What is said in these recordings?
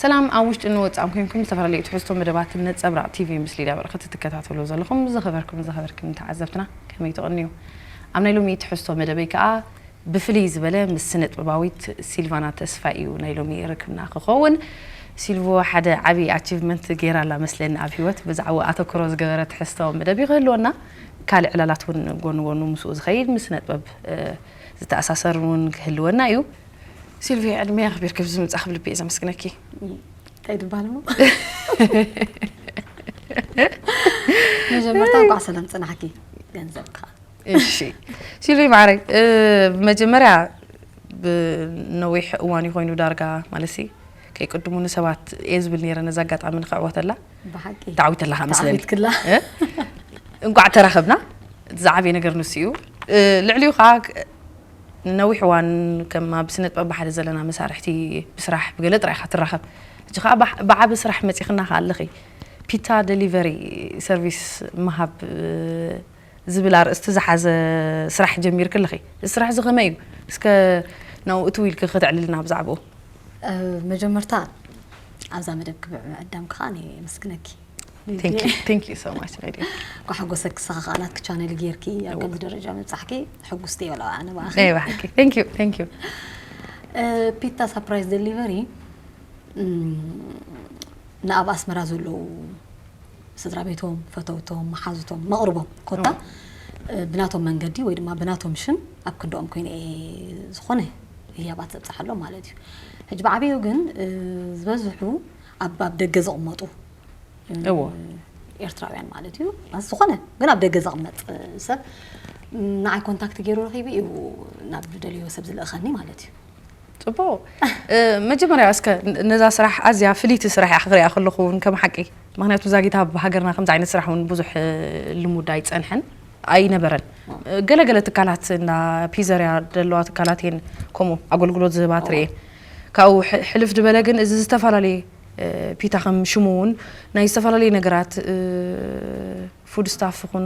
ሰላም ኣብ ውሽጥን ወጻእን ኮንኩም ዝተፈላለዩ ትሕዝቶ መደባት ነጸብራቕ ቲቪ ምስ ሊድያ በረኸት ትከታተሉ ዘለኹም ዝኸበርኩም ዝኸበርክን ተዓዘብትና ከመይ ትቕንዩ? ኣብ ናይ ሎሚ ትሕዝቶ መደበይ ከኣ ብፍልይ ዝበለ ምስ ስነ ጥበባዊት ሲልቫና ተስፋይ እዩ ናይ ሎሚ ርክብና ክኸውን። ሲልቮ ሓደ ዓቢ ኣቺቭመንት ገይራ ኣላ መስለኒ ኣብ ህይወት ብዛዕባኡ ኣተኩሮ ዝገበረ ትሕዝቶ መደብ እዩ ክህልወና። ካልእ ዕላላት እውን ጎን ጎኑ ምስኡ ዝኸይድ ምስ ስነ ጥበብ ዝተኣሳሰር እውን ክህልወና እዩ። ሲልቪ ዕድመ ኣኽቢርኪ ብዝምጻእኺ ብልቢ እየ ዘመስግነኪ። እንታይ ድባል እሞ? መጀመርታ እንኳዕ ሰላም ጽናሕኪ ገንዘብ ከዓ። እሺ ሲልቪ ማዕረይ፣ ብመጀመርያ ብነዊሕ እዋን ኮይኑ ዳርጋ ማለትሲ ከይቅድሙ ንሰባት እየ ዝብል ነይረ ነዚ ኣጋጣሚ ንክዕወተላ። ብሓቂ ተዓዊተላ ከኣ መስለኒ። ተዓዊትክላ። እንቋዕ ተራኸብና። ዝዓበየ ነገር ንሱ እዩ። ልዕሊኡ ከዓ ነዊሕ እዋን ከም ኣብ ስነ ጥበብ ብሓደ ዘለና መሳርሕቲ ብስራሕ ብገለ ጥራይ ኢኻ ትራኸብ። ሕጂ ከዓ ብዓ- ብዓቢ ስራሕ መፂኽና ከዓ ኣለኺ። ፒታ ደሊቨሪ ሰርቪስ ምሃብ ዝብል ኣርእስቲ ዝሓዘ ስራሕ ጀሚርኪ ኣለኺ። እዚ ስራሕ እዚ ከመይ እዩ? እስከ ናብኡ እትው ኢልኪ ከተዕልልና ብዛዕባኡ። መጀመርታ ኣብዛ መደብ ክብዕ ምዕዳም ከዓ ኣነ የመስግነኪ። Thank you. Thank you so much, my dear. ኳ ሓጎሰ ክሳኻ ከዓ ናትኪ ቻነል ጌርኪ ኣብ ከምዚ ደረጃ ምብፃሕኪ ሕጉስቲ እየ ወላ ኣነ ብኣኺ። ናይ ብሓቂ thank you thank you። ፒታ ሳፕራይዝ ደሊቨሪ ንኣብ ኣስመራ ዘለዉ ስድራ ቤቶም፣ ፈተውቶም፣ መሓዙቶም፣ መቕርቦም ኮታ ብናቶም መንገዲ ወይ ድማ ብናቶም ሽም ኣብ ክንድኦም ኮይነ እየ ዝኾነ ህያባት ዘብፅሓሎም ማለት እዩ። ሕጂ ብዓብዩ ግን ዝበዝሑ ኣብ ኣብ ደገ ዝቕመጡ እዎ። ኤርትራውያን ማለት እዩ። ኣስ ዝኾነ ግን ኣብ ደገ ዘቕመጥ ሰብ ንዓይ ኮንታክት ገይሩ ረኺቡ እዩ ናብ ዝደልዮ ሰብ ዝልእኸኒ ማለት እዩ። ጽቡቕ። መጀመርያ እስከ ነዛ ስራሕ ኣዝያ ፍልይቲ ስራሕ እያ ክሪኣ ከለኹ እውን ከም ሓቂ። ምክንያቱ ዛጊት ኣብ ሃገርና ከምዚ ዓይነት ስራሕ እውን ብዙሕ ልሙድ ኣይጸንሐን ኣይነበረን። ገለገለ ትካላት እንዳ ፒዘርያ ዘለዋ ትካላት እየን ከምኡ ኣገልግሎት ዝህባ ትርእየን። ካብኡ ሕልፍ ዝበለ ግን እዚ ዝተፈላለየ ፒታ ከም ሽሙ እውን ናይ ዝተፈላለየ ነገራት ፉድ ስታፍ ይኹን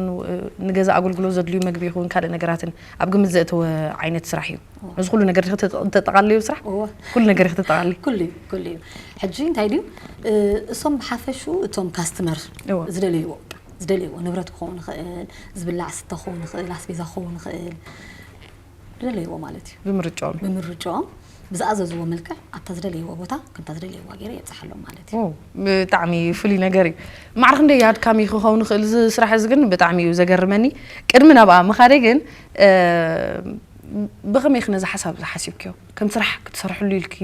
ንገዛ ኣገልግሎት ዘድልዩ መግቢ ይኹን ካልእ ነገራትን ኣብ ግምት ዘእተወ ዓይነት ስራሕ እዩ። ነዚ ኩሉ ነገር ዲኺ ተጠቓልልዮ ስራሕ? እወ። ኩሉ ነገር ዲኺ ተጠቓልሊ? ኩሉ እዩ፣ ኩሉ እዩ። ሕጂ እንታይ ድዩ እሶም ብሓፈሽኡ እቶም ካስትመር እወ። ዝደለይዎ ዝደለይዎ ንብረት ክኸውን ይኽእል፣ ዝብላዕ ስተ ክኸውን ይኽእል፣ ኣስቤዛ ክኸውን ይኽእል፣ ዝደለይዎ ማለት እዩ። ብምርጫኦም። ብምርጫኦም ብዝኣዘዝዎ መልክዕ ኣብታ ዝደለይዎ ቦታ ከምታ ዝደለይዋ ገይረ የብፅሓሎም ማለት እዩ። ኦ፣ ብጣዕሚ ፍሉይ ነገር እዩ። ማዕረ ክንደይ ኣድካሚ ክኸውን ይኽእል እዚ ስራሕ እዚ ግን ብጣዕሚ እዩ ዘገርመኒ። ቅድሚ ናብኣ ምኻደይ ግን እ፣ ብኸመይ ኢኺ ነዚ ሓሳብ እዚ ሓሲብክዮ? ከም ስራሕ ክትሰርሕሉ ኢልኪ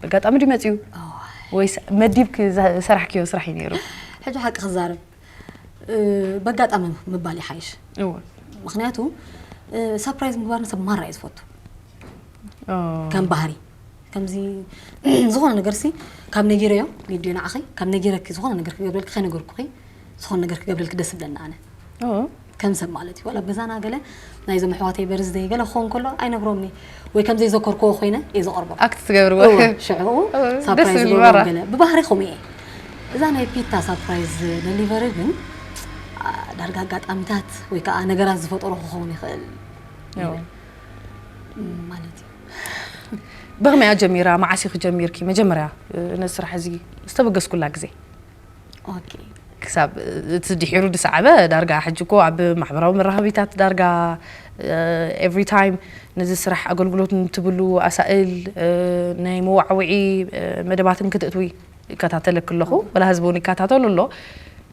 ኣጋጣሚ ድዩ መፂኡ? እዋይ። ወይስ መዲብኪ ዝሰራሕክዮ ስራሕ እዩ ነይሩ? ሕጂ ሓቂ ክዛረብ በጋጣሚ ምባል ይሓይሽ። እወ። ምክንያቱ ሳፕራይዝ ምግባር ንሰብ ማራ እዩ ዝፈቱ። ኦ። ከም ባህሪ ከምዚ ዝኾነ ነገር ሲ ካብ ነጊረዮ ሊድዮ ንዓኺ ካብ ነጊረኪ ዝኾነ ነገር ክገብረልኪ ከይነገርኩኺ ዝኾነ ነገር ክገብረልኪ ደስ ብለና ኣነ። ኦ። ከም ሰብ ማለት እዩ። ዋላ ኣብ ገዛና ገለ ናይዞም ኣሕዋተይ በርዝደይ ገለ ክኸውን ከሎ ኣይነግሮምኒ ወይ ከም ዘይዘከርክዎ ኮይነ እየ ዘቐርቦም። ኣክት ትገብርዎ። እወ፣ ሽዑ እወ፣ ደስ ሳፕራይዝ ዝብል ዝገብሮም ማራ። ገለ ብባህሪ ከምኡ እየ። እዛ ናይ ፒታ ሳፕራይዝ ደሊቨሪ ግን አ፣ ዳርጋ ኣጋጣሚታት ወይ ከዓ ነገራት ዝፈጠሮ ክኸውን ይኽእል እወ። ይብል። እም፣ ማለት እዩ። ብኸመይ እያ ጀሚራ? መዓስ ኢኺ ጀሚርኪ? መጀመርያ እ፣ ነዚ ስራሕ እዚ ዝተበገስኩላ ግዜ። ኦኬ። ክሳብ እቲ ድሒሩ ዝሰዓበ ዳርጋ ሕጂ እኮ ኣብ ማሕበራዊ መራኸቢታት ዳርጋ every time ነዚ ስራሕ ኣገልግሎት እንትብሉ ኣሳእል ናይ መዋዕውዒ መደባትን ክትእትዊ ይከታተለክ ኣለኹ ወላ ህዝቢ እውን ይከታተሉ ኣሎ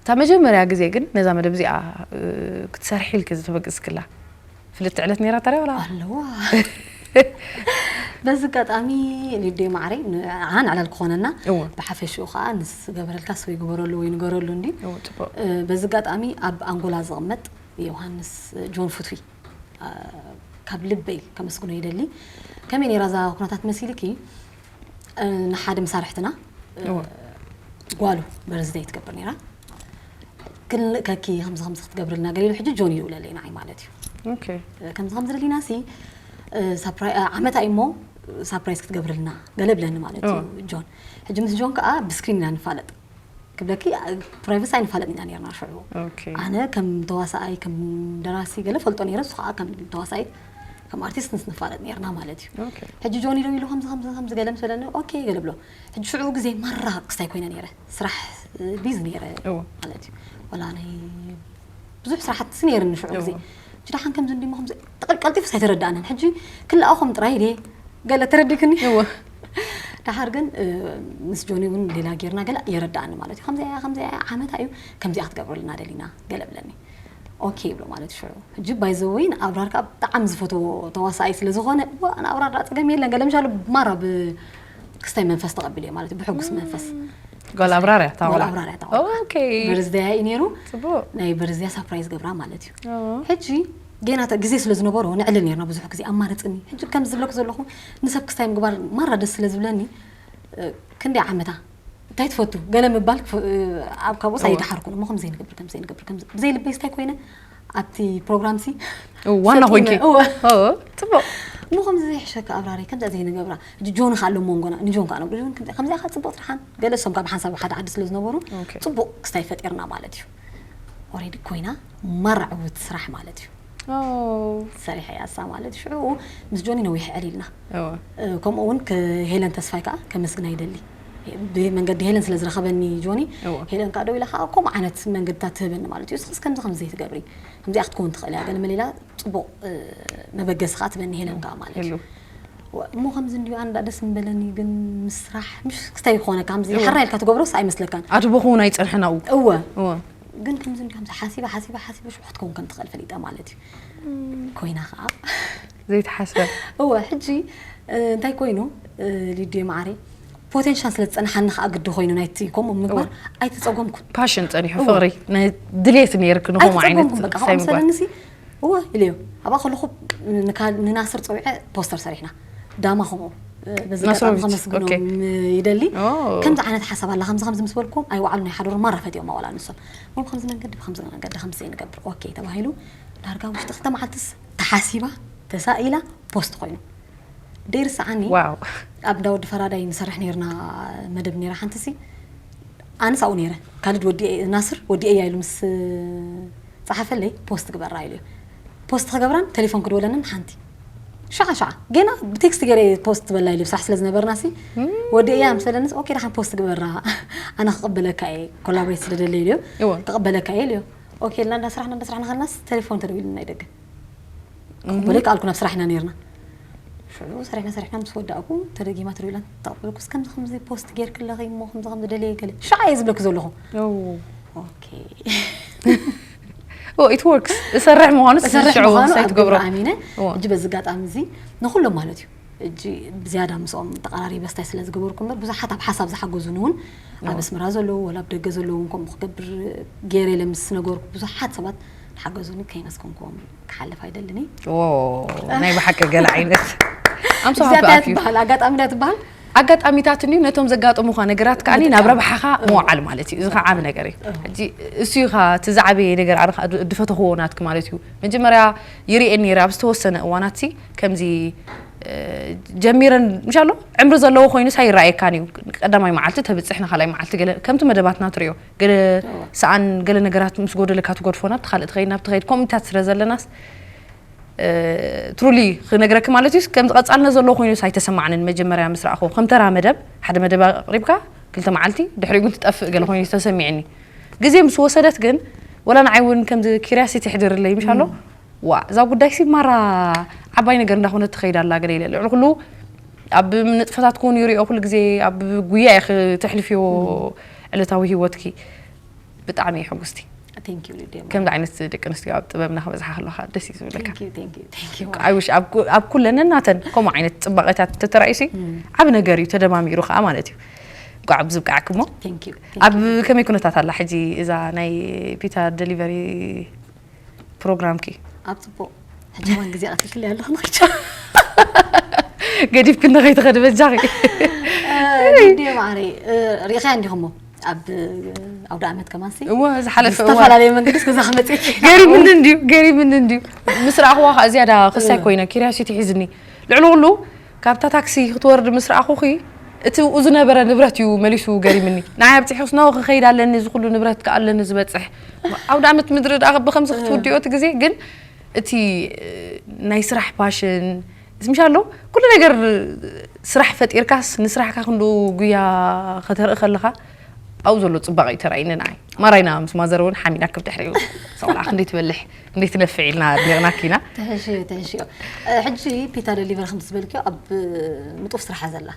እታ መጀመርያ ግዜ ግን ነዛ መደብ እዚኣ ክትሰርሒ ኢልክ ዝተበግስክላ ፍልጥቲ ዕለት ነይራ ታዲያ ዋላ ኣለዋ በዚ ኣጋጣሚ ሊድዮ ማዕረይ ንዓን ዕላል ክኾነና እወ። ብሓፈሽኡ ከዓ ንስ ገበረልካስ ወይ ግበረሉ ወይ ንገረሉ እንዲ እወ፣ ጽቡቕ። እ፣ በዚ ኣጋጣሚ ኣብ ኣንጎላ ዝቕመጥ ዮሃንስ ጆን ፍትዊ እ፣ ካብ ልበይ ከመስግኖ ይደሊ ከመይ ነይራ እዛ ኩነታት መሲልኪ እ፣ ንሓደ መሳርሕትና እ፣ እወ። ጓሉ በርዝደይ ትገብር ነይራ ክንልእከኪ ከምዚ ከምዚ ክትገብርልና ገሊሉ ሕጂ ጆን ይውለለይ ንዓይ ማለት እዩ ኦኬ። ከምዚ ከምዚ ደሊና ሲ ዓመታ እሞ ሳፕራይዝ ክትገብርልና ገለ ብለኒ ማለት እዩ ጆን ሕጂ ምስ ጆን ከዓ ብስክሪን ኢና ንፋለጥ ክብለኪ ፕራይቨሲ ኣይንፋለጥ ኢና ነርና ሽዑ ኦኬ። ኣነ ከም ተዋሳኣይ ከም ደራሲ ገለ ፈልጦ ነረ እሱ ከዓ ከም ተዋሳኣይ ከም ኣርቲስት ንስ ንፋለጥ ነርና ማለት እዩ። ኦኬ ሕጂ ጆኒ ደው ኢሉ ከምዚ ከምዚ ከምዚ ገለ ምስ በለኒ ኦኬ ገለ ብሎ። ሕጂ ሽዑ ግዜ ማራ ክስታይ ኮይነ ነረ፣ ስራሕ ቢዚ ነረ እዎ ማለት እዩ። ወላ ናይ ብዙሕ ስራሕቲ ነርኒ ሽዑ ግዜ። እዎ ሕጂ ደሓን ከምዚ እንዲሞ ከምዚ ጠቕል ቀልጢፉ ኣይተረዳእንን። ሕጂ ክልኣኹም ጥራይ ድየ ገለ ተረዲክኒ። እዎ ደሓር ግን እ፣ ምስ ጆኒ እውን ሌላ ጌርና ገለ የረዳእኒ ማለት እዩ። ከምዚ እያ ከምዚ እያ ዓመታ እዩ፣ ከምዚኣ ክትገብረልና ደሊና ገለ ብለኒ። ኦኬ ይብሎ ማለት እዩ ሽዑ። ሕጂ ባይዘወይ ንኣብራር ከዓ ብጣዕሚ ዝፈትዎ ተዋሳኣይ ስለ ዝኾነ እዋ ንኣብራር ደኣ ፀገም የለን ገለ ምሻሉ ማራ ብክስታይ መንፈስ ተቐቢሉ እየ ማለት እዩ፣ ብሕጉስ መንፈስ። ጓል ኣብራርያ ጓል ታወላ ኣብራርያ ታወላ ኦኬ በርዝደያ እዩ ነይሩ። ፅቡቅ ናይ በርዝያ ሳፕራይዝ ገብራ ማለት እዩ። ኦ ሕጂ ጌና ተ- ግዜ ስለ ዝነበሮ ንዕልል ነርና ብዙሕ ግዜ ኣማርፅኒ። ሕጂ ከም ዝብለኩ ዘለኹ ንሰብ ክስታይ ምግባር ማራ ደስ ስለ ዝብለኒ እ፣ ክንደይ ዓመታ እንታይ ትፈቱ ገለ ምባል ክፍ- እ፣ ኣብ ካብኡስ እወ። ኣይደሓርኩን እሞ ከም ዘይንገብር ከም ዘይንገብር ከም ብዘይ ልበይ ስታይ ኮይነ ኣብቲ ፕሮግራም ሲ ዋና ሰጢመ- ኮይንኪ እወ። ኦ፣ ፅቡቅ እሞ ከምዚ ዘይሕሸካ ኣብራሪ ከምዚ ዘይንገብራ። ሕጂ ጆን ከ ኣሎ መንጎና ንጆን ከ ነብሩ ጆን ከምዚ ከምዚ ከ ፅቡቅ ስርሓን ገለ እሶም ካብ ሓንሳብ ሓደ ዓዲ ስለ ዝነበሩ ኦኬ ፅቡቅ ክስታይ ፈጢርና ማለት እዩ። ኦሬዲ ኮይና ማራ ዕውት ስራሕ ማለት እዩ። ኦ ሰሪሐ ያሳ ማለት ሽዑ ምስ ጆኒ ነዊሕ ዕሊልና። እወ እ፣ ከምኡ እውን ከ- ሄለን ተስፋይ ከዓ ከመስግና ይደሊ። ብመንገዲ ሄለን ስለ ዝረኸበኒ ጆኒ እወ ሄለን ከዓ ደው ኢላ ከዓ ከምኡ ዓይነት መንገድታት ትህበኒ ማለት እዩ። እስክስ ከምዚ ከምዚ ዘይትገብሪ ከምዚኣ ክትከውን ትኽእል እያ ገለ መሌላ ፅቡቅ እ፣ መበገሲ ከዓ ትበኒ ሄለን ከዓ ማለት እዩ። ህሉ ወ- እሞ ከምዚ እንዲዩ ኣንዳ ደስ ምበለኒ ግን ምስራሕ ምሽ ክስታይ ይኾነ ከምዚ እወ ሓራ ኢልካ ትገብሮስ ኣይመስለካን። ኣድቦኹ እውን ኣይፀንሐን ኣብኡ እወ እወ ግን ከምዚ እንዲዩ ከምዚ ሓሲበ ሓሲበ ሓሲበ ሽዑ ክትከውን ከም ትኽእል ፈሊጠ ማለት እዩ። ኮይና ከዓ ዘይተሓስበ እወ ሕጂ እ፣ እንታይ ኮይኑ እ፣ ሊድዮ ማዓረይ ፖቴንሻል ስለ ዝፀንሓኒ ከዓ ግዲ ኮይኑ ናይቲ ከምኡ ምግባር ኣይተፀጎምኩን። ፓሽን ፀኒሑ እወ። ፍቅሪ ናይ ድሌት ነይርክ ንኸምኡ ዓይነት ኣይተፀጎምኩን በቃ ክስታይ ከምኡ ምግባር ሰለንሲ እወ ኢለዮ ኣብኣ ከለኹ ንካ- ንናስር ፀዊዐ ፖስተር ሰሪሕና ዳማ ከምኡ እ፣ በዚ ኣጋጣሚ ናስሮቪች፣ ከመስግኖም ኦኬ። ይደሊ። ኦ። ከምዚ ዓይነት ሓሳብ ኣላ ከምዚ ከምዚ ምስ በልኩም ኣይወዓሉን ኣይሓደሩን ማራ ፈትዮም ኣዋላ ንሶም። እሞ ከምዚ መንገዲ ብከምዚ መንገዲ ከምዚ ዘይንገብር ኦኬ ተባሂሉ ዳርጋ ውሽጢ ክልተ መዓልትስ ተሓሲባ ተሳኢላ ፖስት ኮይኑ ደይርስዓኒ። ዋው ኣብ እንዳ ወዲ ፈራዳይ ንሰርሕ ነርና መደብ ነራ ሓንቲ ሲ ኣነስ ኣብኡ ነረ ካልድ ወዲ ናስር ወዲ እያ ኢሉ ምስ ፀሓፈለይ ፖስት ግበራ ኢሉ ፖስት ክገብራን ቴሌፎን ክድወለንን ሓንቲ ሻዓ ሻዓ ገና ብቴክስት ገይረ ፖስት ትበላ ኢሉ ስራሕ ስለ ዝነበርና ሲ ወዲ እያ ምሰለንስ ኦኬ ደሓን ፖስት ግበራ ኣነ ክቕበለካ እየ ኮላቦሬት ስለ ደለ ኢልዮ እወ። ክቕበለካ እየ ኢልዮ ኦኬ ኢልና እንዳ ስራሕና እንዳ ስራሕና ከለናስ ቴሌፎን ተደዊሉና ይደገ ክቕበሎ ይከኣልኩ ናብ ስራሕና ነርና ሽዑ ሰሪሕና ሰሪሕና ምስ ወዳእኩ ተደጊማ ተደዊላ ተቕበልኩስ ከምዚ ከምዚ ፖስት ጌርክለኺ እሞ ከምዚ ከምዚ ደለየ ገለ ሻዓ እየ ዝብለኪ ዘለኹ ኦ ኦኬ ኦ ኢት ወርክስ እሰርሕ ምዃኑ እሰርሕ ሽዑ ምዃኑ ሳይ ኣብ ትገብሮ ግብሪ ኣሚነ እወ። ሕጂ በዚ ኣጋጣሚ እዚ ንኩሎም ማለት እዩ ሕጂ ብዝያዳ ምስኦም ተቐራሪበ ስታይ ስለ ዝገበርኩ እምበር ብዙሓት ኣብ ሓሳብ ዝሓገዙን እውን ኣብ ኣስመራ ዘለዉ ወላ ኣብ ደገ ዘለዉ እውን ከምኡ ክገብር ገይረ ኢለ ምስ ነገርኩ ብዙሓት ሰባት ዝሓገዙኒ ከይመስገንኩም ክሓልፍ ኣይደልን ኦ ናይ ብሓቂ ገለ ዓይነት ኣምሶ እዚኣ ሃፒ እንታይ ኣፍ ዩ ትበሃል ኣጋጣሚ ዳ ትበሃል ኣጋጣሚታት እንድዩ ነቶም ዘጋጥሙኻ ነገራት ከዓኒ ናብ ረብሓኻ ምውዓል ማለት እዩ። እዚ ከዓ ዓቢ ነገር እዩ። ሕጂ እሱ እዩ ከዓ እቲ ዝዓበየ ነገር ኣነ ከዓ ድ- ድፈተኽዎ ናትኪ ማለት እዩ። መጀመርያ ይርእየን ነይረ ኣብ ዝተወሰነ እዋናት ሲ ከምዚ እ፣ ጀሚረን ምሻሎ ዕምሪ ዘለዎ ኮይኑ ሳይረኣየካን እዩ። ቀዳማይ መዓልቲ ተብፅሕ ንካልኣይ መዓልቲ ገለ ከምቲ መደባትና ትሪኦ ገለ ሰኣን ገለ ነገራት ምስ ጎደለካ ትጎድፎ ናብቲ ካልእ ትኸይድ ናብቲ ትኸይድ ከምኡታት ስለ ዘለናስ ትሩሊ ክነግረኪ ማለት እዩ ከም ቀጻልነት ዘለዎ ኮይኑ ኣይተሰማዕንን መጀመርያ ምስ ረኣኹ ከም ተራ መደብ ሓደ መደብ ኣቕሪብካ ክልተ መዓልቲ ድሕሪኡ ግን ትጠፍእ ገለ ኮይኑ ተሰሚዕኒ ግዜ ምስ ወሰደት ግን ወላ ንዓይ እውን ከምዚ ኪሪያሲቲ ሕድርለይ ምሻሎ ዋ እዛ ጉዳይ ሲ ማራ ዓባይ ነገር እንዳኾነት ትኸይድ ኣላ ገለ ኢለ ልዕሊ ኩሉ ኣብ ንጥፈታት ክውን ይሪኦ ኩሉ ግዜ ኣብ ጉያ ኢኺ ተሕልፍዮ ዕለታዊ ህይወትኪ ብጣዕሚ ሕጉስቲ Thank you ሊድያ ከምዚ ዓይነት ደቂ ኣንስትዮ ኣብ ጥበብና ክበዝሓ ከለካ ደስ እዩ ዝብለካ Thank you, thank you, thank you. I wish ኣብ ኩ- ኣብ ኩለን ናተን ከምኡ ዓይነት ፅባቐታት ተተራእዩ ሲ ዓብ ነገር እዩ ተደማሚሩ ከዓ ማለት እዩ እንኳዕ ኣብዚ ብቃዕክሞ Thank you. ኣብ ከመይ ኩነታት ኣላ ሕጂ እዛ ናይ ፒታ ደሊቨሪ ፕሮግራምኪ ኣብ ፅቡቅ ሕጂ ማን ግዜ ቀትልክል ኣለኹ ንክቻ ገዲፍክኒ ከይትኸዲ በጃኺ ሊድያ ማዕረይ ሪኢኻያ እንዲኹሞ ኣብ ኣውደ ዓመት ከማንሲ እወ ዝሓለፈ እዋን ዝተፈላለየ መንገዲ እስከዛ ክመፅእ ገሪምኒ እንድዩ ገሪምኒ እንድዩ ምስ ረኣኽዋ ከዓ ዝያዳ ክሳይ ኮይነ ኪሪያሲቲ ሒዝኒ ልዕሊ ኩሉ ካብታ ታክሲ ክትወርድ ምስ ረኣኹኺ እቲ ብኡ ዝነበረ ንብረት እዩ መሊሱ ገሪምኒ ንዓይ ኣብፂሑ ስናው ክኸይድ ኣለኒ እዚ ኩሉ ንብረት ከዓ ኣለኒ ዝበፅሕ ኣውደ ዓመት ምድሪ ደኣ ብከምዚ ክትውድዮ እቲ ግዜ ግን እቲ ናይ ስራሕ ፓሽን ስምሻ ኣሎ። ኩሉ ነገር ስራሕ ፈጢርካስ ንስራሕካ ክንዱ ጉያ ከተርኢ ከለኻ ኣብኡ ዘሎ ጽባቐ እዩ ተራእይኒ ንዓይ። ማራይና ምስ ማዘር እውን ሓሚና ክብ ድሕሪኡ ሰውላ ክንደይ ትበልሕ ክንደይ ትነፍዕ ኢልና ኣድኒቕናኪ ኢና። ተሕሽዮ ተሕሽዮ። ሕጂ ፒታ ደሊቨር ከም ዝበልክዮ ኣብ ንጡፍ ስራሓ ዘላ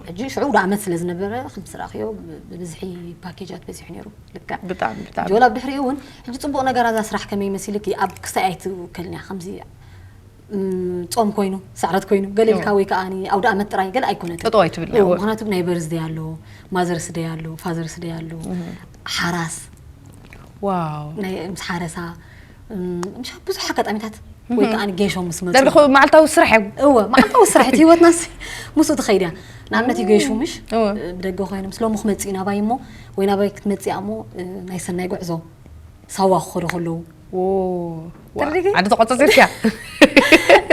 ሕጂ ሽዑ ወደ ዓመት ስለ ዝነበረ ከም ስራኽዮ ብብዝሒ ፓኬጃት በዚሑ ነይሩ። ልክዕ። ብጣዕሚ ብጣዕሚ። ጆላ ብድሕሪኡ እውን ሕጂ ጽቡቕ ነገር ኣዛ ስራሕ ከመይ መሲልኪ ኣብ ክሳይ ኣይትውከልንያ ከምዚ ጾም ኮይኑ ሰዕረት ኮይኑ ገለ ኢልካ ወይ ከዓ ኣውደ ኣመት ጥራይ ገለ ኣይኮነትን። ጠጠው ኣይትብል። ምክንያቱ ናይ በርዝደይ ኣሎ፣ ማዘርስ ደይ ኣሎ፣ ፋዘርስ ደይ ኣሎ፣ ሓራስ ዋው ናይ ምስ ሓረሳ ብዙሕ ኣጋጣሚታት ወይ ከዓ ጌሾ ምስ መፁ ዳርጋ መዓልታዊ ስራሕ እዮም። እወ መዓልታዊ ስራሕ እቲ ህይወትናስ ምስኡ ትኸይድ እያ። ንኣብነት ይገሹ ምሽ እወ። ብደገ ኮይኖም ስለ ሙ ክመፅእ እዩ ናባይ እሞ ወይ ናባይ ክትመፅእ እያ እሞ ናይ ሰናይ ጉዕዞ ሳዋ ክኸዱ ከለዉ ዓዲ ተቆፀፂርኪያ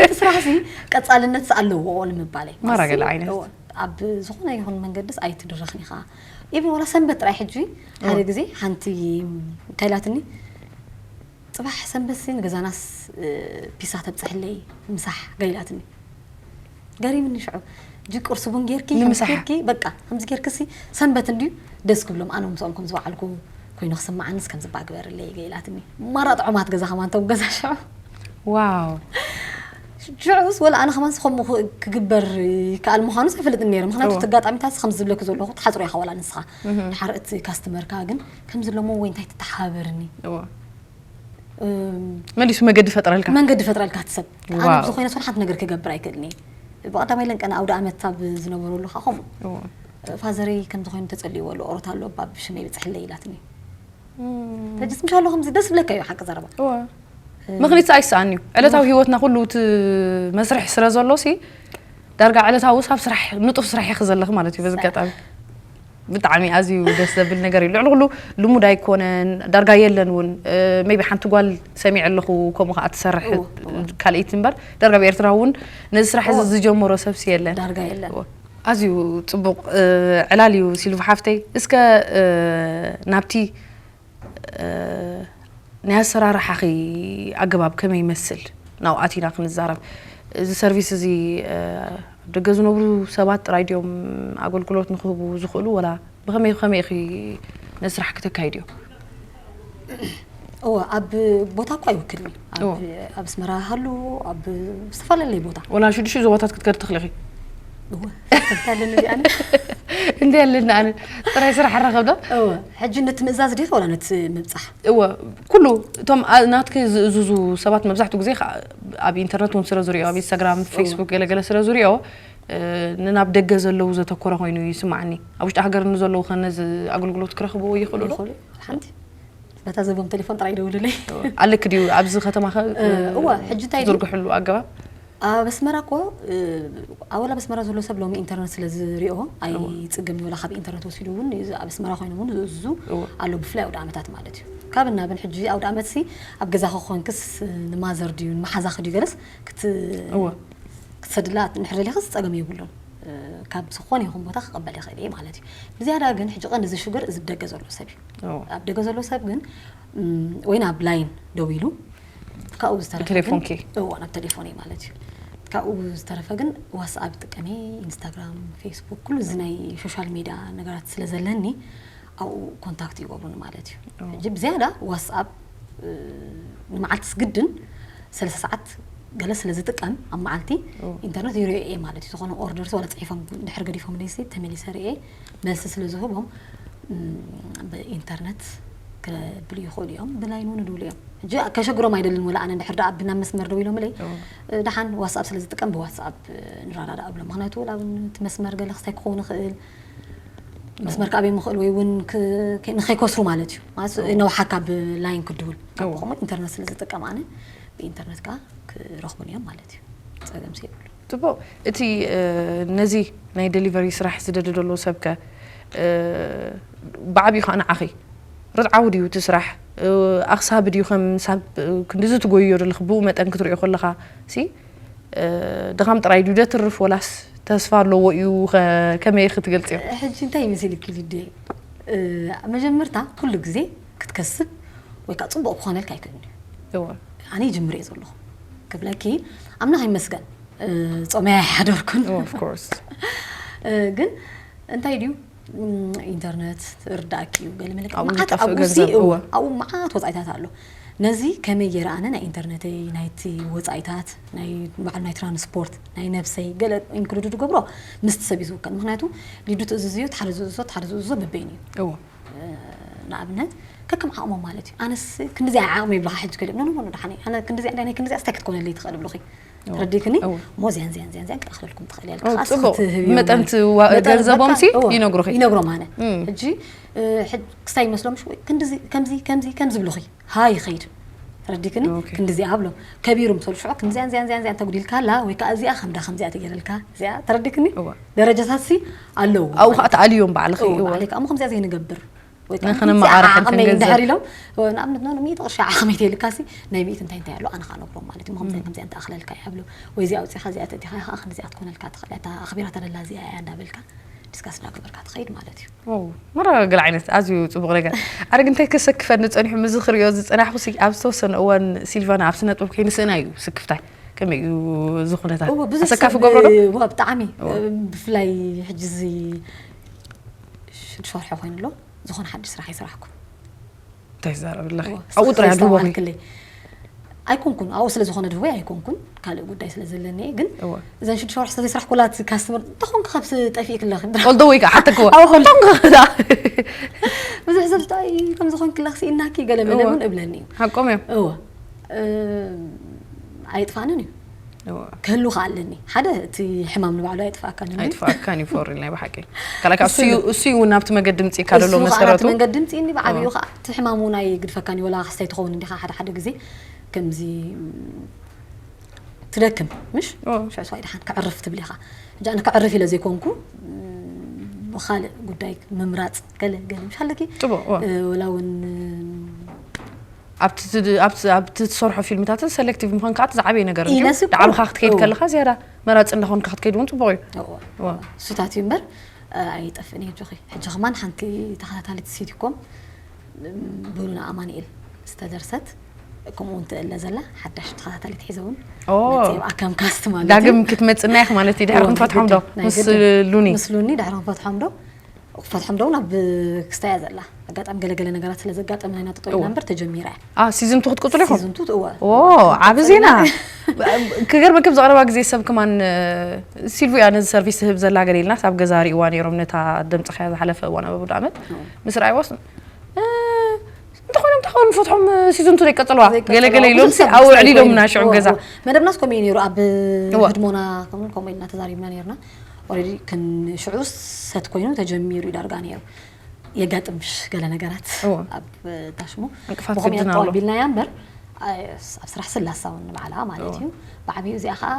እቲ ስራሕ ሲ ቀፃልነት ኣለዎ ንምባለይ ማራ ገለ ዓይነት እወ። ኣብ ዝኾነ ይኹን መንገድስ ኣይትድረኽን ኢኻ። ኢቭን ዋላ ሰንበት ጥራይ ሕጂ ሓደ ግዜ ሓንቲ እንታይ ኢላትኒ፣ ጽባሕ ሰንበት ሲ ንገዛናስ ፒሳ ተብጽሕለይ ምሳሕ ገይላትኒ። ገሪምኒ ሽዑ ጂ ቁርሲ ቡን ጌርኪ ንምሳሕ። ጌርኪ በቃ ከምዚ ጌርኪ ሲ ሰንበት እንድዩ ደስ ክብሎም ኣነ ምስኦም ከም ዝበዓልኩ ኮይኑ ክስምዓንስ ከም ዝባግበርለይ ገይላትኒ። ማራ ጥዑማት ገዛ ከማን ተው ገዛ ሽዑ ዋው ሽዑስ ወላ ኣነ ከማን ከምኡ ክግበር ይከኣል ምዃኑስ ኣይፈልጥን ነይረ። ምክንያቱ እቲ ኣጋጣሚታት ከም ዝብለኪ ዘለኹ ትሓፅሮ ኢኻ ዋላ ንስኻ ድሓር እቲ ካስተመርካ ግን ከምዚ ሎሞ ወይ እንታይ ትተሓባበርኒ እዋ። መሊሱ መገዲ ፈጥረልካ መንገዲ ፈጥረልካ እቲ ሰብ ኣነ ዋው። ብዝኾይነ ሶን ሓንቲ ነገር ክገብር ኣይክእልን እየ። ብቐዳማይ ለንቀና ኣውደ ኣመት ኣብ ዝነበረሉ ከዓ ከምኡ እዋ። ፋዘረይ ከም ዝኾይኑ ተጸልይዎ ኣሎ ኦሮት ኣሎ እባ ብሽመይ ብፅሕለይ ኢላትኒ ተጅስ ምሻ ኣሎ ከምዚ ደስ ብለካ እዩ ሓቂ ዘረባ እዋ። ምኽኒት ኣይሰኣን እዩ ዕለታዊ ህይወትና ኩሉ እቲ መስርሕ ስለ ዘሎ ሲ ዳርጋ ዕለታዊ ሳብ ስራሕ ንጡፍ ስራሕ ኢኺ ዘለኺ ማለት እዩ በዚ ኣጋጣሚ ብጣዕሚ ኣዝዩ ደስ ዘብል ነገር እዩ ልዕሊ ኩሉ ልሙድ ኣይኮነን ዳርጋ የለን እውን ሜቢ ሓንቲ ጓል ሰሚዐ ኣለኹ ከምኡ ከዓ ትሰርሕ ካልኣይቲ እምበር ዳርጋ ኣብ ኤርትራ እውን ነዚ ስራሕ እዚ ዝጀመሮ ሰብሲ የለን ዳርጋ የለን ኣዝዩ ፅቡቕ ዕላል እዩ ሲልቭ ሓፍተይ እስከ ናብቲ ናይ ኣሰራርሓኺ ኣገባብ ከመይ ይመስል ናብኡ ኣቲና ክንዛረብ እዚ ሰርቪስ እዚ ኣብ ደገ ዝነብሩ ሰባት ጥራይ ድዮም ኣገልግሎት ንክህቡ ዝኽእሉ ወላ ብኸመይ ብኸመይ ኢኺ ነዚ ስራሕ ክተካይድዮ እወ ኣብ ቦታ እኳ ይውክልኒ ኣብ ኣስመራ ሃሉ ኣብ ዝተፈላለለይ ቦታ ወላ ሽዱሽተ ዞባታት ክትከድ ትኽልኺ እንዲ ኣለኒ ኣነ ጥራይ ስራሕ ረኸብ ዶ ሕጂ ነቲ ምእዛዝ ዲኺ ወላ ነቲ ምብፃሕ እወ ኩሉ እቶም ናትኪ ዝእዝዙ ሰባት መብዛሕትኡ ግዜ ኣብ ኢንተርነት እውን ስለ ዝሪኦ ኣብ ኢንስታግራም ፌስቡክ ገለገለ ስለ ዝሪኦ ንናብ ደገ ዘለዉ ዘተኮረ ኮይኑ ይስማዓኒ ኣብ ውሽጢ ሃገር ንዘለዉ ከነዚ ኣገልግሎት ክረኽብዎ ይኽእሉ ዶ ሓንቲ በታ ዘቦም ቴሌፎን ጥራይ ይደውሉለይ ኣለክ ድዩ ኣብዚ ከተማ እወ ሕጂ እንታይ ዝርግሕሉ ኣገባብ ኣብ ኣስመራ እኮ ኣወላ ኣብ ኣስመራ ዘሎ ሰብ ሎሚ ኢንተርነት ስለ ዝሪኦ ኣይፅግም ወላ ካብ ኢንተርነት ወሲዱ እውን ኣብ ኣስመራ ኮይኖም እውን ዝእዝዙ ኣሎ ብፍላይ ኣውደ ዓመታት ማለት እዩ ካብ እናብን ሕጂ ኣውደ ዓመት ሲ ኣብ ገዛ ክኾንክስ ንማዘር ድዩ ንመሓዛኺ ድዩ ገለስ ክትሰድላ እንድሕር ደሊኽስ ፀገም የብሉን ካብ ዝኾነ ይኹን ቦታ ክቐበል ይኽእል እየ ማለት እዩ ብዝያዳ ግን ሕጂ ቀንዲ እዚ ሽግር እዚ ብደገ ዘሎ ሰብ እዩ ኣብ ደገ ዘሎ ሰብ ግን ወይ ናብ ላይን ደው ኢሉ ካብኡ ዝተረፈ ግን ብቴሌፎንኪ? እዎ ናብ ቴሌፎነይ ማለት እዩ ካብኡ ዝተረፈ ግን ዋትስኣፕ ይጥቀም እየ ኢንስታግራም ፌስቡክ ኩሉ እዚ ናይ ሶሻል ሚድያ ነገራት ስለ ዘለኒ ኣብኡ ኮንታክት ይገብሩኒ ማለት እዩ ሕጂ ብዝያዳ ዋትስኣፕ ንመዓልትስ ግድን ሰለስተ ሰዓት ገለ ስለ ዝጥቀም ኣብ መዓልቲ ኢንተርነት ይሪኦ እየ ማለት እዩ ዝኾነ ኦርደርስ ዋላ ፅሒፎም ድሕር ገዲፎም ደይሲ ተመሊሰ ርኤ መልሲ ስለ ዝህቦም ብኢንተርነት ክብሉ ይኽእሉ እዮም ብላይን እውን ድብሉ እዮም ሕጂ ከሸግሮም ኣይደልን ወላ ኣነ እንድሕር ደኣ ብናብ መስመር ደው ኢሎምለይ ደሓን ዋትስኣፕ ስለ ዝጥቀም ብዋትስኣፕ ንረዳዳእ እብሎም ምክንያቱ ወላ እውን እቲ መስመር ገለ ክስታይ ክኸውን ይኽእል መስመር ከኣበይ ምኽእል ወይ እውን ንኸይከስሩ ማለት እዩ ማለት ነውሓካ ብላይን ክድውል ከምኡ ኢንተርነት ስለ ዝጥቀም ኣነ ብኢንተርነት ከዓ ክረኽቡን እዮም ማለት እዩ ፀገም የብሉ ፅቡቕ እቲ ነዚ ናይ ደሊቨሪ ስራሕ ዝደሊ ዘሎ ሰብከ ብዓብዩ ከዓ ንዓኺ ርትዓዊ ድዩ እቲ ስራሕ ኣኽሳቢ ድዩ ከም ሳብ ክንድዚ ትጎይዮ ዘለኺ ብኡ መጠን ክትሪኦ ከለኻ ሲ ድኻም ጥራይ ድዩ ደትርፍ ወላስ ተስፋ ኣለዎ እዩ ከመይ ክትገልፅዮ ሕጂ እንታይ ይመስልኪ ልድየ መጀመርታ ኩሉ ግዜ ክትከስብ ወይ ከዓ ፅቡቅ ክኾነልካ ኣይክእልን እዩ እወ ኣነ ይጅምር እየ ዘለኹ ክብለኪ ኣምላኽ ይመስገን። እ፣ ጾመይ ኣይሓደርኩን። Oh, of course. እ፣ ግን እንታይ ድዩ፣ ም፣ ኢንተርነት ርዳእኪ እዩ ገለ መለክ ኣብኡ መዓት ዝጠፍእ ኣብኡ ገንዘብ፣ እዎ፣ እወ። ኣብኡ መዓት ወፃኢታት ኣሎ። ነዚ ከመይ ገይረ ኣነ ናይ ኢንተርነተይ ናይቲ ወፃኢታት ናይ በዓል ናይ ትራንስፖርት ናይ ነብሰይ ገለ ኢንክሉድ ዝገብሮ ምስቲ ሰብ እዩ ዝውከል። ምክንያቱ ሊዱ ትእዝዝዮ ትሓደ ዝእዝዞ ትሓደ ዝእዝዞ በበይኑ እዩ። እዎ። ንኣብነት ከከም ዓቕሞም ማለት እዩ። ኣነስ ክንዲዚኣ ዓቕሚ ይብልኻ ሕጂ ገሊኦም፣ ኖ፣ ኖ፣ ኖ፣ ኖ፣ ደሓን እዩ። ኣነ ክንዲዚኣ፣ ናይ ክንዲዚኣ ስታይ ክትኮነለይ ትኽእል ይብሉኺ። ተረዲክኒ? እዎ። ሞ እዚኣን፣ እዚኣን፣ እዚኣን፣ እዚኣን ክኣኽለልኩም ትኽእል እያ። እዎ፣ ከኣ ጽቡቕ። ክትህብዮም መጠን ማለት እቲ ዋ-፣ መጠን ገንዘቦም በቃ፣ ሲ እዎ፣ ይነግሩኺ። ይነግሮም ኣነ። እም። ሕጂ፣ እ፣ ሕጂ ክስታይ ይመስሎም፣ ሽወይ፣ ክንዲዚ፣ ከምዚ፣ ከምዚ፣ ከምዚ ብሉኺ። ሃ ይኸይድ። ተረዲክኒ? ኦኬ። ክንዲዚኣ ብሎም። ከቢሩ ምስ በሉ፣ ሽዑ፣ ክንዚኣን፣ ዚኣን፣ ዚኣን፣ ዚኣን ተጉዲልካ ኣላ፣ ወይ ከኣ እዚኣ ከምዳ ከምዚኣ ተገይረልካ፣ እዚኣ፣ ተረዲክኒ? እዋ። ደረጃታት ሲ ኣለዉ ኣብኡ ማለት ከዓ ትኣልዮም ባዕልኺ። እዎ፣ እዎ። ባዕለይ ከዓ፣ እሞ ከምዚኣ ዘይንገብር። ወይ ከዓ ንኽንመዓረ ከምዚኣ ሓንቲ ዓቕመይ ንገዝእ። እንድሕር ኢሎም፣ እዎ፣ ንኣብነት፣ ኖ፣ ኖ፣ ሚእቲ ቅርሺ ዓቕመይ ተይልካሲ፣ ናይ ሚእቲ እንታይ እንታይ ኣሎ፣ ኣነ ከዓ ነግሮም ማለት እዩ። እሞ ከምዚኣ፣ ከምዚኣ እንተኣኽለልካ እያ ብሎ። ወይ እዚኣ ኣውፂኻ፣ እዚኣ ተእቲኻ፣ እያ ከዓ ክንዲዚኣ ትኮነልካ ትኽእል እያ። እታ ኣኽቢራታ ደላ እዚኣ እያ እንዳበልካ፣ ዲስካስ እንዳገበርካ ትኸይድ ማለት እዩ። ዋው፣ መራ ገለ ዓይነት ኣዝዩ ጽቡቕ ነገር። ኣረግ እንታይ ከሰክፈኒ ጸኒሑ፣ ምዚ ክሪኦ ዝጸናሕኩ ሲ-፣ ኣብ ዝተወሰነ እዋን ሲልቫና ኣብ ስነ ጥበብ ከይንስእና እዩ ስክፍታይ። ከመይ እዩ እዚ ኩነታት? እዎ፣ ብዙሕ ኣሰካፊ ሰብ ገብሮ ዶ? እዎ፣ ብጣዕሚ። እዎ። ብፍላይ ሕጂ እዚ ሽዱሽተ ወርሒ ኮይኑ ኣሎ፣ ዝኾነ ሓድሽ ስራሕ ኣይሰራሕኩ። እንታይ ይዛረብ ኣለኺ? እዎ፣ ኣብኡ ጥራይ ኣድህቦኺ። ክለይ። ኣይኮንኩን፣ ኣብኡ ስለ ዝኾነ ድህቦይ ኣይኮንኩን፣ ካልእ ጉዳይ ስለ ዘለኒ እየ። ግን እዎ። እዘን ሽዱሽተ ወርሒ ስለ ዘይሰራሕኩላ እቲ ካስተመር፣ እንተኾንክ ካብዚ ጠፊእክ ኣለኺ። Although ወይ ከዓ ሓተክዎ። ኣብኡ ኾን- እንቶም ክዳ። ብዙሕ ሰብ እንታይ ከም ዝኾንክ ኣለኽሲ እናኪ ገለ መለ እዎ። እውን እብለኒ እዩ። ሓቆም እዮም። እዎ። እ፣ ኣይጥፋእንን እዩ። እዎ። ክህሉ ከኣ ኣለኒ። ሓደ እቲ ሕማም ንባዕሉ ኣይጥፋእካን እዩ። ኣይጥፋእካን እዩ ፎሪል ናይ ብሓቂ። ካልኣይ ከዓ እሱ እሱ እዩ፣ እዩ። እሱ እዩ እውን ናብቲ መገዲ ምፅእካ ዘሎ እሱ ከዓ ናብቲ መሰረቱ። መንገዲ ምፅእኒ ብዓብዩ እዎ። ከዓ እቲ ሕማም እውን ኣይግድፈካን እዩ። ወላ ክስታይ ትኸውን እንዲኻ ሓደ ሓደ ግዜ ከምዚ፣ ም፣ ትደክም፣ ምሽ? እዎ። ሽዑ ስዋይ ደሓን ከዕርፍ ትብል ኢኻ። ሕጂ ኣነ ከዕርፍ ኢለ ዘይኮንኩ፣ ም፣ ብኻልእ ጉዳይ ምምራፅ ገለ ገለ ምሽ ኣለኪ? ጽቡቕ፣ እዎ። እ፣ ወላ እውን ኣብቲ ትድ-፣ ኣብቲ፣ ኣብቲ ትሰርሖ ፊልምታትን ሰሌክቲቭ ምዃን ከዓ እቲ ዝዓበየ ነገር እዩ። ኢለስ እኮ። ንዓኻ ክትከይድ እዎ። ከለኻ ዝያዳ መራፂ እንዳኾንካ ክትከይድ እውን ጽቡቕ እዩ። እዎ። እዎ። እሱታት እዩ እምበር፣ እ፣ ኣይጠፍእን እዩ ኣጆኺ። ሕጂ ከማን ሓንቲ ተኸታታሊት ሲቲኮም፣ ም፣ ብሉና ኣማኑኤል ዝተደርሰት፣ ከምኡ እውን ትእለ ዘላ ሓዳሽ ተኸታታሊት ሒዘ እውን ኦ። መፅእ፣ ኣብ ከም ካስት ማለት እዩ። ዳግም ክትመፅና ኢኽ ማለት እዩ። ድሕሪ እዎ፣ ክንፈትሖም ናይ ዶ? ግድን፣ ናይ ምስ ግድን። ሉኒ። ምስ ሉኒ ድሕሪ ክንፈትሖም ዶ? ክፈትሖም ዶ ናብ ክስታያ ዘላ። ኣጋጣሚ ገለገለ ነገራት ስለ ዘጋጠመና ኢና ጠጠው ኢልና እዎ። እምበር ተጀሚራ እያ። አ፣ ሲዝን ቱ ክትቅፅሉ ኢኹም? ሲዝን ቱ እዎ። ኦ፣ ዓቢ ዜና። ክገርመኪ፣ ኣብዚ ቀረባ ግዜ ሰብ ከማን፣ እ፣ ሲልቪያ ነዚ ሰርቪስ ትህብ ዘላ ገለ ኢልና፣ ኣብ ገዛ ሪእዋ ነይሮም ነታ ደምፅኻያ ዝሓለፈ እዋን ኣብ ኣውደ ዓመት። እዎ። ምስ ረኣይዋስ፣ እ፣ እንተኾይኖም፣ እንተኾይኖም ፈትሖም፣ እ፣ ሲዝን ቱ ዘይቀፅልዋ? ዘይቀፅልዋ። ገለ ገለ ኢሎም ብዙሕ ሰብ ኣውዕል ክስታይ ኢሎም ኮይኑ። ናሽዑ እዎ፣ ገዛ። እዎ። መደብናስ ከምኡ እዩ ነይሩ። ኣብ እዎ። ህድሞና ከምኡ፣ ከምኡ ኢልና ተዛሪብና ነይርና። ኦልሬዲ ክን-፣ ሽዑ ሰት ኮይኑ ተጀሚሩ እዩ ዳርጋ ነይሩ። የጋጥምሽ ገለ ነገራት እዎ። ኣብ ታሽሙ። ዕንቅፋት ብኸምኡ ግድን ኣሎ። ኣቢልናያ እምበር፣ ኣብ ስራሕ ስላሳ እውን ንባዕላ ማለት እዎ። እዩ። ብዓብዩ እዚኣ ኸዓ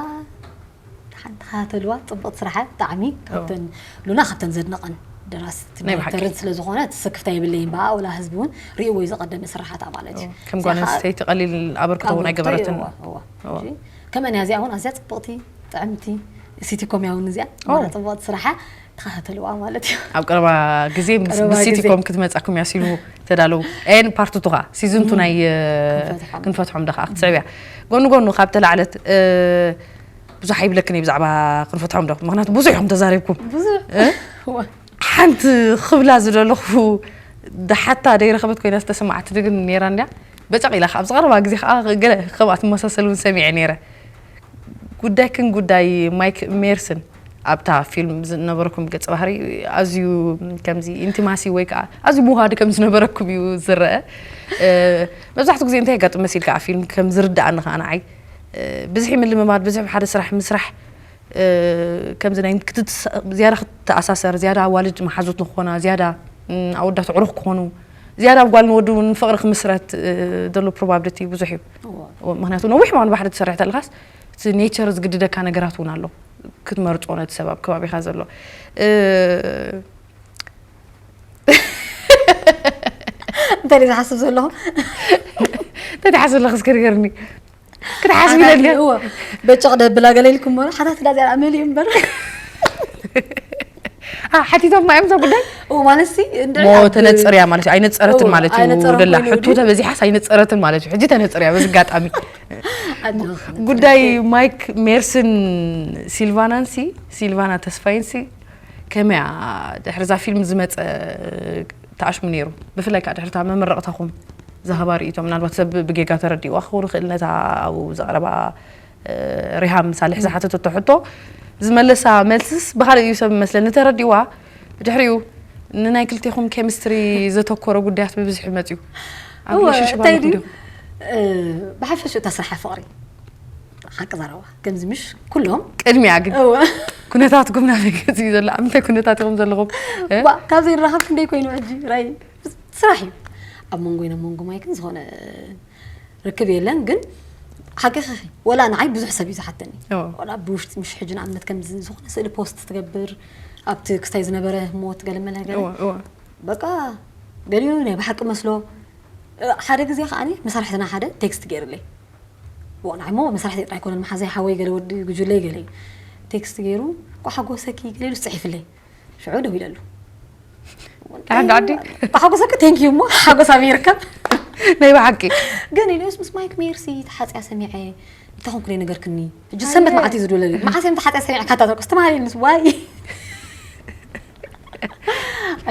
ሓንቲ ተኸታተልዋ፣ ጽብቕቲ ስራሓ ብጣዕሚ። እዎ። ካብተን ሉና ካብተን ዘድንቐን ደራስቲ ናይ ብሓቂ። ዳይሬክተርን ስለ ዝኾነት ስክፍታ የብለይን ብኣ፣ ወላ ህዝቢ እውን ርእይዎ እዩ ዝቐደመ ስራሓታ ማለት እዩ። እዎ። ከም እዚኣ ጓል ኸዓ ኣንስተይቲ ቀሊል ኣበርክቶ እውን ኣብ-፣ ኣይገበረትን። እዎ፣ እዎ። እዎ። እሺ። ከምኣ እዚኣ እውን ኣዝያ ጽብቕቲ፣ ጥዕምቲ፣ ሲቲኮም እያ እውን እዚኣ። እዎ። ማራ ጽብቕቲ ስራሓ ተኸታተልዋ ማለት እዩ። ኣብ ቀረባ ግዜ ምስ፣ ቀረባ ምስ ግዜ። ሲቲኮም ክትመጻኩም እያ ሲሉ ተዳለዉ። ኤን ፓርት ቱ ኸዓ፣ ሲዝን ቱ ናይ፣ እ፣ ክንፈትሖም። ክንፈትሖም ዶ ኸዓ ክትስዕብ እያ። ጎኒ ጎኑ ካብ ተላዕለት፣ እ፣ ብዙሕ ኣይብለክን እየ ብዛዕባ ክንፈትሖም ዶ። ምኽንያቱ ብዙሕ ኢኹም ተዛሪብኩም። ብዙሕ። እ? እዋ። ሓንቲ ክብላ ዝደለኹ፣ ደሓታ ደይረኸበት ኮይና ዝተሰማዓትኒ ግን ነይራ እንድያ። በጨቕ ኢላ ኸዓ፣ ኣብዚ ቀረባ ግዜ ኸዓ ገለ ከምኣ ትመሳሰል እውን ሰሚዐ ነይረ። ጉዳይክን ጉዳይ ማይክ ሜርስን ኣብታ ፊልም ዝነበረኩም ገጸ ባህሪ ኣዝዩ ከምዚ ኢንቲማሲ ወይ ከዓ ኣዝዩ ምውሃድ ከም ዝነበረኩም እዩ ዝረአ። እ፣ መብዛሕትኡ ግዜ እንታይ የጋጥም መሲልካ ኣብ ፊልም ከም ዝርድኣኒ ኸዓ ንዓይ፣ እ፣ ብዝሒ ምልምማድ፣ ብዝሒ ሓደ ስራሕ ምስራሕ፣ እ፣ ከምዚ ናይ ክትትስ-፣ ዝያዳ ክትተኣሳሰር፣ ዝያዳ ኣዋልድ መሓዙት ንክኾና፣ ዝያዳ፣ ም፣ ኣወዳት ኣዕሩኽ ክኾኑ፣ ዝያዳ ኣብ ጓልን ወድን እውን ፍቕሪ ክምስረት፣ እ፣ ዘሎ ፕሮባብሊቲ ብዙሕ እዩ። እዎ። እዎ፣ ምኽንያቱ ነዊሕ እዋን ብሓደ ትሰርሕ ተለኻስ፣ እቲ ኔቸር ዝግድደካ ነገራት እውን ኣሎ። ክትመርጾ ነቲ ሰብ ኣብ ከባቢኻ ዘሎ። እ፣ እንታይ ድየ ዝሓስብ ዘለኹ? እንታይ ትሓስብ ኣለኺ እስከ ንገርኒ? ክትሓስብ ኢለ ድየ? እዎ። በጨቕ ደብላ ገለ ኢልኩም እሞ፣ ሓታት ዳ እዚኣ መሊኡ እምበር። ሓቲቶም እዮም እዛ ጉዳይ? ኦ ማለት ሲ እንደ ሞ ተነፅርያ ማለት እዩ ኣይነፀረትን ማለት እዩ ደላ ሕቶ ተበዚሓስ ኣይነፀረትን ማለት እዩ ሕጂ ተነፅርያ በዚ ኣጋጣሚ። ጉዳይ ማይክ ሜርስን ሲልቫናን ሲ ሲልቫና ተስፋይን ሲ ከመያ ድሕሪ እዛ ፊልም ዝመፀ ተኣሽሙ ነይሩ? ብፍላይ ከዓ ድሕርታ መመረቕታኹም ዝሃባ ርእይቶ ምናልባት ሰብ ብጌጋ ተረዲእዋ ክኸውን ይኽእል ነታ ኣብኡ ዘቕረባ ሪሃም ሳልሕ ዝሓተተቶ ሕቶ ዝመለሳ መልስስ ብካልእ እዩ ሰብ መስለኒ ተረዲእዋ። ብድሕሪኡ ንናይ ክልቴኹም ኬሚስትሪ ዘተኮረ ጉዳያት ብብዝሒ መፅዩ ኣብ እወ፣ ሪሌሽንሽፕ እንታይ ኣለኩም ድዩ? ዲኹም? እ፣ ብሓፈሽ እታ ስራሕ ፍቕሪ ሓቂ ዘረባ ከምዚ ምሽ ኩሎም ቅድሚያ ግን እወ ኩነታትኩም ናበይ ገፅ እዩ ዘሎ ኣብ ምንታይ ኩነታት ኢኹም ዘለኹም እ? ዋ፣ ካብ ዘይንራኸብ ክንደይ ኮይኑ ሕጂ ራይ ስራሕ እዩ። ኣብ መንጎ ናብ መንጎ ማይ ግን ዝኾነ ርክብ የለን። ግን ሓቂ ኸ ወላ ንዓይ ብዙሕ ሰብ እዩ ዝሓተኒ። እወ። ወላ ብውሽጢ ምሽ ሕጂ ንኣብነት ከምዚ ዝኾነ ስእሊ ፖስት ትገብር ኣብቲ ክስታይ ዝነበረ ህሞት ገለመለ ገለ እወ፣ እወ። በቃ ገሊኡ ናይ ብሓቂ መስሎ። እ፣ ሓደ ግዜ ከዓኒ መሳርሕትና ሓደ ቴክስት ገይርለይ። እዎ፣ ንዓይ ሞ መሳርሕቲ ጥራይ ኮነን መሓዘይ ሓወይ ገለ ወዲ ጉጅለይ ገለ እዩ። ቴክስት ገይሩ ኳሓጎሰኪ ገለ ኢሉ ጽሒፍለይ። ሽዑ ደው ኢለሉ። ደሓን ዶ ዓዲ? ኳሓጎሰኪ ቴንክ ዩ እሞ ሓጎስ ኣበይ ይርከብ? ናይ ብሓቂ ግን ኢልዮስ ምስ ማይክ ሜርሲ ተሓጽያ ሰሚዐ። እንታይ ኮንኩ ነገር ክኒ ሕጂ ሰንበት መዓልቲ ዝድወለሉ መዓስ እዮም ተሓጽያ ሰሚዐ ካታ ተርኩስ ትማሊ ምስ ዋይ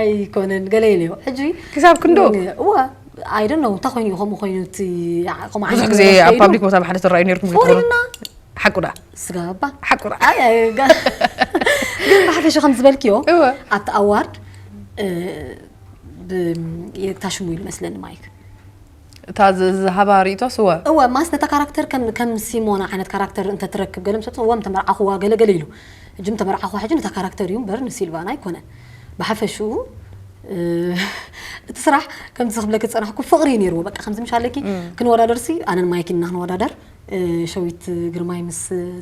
ኣይኮነን ገለ ኢለዮ ሕጂ ክሳብ ክንዶ እዋ ኣይ ዶንት ኖ እንታይ ኮይኑ እዩ ከምኡ ኮይኑ እቲ ከምኡ ብዙሕ ዓይነት ግዜ ነገር ኣብ ከይዱ ፓብሊክ ቦታ ብሓደ ትረኣዩ ነርኩም ክትኾኑ ፎሪና ሓቁ ዳ ስጋባ ሓቁ ዳ ኣይ ኣይ ጋ- ግን ብሓፈሻ ከም ዝበልክዮ እወ። ኣብቲ ኣዋርድ እ፣ ብ- የታሽሙ ኢሉ መስለኒ ማይክ እታ ዝ- ዝሃባ ርእቶ ስወ እወ ማስ ነታ ካራክተር ከም ከም ሲሞና ዓይነት ካራክተር እንተ ትረክብ ገለ ምሰጥ እወም ተመርዓኹዋ ገለ ገለ ኢሉ እጅም ተመርዓኹዋ ሕጂ ነታ ካራክተር እዩ እምበር ንሲልቫና ኣይኮነን ብሓፈሽኡ እ፣ እቲ ስራሕ ከምዚ ክብለክ ዝፀናሕኩ ፍቕሪ እዩ ነይርዎ በቃ ከምዚ ምሻለኪ ክንወዳደር ሲ ኣነን ማይኪን እና ክንወዳደር እ፣ ሸዊት ግርማይ ምስ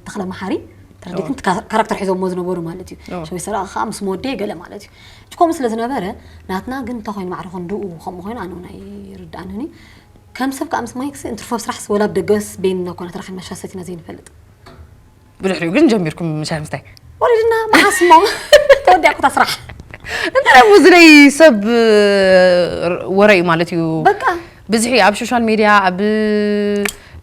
ተኽለ መሓሪ ተረዲክን ካራክተር ሒዞሞ ዝነበሩ ማለት እዩ ኦ። ሸዊት ሰራቂ ከዓ ምስ ሞዴ ገለ ማለት እዩ እቲ ከምኡ ስለ ዝነበረ ናትና ግን እንታይ ኮይኑ ማዕረ ክንድኡ ከምኡ ኮይኑ ኣነ እውን ኣይርድኣንን እዩ ከም ሰብ ከዓ ምስ ማይክስ እንትርፎ ስራሕ ወላ ብደገስ ቤን እናኮነ ተራኺብና ሻሰቲና ዘይንፈልጥ ብድሕሪኡ ግን ጀሚርኩም ምሻ ምስታይ ወሪድና መዓስ እሞ ተወዲኣኩታ ስራሕ እንታይ ብዙ ናይ ሰብ ወረ እዩ ማለት እዩ በቃ ብዝሒ ኣብ ሶሻል ሚድያ ኣብ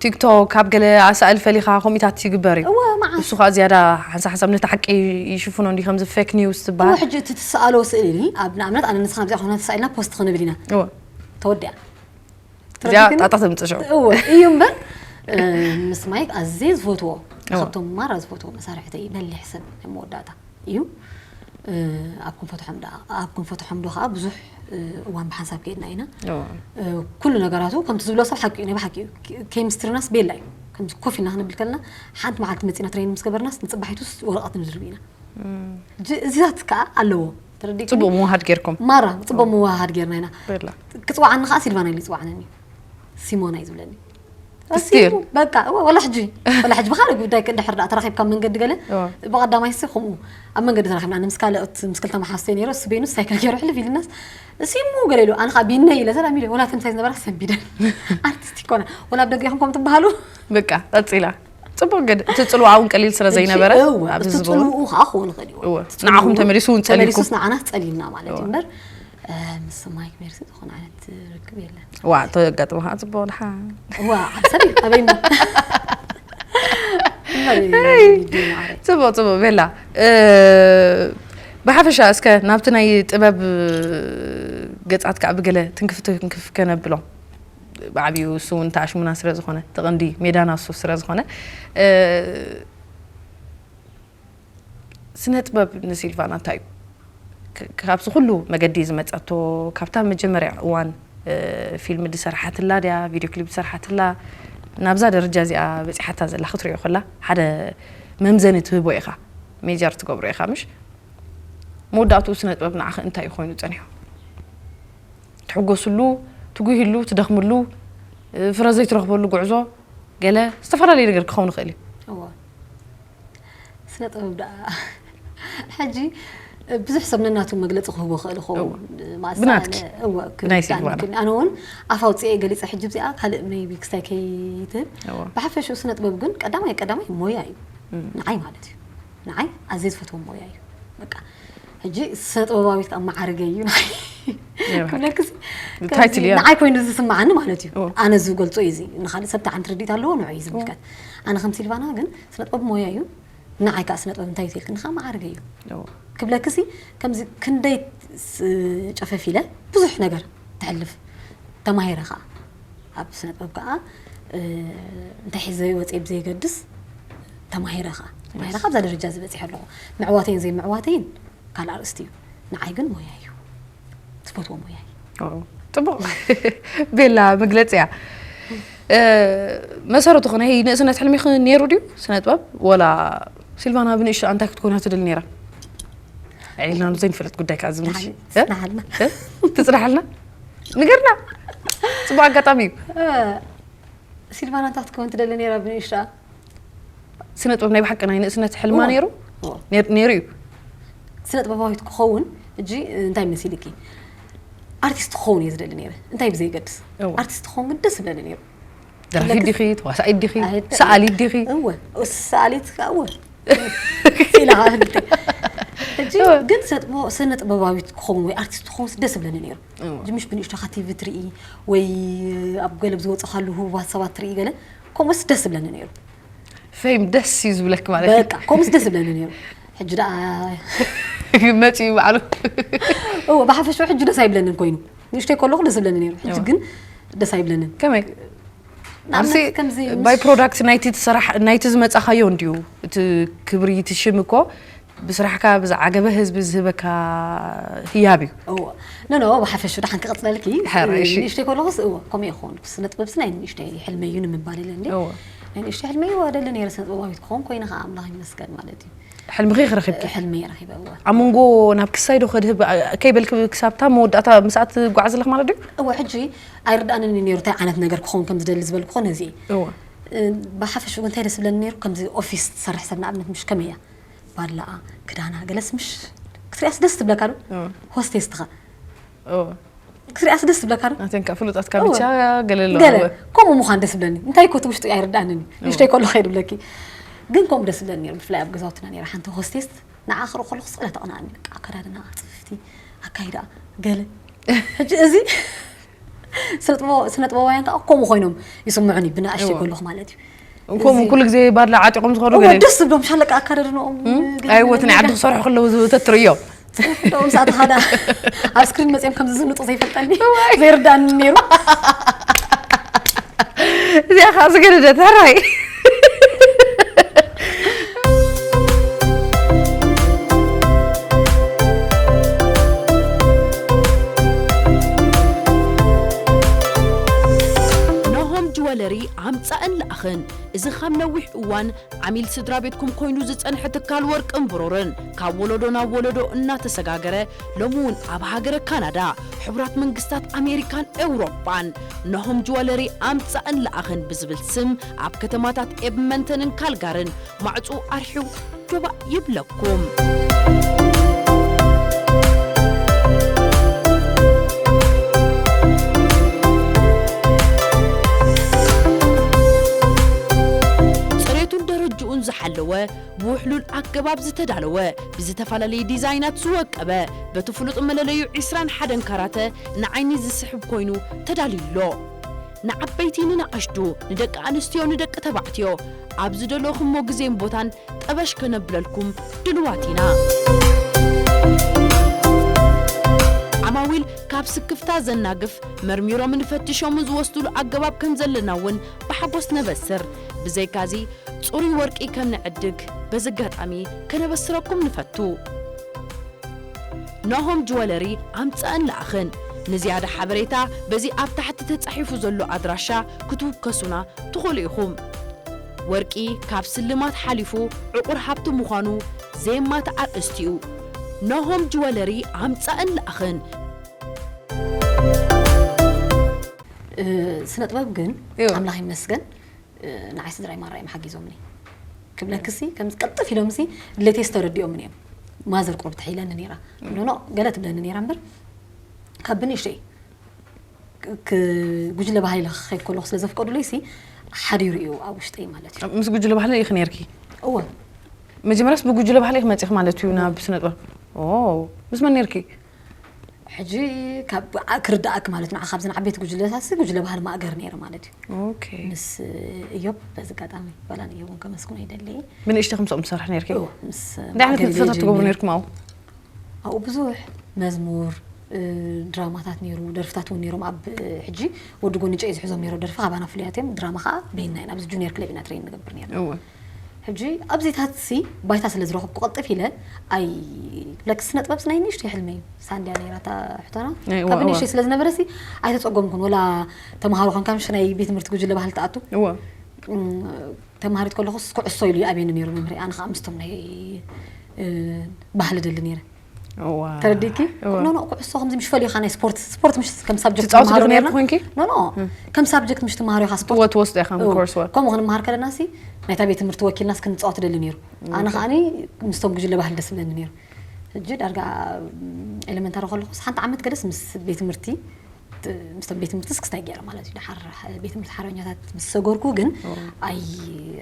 ቲክቶክ ኣብ ገለ ኣሳእል ፈሊኻ ከምኡታት ይግበር እዩ እወ መዓስ እሱ ከዓ ዝያዳ ሓንሳ ሓንሳብ ነቲ ሓቂ ይሽፍኖ እንዲ ከምዚ ፌክ ኒውስ እወ ዝበሃል ሕጂ እቲ ትሰኣሎ ስእሊ ኢሊ ኣብ ንኣብነት ኣነ ንስኻ ብዚኣ ኮነ ተሳኢልና ፖስት ክንብል ኢና እወ ተወዲኣ እዚኣ ጣጣ ተምፅእ ሽዑ እወ እዩ እምበር እ፣ ምስ ማይክ ኣዝየ ዝፈትዎ እወ። ካብቶም ማራ ዝፈትዎ መሳርሕተይ በሊሕ ሰብ ናይ መወዳእታ እዩ እ፣ ኣብ ክንፈትሖም ደኣ ኣብ ክንፈትሖም ዶ ከዓ ብዙሕ እ፣ እዋን ብሓንሳብ ከይድና ኢና እወ። እ፣ ኩሉ ነገራቱ ከምቲ ዝብሎ ሰብ ሓቂ እዩ ናይ ብሓቂ እዩ ኬሚስትሪናስ ቤላ እዩ ከምዚ ኮፍ ኢልና ክንብል ከለና ሓንቲ መዓልቲ መፂና ትሬኒንግ ምስ ገበርናስ ንፅባሒቱስ ወረቐት ንዝርብ ኢና ሕጂ እዚታት ከዓ ኣለዎ ተረዲእኩ ፅቡቅ ምውሃድ ጌርኩም ማራ ፅቡቅ ምውሃድ ጌርና ኢና በላ ክፅዋዓኒ ከዓ ሲልቫና ኢሉ ይፅዋዓነኒ ሲሞና እዩ ዝብለኒ Still? በቃ እወ፣ ወላ ሕጂ ወላ ሕጂ ብካልእ ጉዳይ እንድሕር ደኣ ተራኺብካ ኣብ መንገዲ ገለ እወ። ብቐዳማይ ሲ ከምኡ ኣብ መንገዲ ተራኺብና ኣነ ምስ ካልኦት ምስ ክልተ መሓዝተይ ነይሩ እሱ በይኑ ሳይክል ገይሩ ሕልፍ ኢልናስ እሲሙ ገለ ኢሉ ኣነ ከዓ ቢነ ኢለ ሰላም ኢለ ወላ ተምሳይ ዝነበራ ሰንቢደን ኣርቲስት ይኮና ወላ ኣብ ደገ ኢኹም ከም ትበሃሉ በቃ ቀፂላ ፅቡቅ ግን እቲ ፅልዋ እውን ቀሊል ስለ ዘይነበረ እወ፣ ኣብዚ እቲ ዝበሉ ፅልውኡ ከዓ ክኸውን ይኽእል እዩ እወ፣ ንዓኹም ተመሊሱ እውን ፀሊልኩም ተመሊሱስ ንዓና ፀሊልና ማለት እዩ እምበር እ፣ ምስ ማይክ ሜርሲ ዝኾነ ዓይነት ርክብ የለን ዋ ተጋጥመ ከዓ ፅቡቅ ድሓን ዋ ዓሰብ እዩ ኣበይ እሞ እምበር እዩ፣ እዩ፣ እዩ፣ እዩ፣ እዩ፣ ፅቡቅ ፅቡቅ ቤላ እ፣ ብሓፈሻ እስከ ናብቲ ናይ ጥበብ ገፃት ከዓ ብገለ ትንክፍ ትንክፍ ከነብሎ ብዓብዩ እሱ እውን ተኣሽሙና ስለ ዝኾነ ተቐንዲ ሜዳና እሱ ስለ ዝኾነ እ፣ ስነ ጥበብ ንሲልቫና እንታይ እዩ? ክ- ካብዚ ኩሉ መገዲ ዝመፀቶ ካብታ መጀመርያ እዋን እ፣ ፊልም ዝሰርሓትላ ድያ ቪድዮ ክሊፕ ዝሰርሓትላ ናብዛ ደረጃ እዚኣ በፂሓታ ዘላ ክትሪኦ ከላ ሓደ መምዘኒ ትህቦ ኢኻ ሜጀር ትገብሮ ኢኻ ምሽ መወዳእትኡ ስነ ጥበብ ንዓኺ እንታይ እዩ ኮይኑ ፀኒሑ ትሕጎስሉ ትጉሂሉ ትደኽምሉ እ፣ ፍረ ዘይትረኽበሉ ጉዕዞ ገለ ዝተፈላለዩ ነገር ክኸውን ይኽእል እዩ እወ። ስነ ጥበብ ደኣ ሕጂ ብዙሕ ሰብ ነናቱ መግለፂ ክህቦ ክእል ይኸውን ማእሳ ብናትኪ። እወ ብናይ ሲልቫና። ኣነ እውን ኣፍ ኣውፅኤ ገሊፀ ሕጂ እዚኣ ካልእ ሜቢ ክስታይ ከይትህብ እወ። ብሓፈሽኡ ስነ ጥበብ ግን ቀዳማይ ቀዳማይ ሞያ እዩ ንዓይ ማለት እዩ ንዓይ ኣዝየ ዝፈትዎ ሞያ እዩ በቃ ሕጂ ስነ ጥበባዊት ከዓ ማዕረገ እዩ። ክብለክሲ ንዓይ ኮይኑ ዝስምዓኒ ማለት እዩ። ኣነ ዝገልጾ እዩ። እዚ ንካልእ ሰብ ተዓንት ርዲት ኣለዎ ንዑ እዩ ዝምልከት። ኣነ ከም ሲልቫና ግን ስነ ጥበብ ሞያ እዩ። ንዓይ ከዓ ስነ ጥበብ እንታይ ትልክኒ ከዓ ማዕረገ እዩ። ክብለክሲ ከምዚ ክንደይ ጨፈፊለ ብዙሕ ነገር ትሕልፍ ተማሂረ ከዓ ኣብ ስነ ጥበብ ከዓ እንታይ ሒዘ ወፅየ ብዘየገድስ ተማሂረ ከዓ ተማሂረ ከዓ ኣብዛ ደረጃ ዝበፂሐ ኣለኹ። ምዕዋተይን ዘይምዕዋተይን ካልእ ኣርእስቲ እዩ። ንዓይ ግን ሞያ እዩ። ዝፈትዎ ሞያ እዩ። ጽቡቕ። ቤላ መግለጺ እያ። መሰረቱ ኸ ናይ ንእስነት ሕልሚኺ ነይሩ ድዩ ስነ ጥበብ? ወላ ሲልቫና ብንእሽቶ እንታይ ክትኮን እያ ትደሊ ነይራ? ዕልና ዘይንፈልጥ ጉዳይ ከዓ ዝምሽ ትጽናሓልና። ንገርና። ጽቡቕ ኣጋጣሚ እዩ። ሲልቫና እንታይ ክትከውን ትደሊ ነይራ ብንእሽታ? ስነ ጥበብ ናይ ብሓቂ ናይ ንእስነት ሕልማ ነይሩ ነይሩ እዩ። ስነ ጥበባዊት ክኸውን እጂ እንታይ መሲልኪ? ኣርቲስት ክኸውን እየ ዝደሊ ነይረ። እንታይ ብዘይገድስ ኣርቲስት ክኸውን ግን ደስ ይብለኒ ነይሩ። ደራፊት ዲኺ፣ ተዋሳኢት ዲኺ፣ ሰኣሊት ዲኺ? እወ፣ ሰኣሊት እወ። ኢላ እጂ ግን ስነ ጥበባዊት ክኸውን ወይ ኣርቲስት ክኸውን ደስ ይብለኒ ነይሩ። እጂ ምሽ ብንእሽቶኻ ቲቪ ትርኢ ወይ ኣብ ገለ ብዝወፅኻሉ ህቡባት ሰባት ትርኢ ገለ ከምኡስ ደስ ይብለኒ ነይሩ። ፌም ደስ እዩ ዝብለክ ማለት እዩ። በቃ ከምኡስ ደስ ይብለኒ ነይሩ። ሕጂ ደኣ መፅኡ ባዕሉ። እዎ ብሓፈሽኡ ሕጂ ደስ ኣይብለንን ኮይኑ ንእሽተይ ከለኹ ደስ ይብለኒ ነይሩ። ሕጂ ግን ደስ ኣይብለንን። ከመይ? ኣምሲ ባይ ፕሮዳክት ናይቲ ትስራሕ ናይቲ ዝመጻኻዮ እንድዩ እቲ ክብሪ እቲ ሽም እኮ ብስራሕካ ብዝዓገበ ህዝቢ ዝህበካ ህያብ እዩ። እዎ ኖ ኖ ብሓፈሹ ደሓን ክቕፅለልኪ ንእሽተይ ከለኹስ እዎ ከምኡ ይኸውን ስነ ጥበብስ ናይ ንእሽተይ ሕልመይ እዩ ንምባል ኢለ እንዲ ናይ ንእሽተይ ሕልመይ እዎ ደሊ ነይረ ስነ ጥበባዊት ክኸውን ኮይነ ከዓ ኣምላኽ ይመስገን ማለት እዩ። ሕልምኺ ክረኺብኪ? ሕልመይ ረኺበ እወ። ኣብ መንጎ ናብ ክሳይ ዶ ከድህብ ከይበልኪ ክሳብታ መወዳእታ ምስኣ ትጓዓዝ ኣለኺ ማለት ድዩ? እወ ሕጂ ኣይርድኣንን እዩ ነይሩ እንታይ ዓይነት ነገር ክኸውን ከም ዝደሊ ዝበልኩ ኾነ እዚ እወ። ብሓፈሽኡ እንታይ ደስ ብለኒ ነይሩ ከምዚ ኦፊስ ትሰርሕ ሰብ ንኣብነት ምሽ ከመይ እያ ባላኣ ክዳና ገለስ ምሽ ክትሪኣስ ደስ ትብለካ ዶ ሆስቴስ ትኻ ክትሪኣስ ደስ ትብለካ ዶ ናተን ከዓ ፍሉጣት ካቢቻ ገለ ኣለዋ ገለ ከምኡ ምዃን ደስ ብለኒ እንታይ ኮቲ ውሽጡ ኣይርዳእንን እዩ ንሽተይ ከሎ ከይድ ብለኪ ግን ከምኡ ደስ ብለኒ ነይሩ ብፍላይ ኣብ ገዛውትና ነይራ ሓንቲ ሆስቴስ ንዓ ክርኢ ከለኹ ስቕለ ተቕንኣኒ በቃ ኣከዳድና ፅፍፍቲ ኣካይዳ ገለ ሕጂ እዚ ስነ ጥበባውያን ከዓ ከምኡ ኮይኖም ይስምዑኒ ብንኣሽተይ ከለኹ ማለት እዩ። ከምኡ ኩሉ ግዜ ባድላ ዓጢቖም ዝኸዱ ገለ ደስ ዝብሎም ሻለቃ ኣካዳድንኦም ኣይወት ናይ ዓዲ ክሰርሑ ከለዉ ተትርእዮ ዶም ሳተ ሓደ ኣብ ስክሪን መፅኦም ከም ዝዝንጡ ዘይፈልጠኒ ዘይርዳኒ ነይሩ። እዚኣ ከዓ ዝገደደት ሕራይ ጅወለሪ ኣምጻእን ለኣኽን። እዚ ካብ ነዊሕ እዋን ዓሚል ስድራ ቤትኩም ኮይኑ ዝጸንሐ ትካል ወርቅን ብሩርን፣ ካብ ወለዶ ናብ ወለዶ እናተሰጋገረ፣ ሎሚ እውን ኣብ ሃገረ ካናዳ፣ ሕቡራት መንግስታት ኣሜሪካን ኤውሮጳን፣ ናሆም ጅወለሪ ኣምጻእን ለኣኽን ብዝብል ስም ኣብ ከተማታት ኤድመንተንን ካልጋርን ማዕጹ ኣርሒው ዶባእ ይብለኩም። ጽሬቱን ደረጅኡን ዝሓለወ፣ ብውሕሉል ኣገባብ ዝተዳለወ፣ ብዝተፈላለየ ዲዛይናት ዝወቀበ፣ በቲ ፍሉጥ መለለዩ ዕስራን ሓደን ካራተ ንዓይኒ ዝስሕብ ኮይኑ ተዳልዩ ኣሎ። ንዓበይቲ ንንኣሽቱ፣ ንደቂ ኣንስትዮ ንደቂ ተባዕትዮ፣ ኣብ ዝደለኹሞ ግዜን ቦታን ጠበሽ ከነብለልኩም ድልዋት ኢና። ዓማዊል ካብ ስክፍታ ዘናግፍ መርሚሮምን ፈቲሾምን ዝወስዱሉ ኣገባብ ከም ዘለና እውን ብሓጎስ ነበስር። ብዘይካዚ ጽሩይ ወርቂ ከም ንዕድግ በዚ ኣጋጣሚ ከነበስረኩም ንፈቱ። ናሆም ጅወለሪ ኣምጻእን ለኣኽን። ንዝያዳ ሓበሬታ በዚ ኣብ ታሕቲ ተጻሒፉ ዘሎ ኣድራሻ ክትውከሱና ትኽእሉ ኢኹም። ወርቂ ካብ ስልማት ሓሊፉ ዕቑር ሃብቲ ምዃኑ ዘየማትእ ኣርእስቲ እዩ። ናሆም ጅወለሪ ኣምጻእን ለኣኽን። ስነ ጥበብ ግን ኣምላኽ ይመስገን ንዓይ ስድራይ ማራ እዮም ሓጊዞምኒ ክብለክሲ ከምዚ ቅልጥፍ ኢሎምሲ ድሌቴስ ተረዲኦምን እዮም ማዘር ቁሩብ ትሕይለኒ ነይራ ኖኖ ገለ ትብለኒ ነይራ እምበር ካብ ብንእሽተይ ጉጅለ ባህሊ ኢለ ክኸይድ ከለኹ ስለ ዘፍቀዱለይ ሲ ሓዲሩ እዩ ኣብ ውሽጠይ ማለት እዩ። ምስ ጉጅለ ባህሊ ኢኺ ነይርኪ? እወ። መጀመርያስ ብጉጅለ ባህሊ ኢኺ መፂኺ ማለት እዩ ናብ ስነ ጥበብ? ኦ፣ ምስ መን ነርኪ? ሕጂ ካብ ክርዳእክ ማለት ንዓ ካብዘን ዓበይቲ ጉጅለታት ሲ ጉጅለ ባህሊ ማእገር ነይረ ማለት እዩ። ኦኬ። ምስ እዮብ በዚ ኣጋጣሚ ዋላ ንእዮብ እውን ከመስግኖ ይደሊ። ብንእሽተ ከምሶም ትሰርሕ ነርኪ? እዎ፣ ምስ እንታይ ዓይነት ማእገር ንጥፈታት ሌጀ ትገብሩ ነይረ። ነርኩም ኣብኡ? ኣብኡ ብዙሕ መዝሙር፣ እ፣ ድራማታት ነይሩ፣ ደርፍታት እውን ነይሮም ኣብ ሕጂ ወዲ ጎኒ ጨይ ዝሕዞም ነይሩ ደርፊ ካባና ፍሉያት እዮም። ድራማ ከዓ በይና ኢና ኣብዚ ጁኒየር ክለብ ኢና ትሬን ንገብር ነይርና። እወ። ሕጂ ኣብዚታት ሲ ባይታ ስለ ዝረኸብኩ ቅልጥፍ ኢለ ኣይ ክብለክ ስነ ጥበብ ናይ ንእሽተይ ሕልመ እዩ። ሳንድያ ነይራ እታ ሕቶና እወ፣ ካብ እወ። ንእሽተይ ስለ ዝነበረ ሲ ኣይተፀጎምኩን። ወላ ተምሃሮ ኮንካ ምሽ ናይ ቤት ትምህርቲ ጉጅለ ባህሊ ተኣቱ እወ። እም፣ ተምሃሪት ከለኹስ ኩዕሶ ኢሉ ይኣብየኒ ነይሩ መምህሪ። ኣነ ከዓ ምስቶም ናይ እ፣ ባህሊ ደሊ ነይረ። እዋ። ተረዲእኪ? እወ። ኖ ኖ ኩዕሶ ከምዚ ምሽ ፈሊኻ ናይ ስፖርት ስፖርት ምሽ ከም ሳብጀክት ትፃወቱ ተምሃሮ ዲኹም ነይርና ነርኩ? ኮንኪ? ኖ ኖ ከም ሳብጀክት ምሽ ትምሃሮ ኢኻ ስፖርት ትወ ትወስዱ ኢኻ እወ። ኮርስ ወርክ። ከምኡ ክንምሃር ከለና ሲ ናይታ ቤት ትምህርቲ ወኪልና እስክንፃወት ደሊ ነይሩ። ኣነ ከዓ ጉጅለ ባህሊ ደስ ብለኒ ነይሩ። ሕጂ ዳርጋ ኤሌመንታሪ ከለኹስ ሓንቲ ዓመት ገደስ ምስ ቤት ትምህርቲ ት- ምስቶም ቤት ትምህርቲ ስክስታይ ገይረ ማለት እዩ። ድሓር ቤት ትምህርቲ ሓርበኛታት ምስ ሰገርኩ ግን ኣይ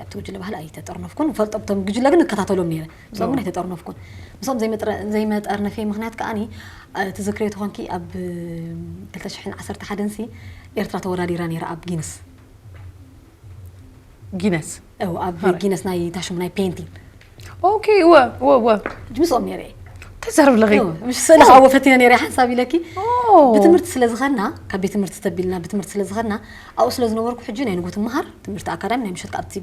ኣብቲ ጉጅለ ባህሊ ኣይተጠርነፍኩን። ፈልጦ ብቶም ጉጅለ ግን እከታተሎም ነይረ። ምስኦም ግን ኣይተጠርነፍኩን። ምስኦም ዘይመጥረ- ዘይመጠርነፊ ምክንያት ከዓኒ ትዝክሪ ተኾንኪ ኣብ ክልተ ሽሕን ዓሰርተ ሓደን ሲ ኤርትራ ተወዳዲራ ነይራ ኣብ ጊነስ። ጊነስ። እው ኣብ ጊነስ ናይ ታሽሙ ናይ ፔንቲንግ ኦኬ። እወ እወ እወ። ምስኦም ነይረ እየ። እንታይ ትዛረብ ኣለኺ? እው፣ ምሽ ስእሊ ካብዎ ፈቲነ ነይረ ሓንሳብ ኢለኪ ኦ። ብትምህርቲ ስለ ዝኸና ካብ ቤት ትምህርቲ ተቢልና ብትምህርቲ ስለ ዝኸና ኣብኡ ስለ ዝነበርኩ ሕጂ ናይ ንጉት ምሃር ትምህርቲ ኣካዳሚ ናይ ምሸት ኣብቲ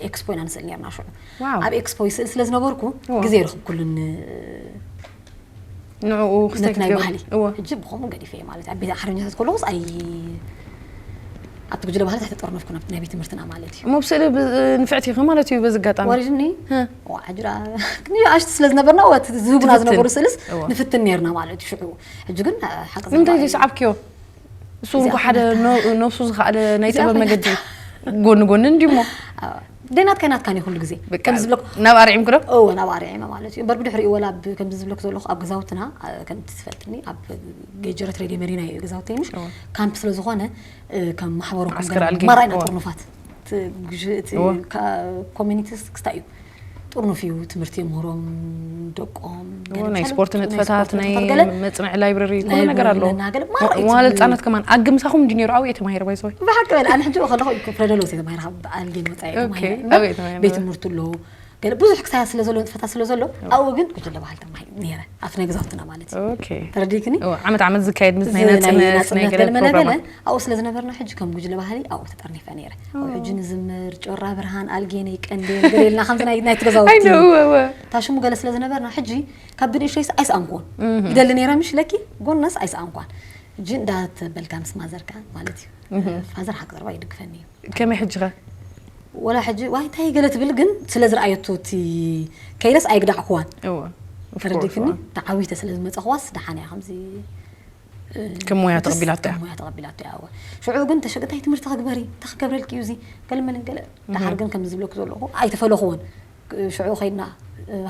ኤክስፖ ኢና ንስእል ነርና ሽዑ ዋው። ኣብ ኤክስፖ ይስእል ስለ ዝነበርኩ እወ። ግዜ ይረኽብኩሉን ንዕኡ ነቲ ክስተይ ናይ ክትገብሪ። ባህሊ እወ። ሕጂ ብኸምኡ ገዲፈ ማለት ኣብ ቤት ሓርበኛታት ከለኹስ ኣይ ኣብቲ ጉጅለ ባህሊ ኣይተጠርነፍኩ ናብቲ ናይ ቤት ትምህርትና ማለት እዩ። እሞ ብስእሊ ብ- ንፍዕቲ ኢኺ ማለት እዩ በዚ ኣጋጣሚ። ወሪድኒ ህ። ዋ ሕጅራ ንኣሽቱ ስለ ዝነበርና ወ ዝህቡና ትፍትን። ዝነበሩ ስእልስ እወ። ንፍትን ነርና ማለት እዩ። ሽዑ ሕጂ ግን ሓቂ ንምንታይ ዘረባ ዘይሰዓብክዮ? እሱ እዚኣ እንኳ ሓደ ኮይና- ነ- ነብሱ ዝኸኣለ ናይ እዚኣ ጥበብ ኮይና- መገዲ ጎኒ ጎኒ እንዲሞ። ደይ ናትካ ናትካን እዩ ኩሉ ግዜ በቃ ከምዚ ዝብለኩ ናብ ኣርዒም ክዶ? እወ ናብ ኣርዒመ ማለት እዩ። እምበር ብድሕሪኡ ወላ ብ- ከምዚ ዝብለኩ ዘለኹ ኣብ ገዛውትና አ፣ ከምቲ ትፈልጥኒ ኣብ ገጀረት ሬድዮ መዲና እዩ ገዛውተይ ምሽ እወ። ካምፕ ስለ ዝኾነ እ፣ ከም ማሕበሮም ከም ዓስከር ገለ ኣልጌ። ማራይ እወ። ጥርኑፋት እቲ ጉጅ- እቲ እወ። ካ- ኮሚኒቲስ ክስታይ እዩ ጥርኑፍ እዩ ትምህርቲ የምህሮም ደቆም ገለ ናይ ብቻ ስፖርት ናይ ንጥፈታት ስፖርት ናይ ንጥፈታት ገለ መፅንዒ ላይብረሪ ኩሉ ላይብረሪ ነገር ኣሎ። ለና ገለ ማራ እዩ መዋለ ትምህርቲ። ህፃናት ከማን ኣግምሳኹም እንዲ ነይሩ ኣብኡ እየ ተማሂረ ባይዘወይ። ብሓቂ በል ኣነ ሕጂ ከለኹ እዩ ፍረደሎስ እየ ተማሂረ ካብ ኣልጌ ወፃኢ ኦኬ፣ ተማሂረ እና ኣበይ ተማሂረ? ቤት ትምህርቲ ኣሎ ገለ ብዙሕ ክሳያ ስለ ዘሎ ንጥፈታት ስለ ዘሎ ኣብኡ ግን ጉጅለ ባህል ተማሂረ ነይረ ኣብቲ ናይ ገዛውትና ማለት እዩ። ኦኬ። ተረዲእክኒ? እወ፣ ዓመት ዓመት ዝካየድ ምስ እዚ ናይ ናይ ናፅነት ናይ ናፅነት ገለ ገለ መለ ፕሮግራማት። ገለ ኣብኡ ስለ ዝነበርና ሕጂ ከም ጉጅለ ባህሊ ኣብኡ ተጠርኒፈ ነይረ። ኣብኡ ሕጂ ንዝምር ጮራ ብርሃን ኣልጌነይ ቀንዴል ገለ ኢልና ከምዚ ናይ ናይ ትገዛውቲ ኣይነ እወ እወ። ታሽሙ ገለ ስለ ዝነበርና ሕጂ ካብ ብንእሽተይስ ኣይሰኣንኩን ይደሊ ነይረ ምሽ ለኪ ጎነስ ኣይሰኣንኳን። ሕጂ እንዳተበልካ ምስ ማዘርካ ማለት እዩ። ፋዘር ሓቂ ዘረባ ይድግፈኒ እዩ። ከመይ ሕጂ ኸ? ወላ ሕጂ ዋይ እንታይ ገለ ትብል ግን ስለ ዝረኣየቶ እቲ ከይለስ ኣይግዳዕኩዋን። እወ። ተረዲክኒ ተዓዊተ ስለ ዝመፀኽዋስ ደሓን እያ ከምዚ ከም ሞያ ተቐቢላቶ እያ። ሞያ ተቐቢላቶ እያ። እወ። ሽዑ ግን ተሸ እንታይ ትምህርቲ ክግበሪ እንታይ ክገብረልኪ እዩ እዚ ገለ መለ ገለ ደሓር ግን ከም ዝብለኩ ዘለኹ ኣይተፈለኹዎን። ሽዑ ከይድና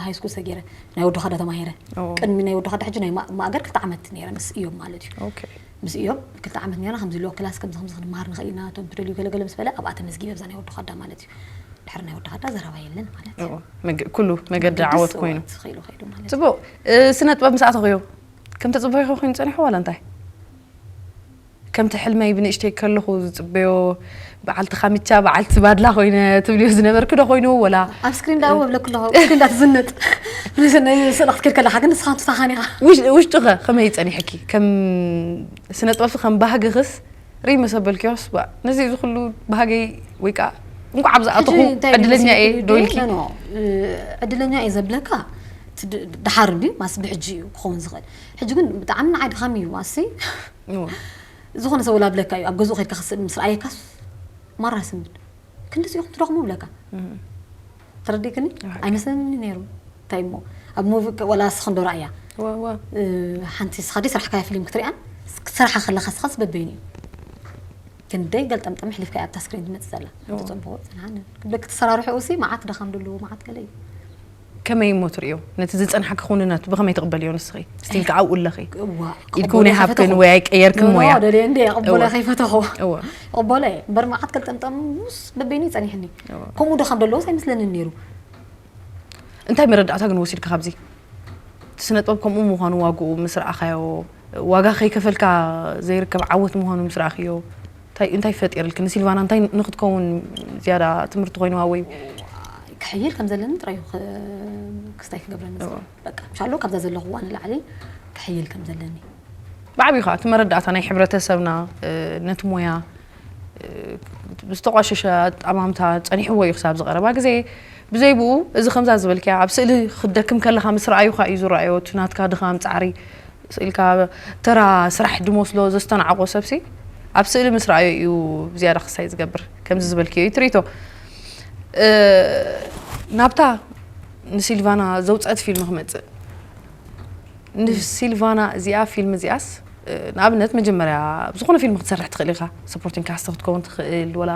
ሃይ ስኩል ሰጊረ ናይ ወዲ ኻዳ ተማሂረ እወ። ቅድሚ ናይ ወዲ ኻዳ ሕጂ ናይ ማ- ማእገር ክልተ ዓመት ነይረ ምስ እዮም ማለት እዩ። ኦኬ። ምስ እዮም ክልተ ዓመት ነርና ከምዚ ኢልዎ ክላስ ከምዚ ከምዚ ክንመሃር ንኽእል ኢና እቶም ትደልዩ ገለገለ ምስ በለ ኣብኣ ተመዝጊበ ብዛ ናይ ወዲ ኻዳ ማለት እዩ። ድሕሪ ናይ ወዲ ኻዳ ዘረባ የለን ማለት እዩ። እዎ፣ መገ- ኩሉ መገዲ ዓወት ኮይኑ ትኽኢሉ ኸይዱ ማለት እዩ። ጽቡቕ። እ፣ ስነ ጥበብ ምስ ኣተኽዮ ከም ተጽበይኮ ኮይኑ ጸኒሑ ዋላ እንታይ? ከምቲ ሕልመይ ብንእሽተይ ከለኹ ዝጽበዮ በዓልቲ ካምቻ በዓልቲ ባድላ ኮይነ ትብልዮ ዝነበርኪ ዶ ኮይኑ ወላ ኣብ ስክሪን ዳኣ ወብለኩ ኣለኹ ስክሪን ዳኣ ትዝንጥ ናይ ስእሊ ክትክል ከለካ ግን ንስኻ ትታኻን ኢኻ ውሽ- ውሽጡ ኸ ከመይ ጸኒሕኪ ከም ስነ ጥበብ ከም ባህግኽስ ርኢ መሰበልኪዮስ ባ ነዚ እዚ ኩሉ ባህገይ ወይ ከዓ እንኳዕ ኣብ ዝኣተኹ ሕጂ እንታይ ዕድለኛ እየ ይመስለኪ ዶ ኢልኪ? ኖ፣ ኖ፣ እ፣ ዕድለኛ እየ ዘብለካ እቲ ድ- ድሓር እንዲ ማስ ብሕጂ እዩ ክኸውን ዝኽእል። ሕጂ ግን ብጣዕሚ ንዓይ ድኻም እዩ ማሲ እዎ። ዝኾነ ሰብ ወላ ብለካ እዩ ኣብ ገዝኡ ከድካ ክስእል ምስ ረኣየካስ ማራ ስምብል ክንድዚ ኢኹም ትደኽሙ ብለካ ተረዲክኒ ኣይ። ኣይመስለኒ ነይሩ እንታይ እሞ ኣብ ሙቪ ወላ ስኽንዶ ረኣያ ዋ ዋ እ፣ ሓንቲ ስኻ ደይ ስራሕካያ ፊልም ክትሪኣን ክትሰርሓ ከለኻ ስኻስ በበይኑ እዩ ክንደይ ገልጠምጠም ሕሊፍካ ኣብታ ስክሪን ትመፅእ ዘላ እዎ። ተፅብቑ ፅንሓን ክብለክ ትሰራርሑ ሲ መዓት ደኻም ደለዎ መዓት ገለ እዩ ከመይ እሞ ትርእዮ ነቲ ዝፀንሓኪ ኩንነት ብኸመይ ትቕበልዮ ንስኺ ስቲል ከዓ ኣብኡ ኣለኺ እዋ ኢልኪ እውን ኣይሃብክን ወይ ኣይቀየርክን ሞያ ደልየ እንደ ቅበሎ እዋ። ከይፈተኹ እዎ ቅበሎ እየ እምበር መዓት ገልጠምጠም ምስ በበይኑ ይፀኒሕኒ እዎ። ከምኡ ደኻም ደለዎ ኣይመስለንን ነይሩ እንታይ መረዳእታ ግን ወሲድካ ካብዚ ስነ ጥበብ ከምኡ ምዃኑ ዋግኡ ምስ ረኣኻዮ፣ ዋጋ ከይከፈልካ ዘይርከብ ዓወት ምዃኑ ምስ ረኣኽዮ፣ እንታይ እንታይ ፈጢርልኪ? ንሲልቫና እንታይ ንክትከውን ዝያዳ ትምህርቲ ኮይንዋ ወይ? ክሕይል ከም ዘለኒ ጥራይ እዩ ክ- ክስታይ ክገብረኒ ዝኽእል። በቃ ሻሎ ካብዛ ዘለኹዋ ንላዕሊ ክሕይል ከም ዘለኒ። ብዓብዩ ከዓ እቲ መረዳእታ ናይ ሕብረተሰብና፣ እ፣ ነቲ ሞያ፣ እ፣ ብዝተቋሸሸ ኣጣማምታ ጸኒሕዎ እዩ ክሳብ ዝቐረባ ግዜ። ብዘይ ብኡ እዚ ከምዛ ዝበልክያ ኣብ ስእሊ ክትደክም ከለኻ ምስ ረኣዩኻ እዩ ዝረኣዮ፣ እቲ ናትካ ድኻም ጻዕሪ። ስእልካ ተራ ስራሕ ድመስሎ ዘስተናዕቆ ሰብሲ ኣብ ስእሊ ምስ ረኣዮ እዩ ዝያዳ ክሳይ ዝገብር። ከምዚ ዝበልክዮ እዩ ትርኢቶ። እ፣ ናብታ ንሲልቫና ዘውፀት ፊልም ክመፅእ፣ ንሲልቫና እዚኣ ፊልም እዚኣስ፣ እ፣ ንኣብነት መጀመርያ ዝኾነ ፊልም ክትሰርሕ ትኽእል ኢኻ። ሰፖርቲንግ ካስት ክትከውን ትኽእል፣ ወላ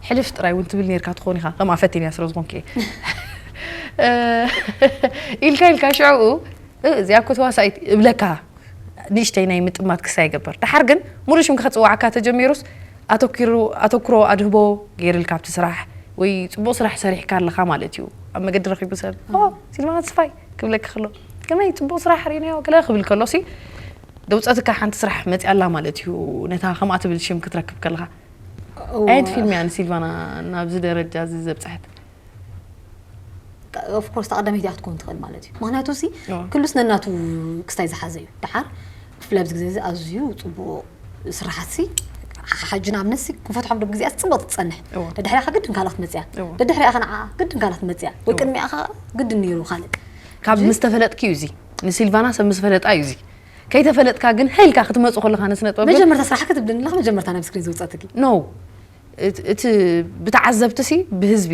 ሕልፍ ጥራይ እውን ትብል ነርካ ትኾን ኢኻ። ከምኣ ፈቲን እያ ስለ ዝኾንክ እየ። እ፣ ኢልካ ኢልካ ሽዕኡ፣ "እ፣ እዚኣ እኮ ተዋሳኢት" እብለካ፣ ንእሽተይ ናይ ምጥማት ክሳይ ይገበር። ደሓር ግን ሙሉእ ሽምካ ክፅዋዓካ ተጀሚሩስ ኣተኪሩ፣ ኣተኩሮ ኣድህቦ ገይርልካ ኣብቲ ስራሕ ወይ ፅቡቅ ስራሕ ሰሪሕካ ኣለኻ ማለት እዩ። ኣብ መገዲ ረኺቡ ሰብ "ኦ፣ ሲልቫና ተስፋይ" ክብለካ ከሎ፣ "ከመይ ፅቡቅ ስራሕ ርኢናዮ" ገለ ክብል ከሎ ሲ ደውፀትካ ሓንቲ ስራሕ መፅያ ኣላ ማለት እዩ። ነታ ከምኣ ትብል ሽም ክትረክብ ከለኻ። እወ። ኣየት ፊልም እያ ንሲልቫና ናብዚ ደረጃ እዚ ዘብፅሐት? ኦፍኮርስ ተቐዳመይቲ እያ ክትከውን ትኽእል ማለት እዩ። ምክንያቱ ሲ እወ። ኩሉስ ነናቱ ክስታይ ዝሓዘ እዩ። ደሓር ብፍላይ ኣብዚ ግዜ እዚ ኣዝዩ ፅቡቅ ስራሓት ሲ፣ ሕጂ ንኣብነት ሲ ክንፈትሖም ዶ ግዜያት ፅቡቅ ትፀንሕ። እወ። ደድሕሪያ ግድን ካልእ ክትመፅያ። እወ። ደድሕሪያ ከነዓ ግድን ካልእ ክትመፅያ። ወይ ቅድሚያ ከ ግድን ነይሩ ካልእ። ካብ ምስ ተፈለጥኪ እዩ እዚ። ንሲልቫና ሰብ ምስ ፈለጣ እዩ እዚ። ከይተፈለጥካ ግን ሀይልካ ክትመፁ ከለኻ ንስነ ጥበብ ግን መጀመርታ ስራሕኪ ትብልኒ ኣለኻ፣ መጀመርታ ናብ ስክሪን ዝውፀትኪ። ኖ፣ እቲ- እቲ ብተዓዘብቲ ሲ ብህዝቢ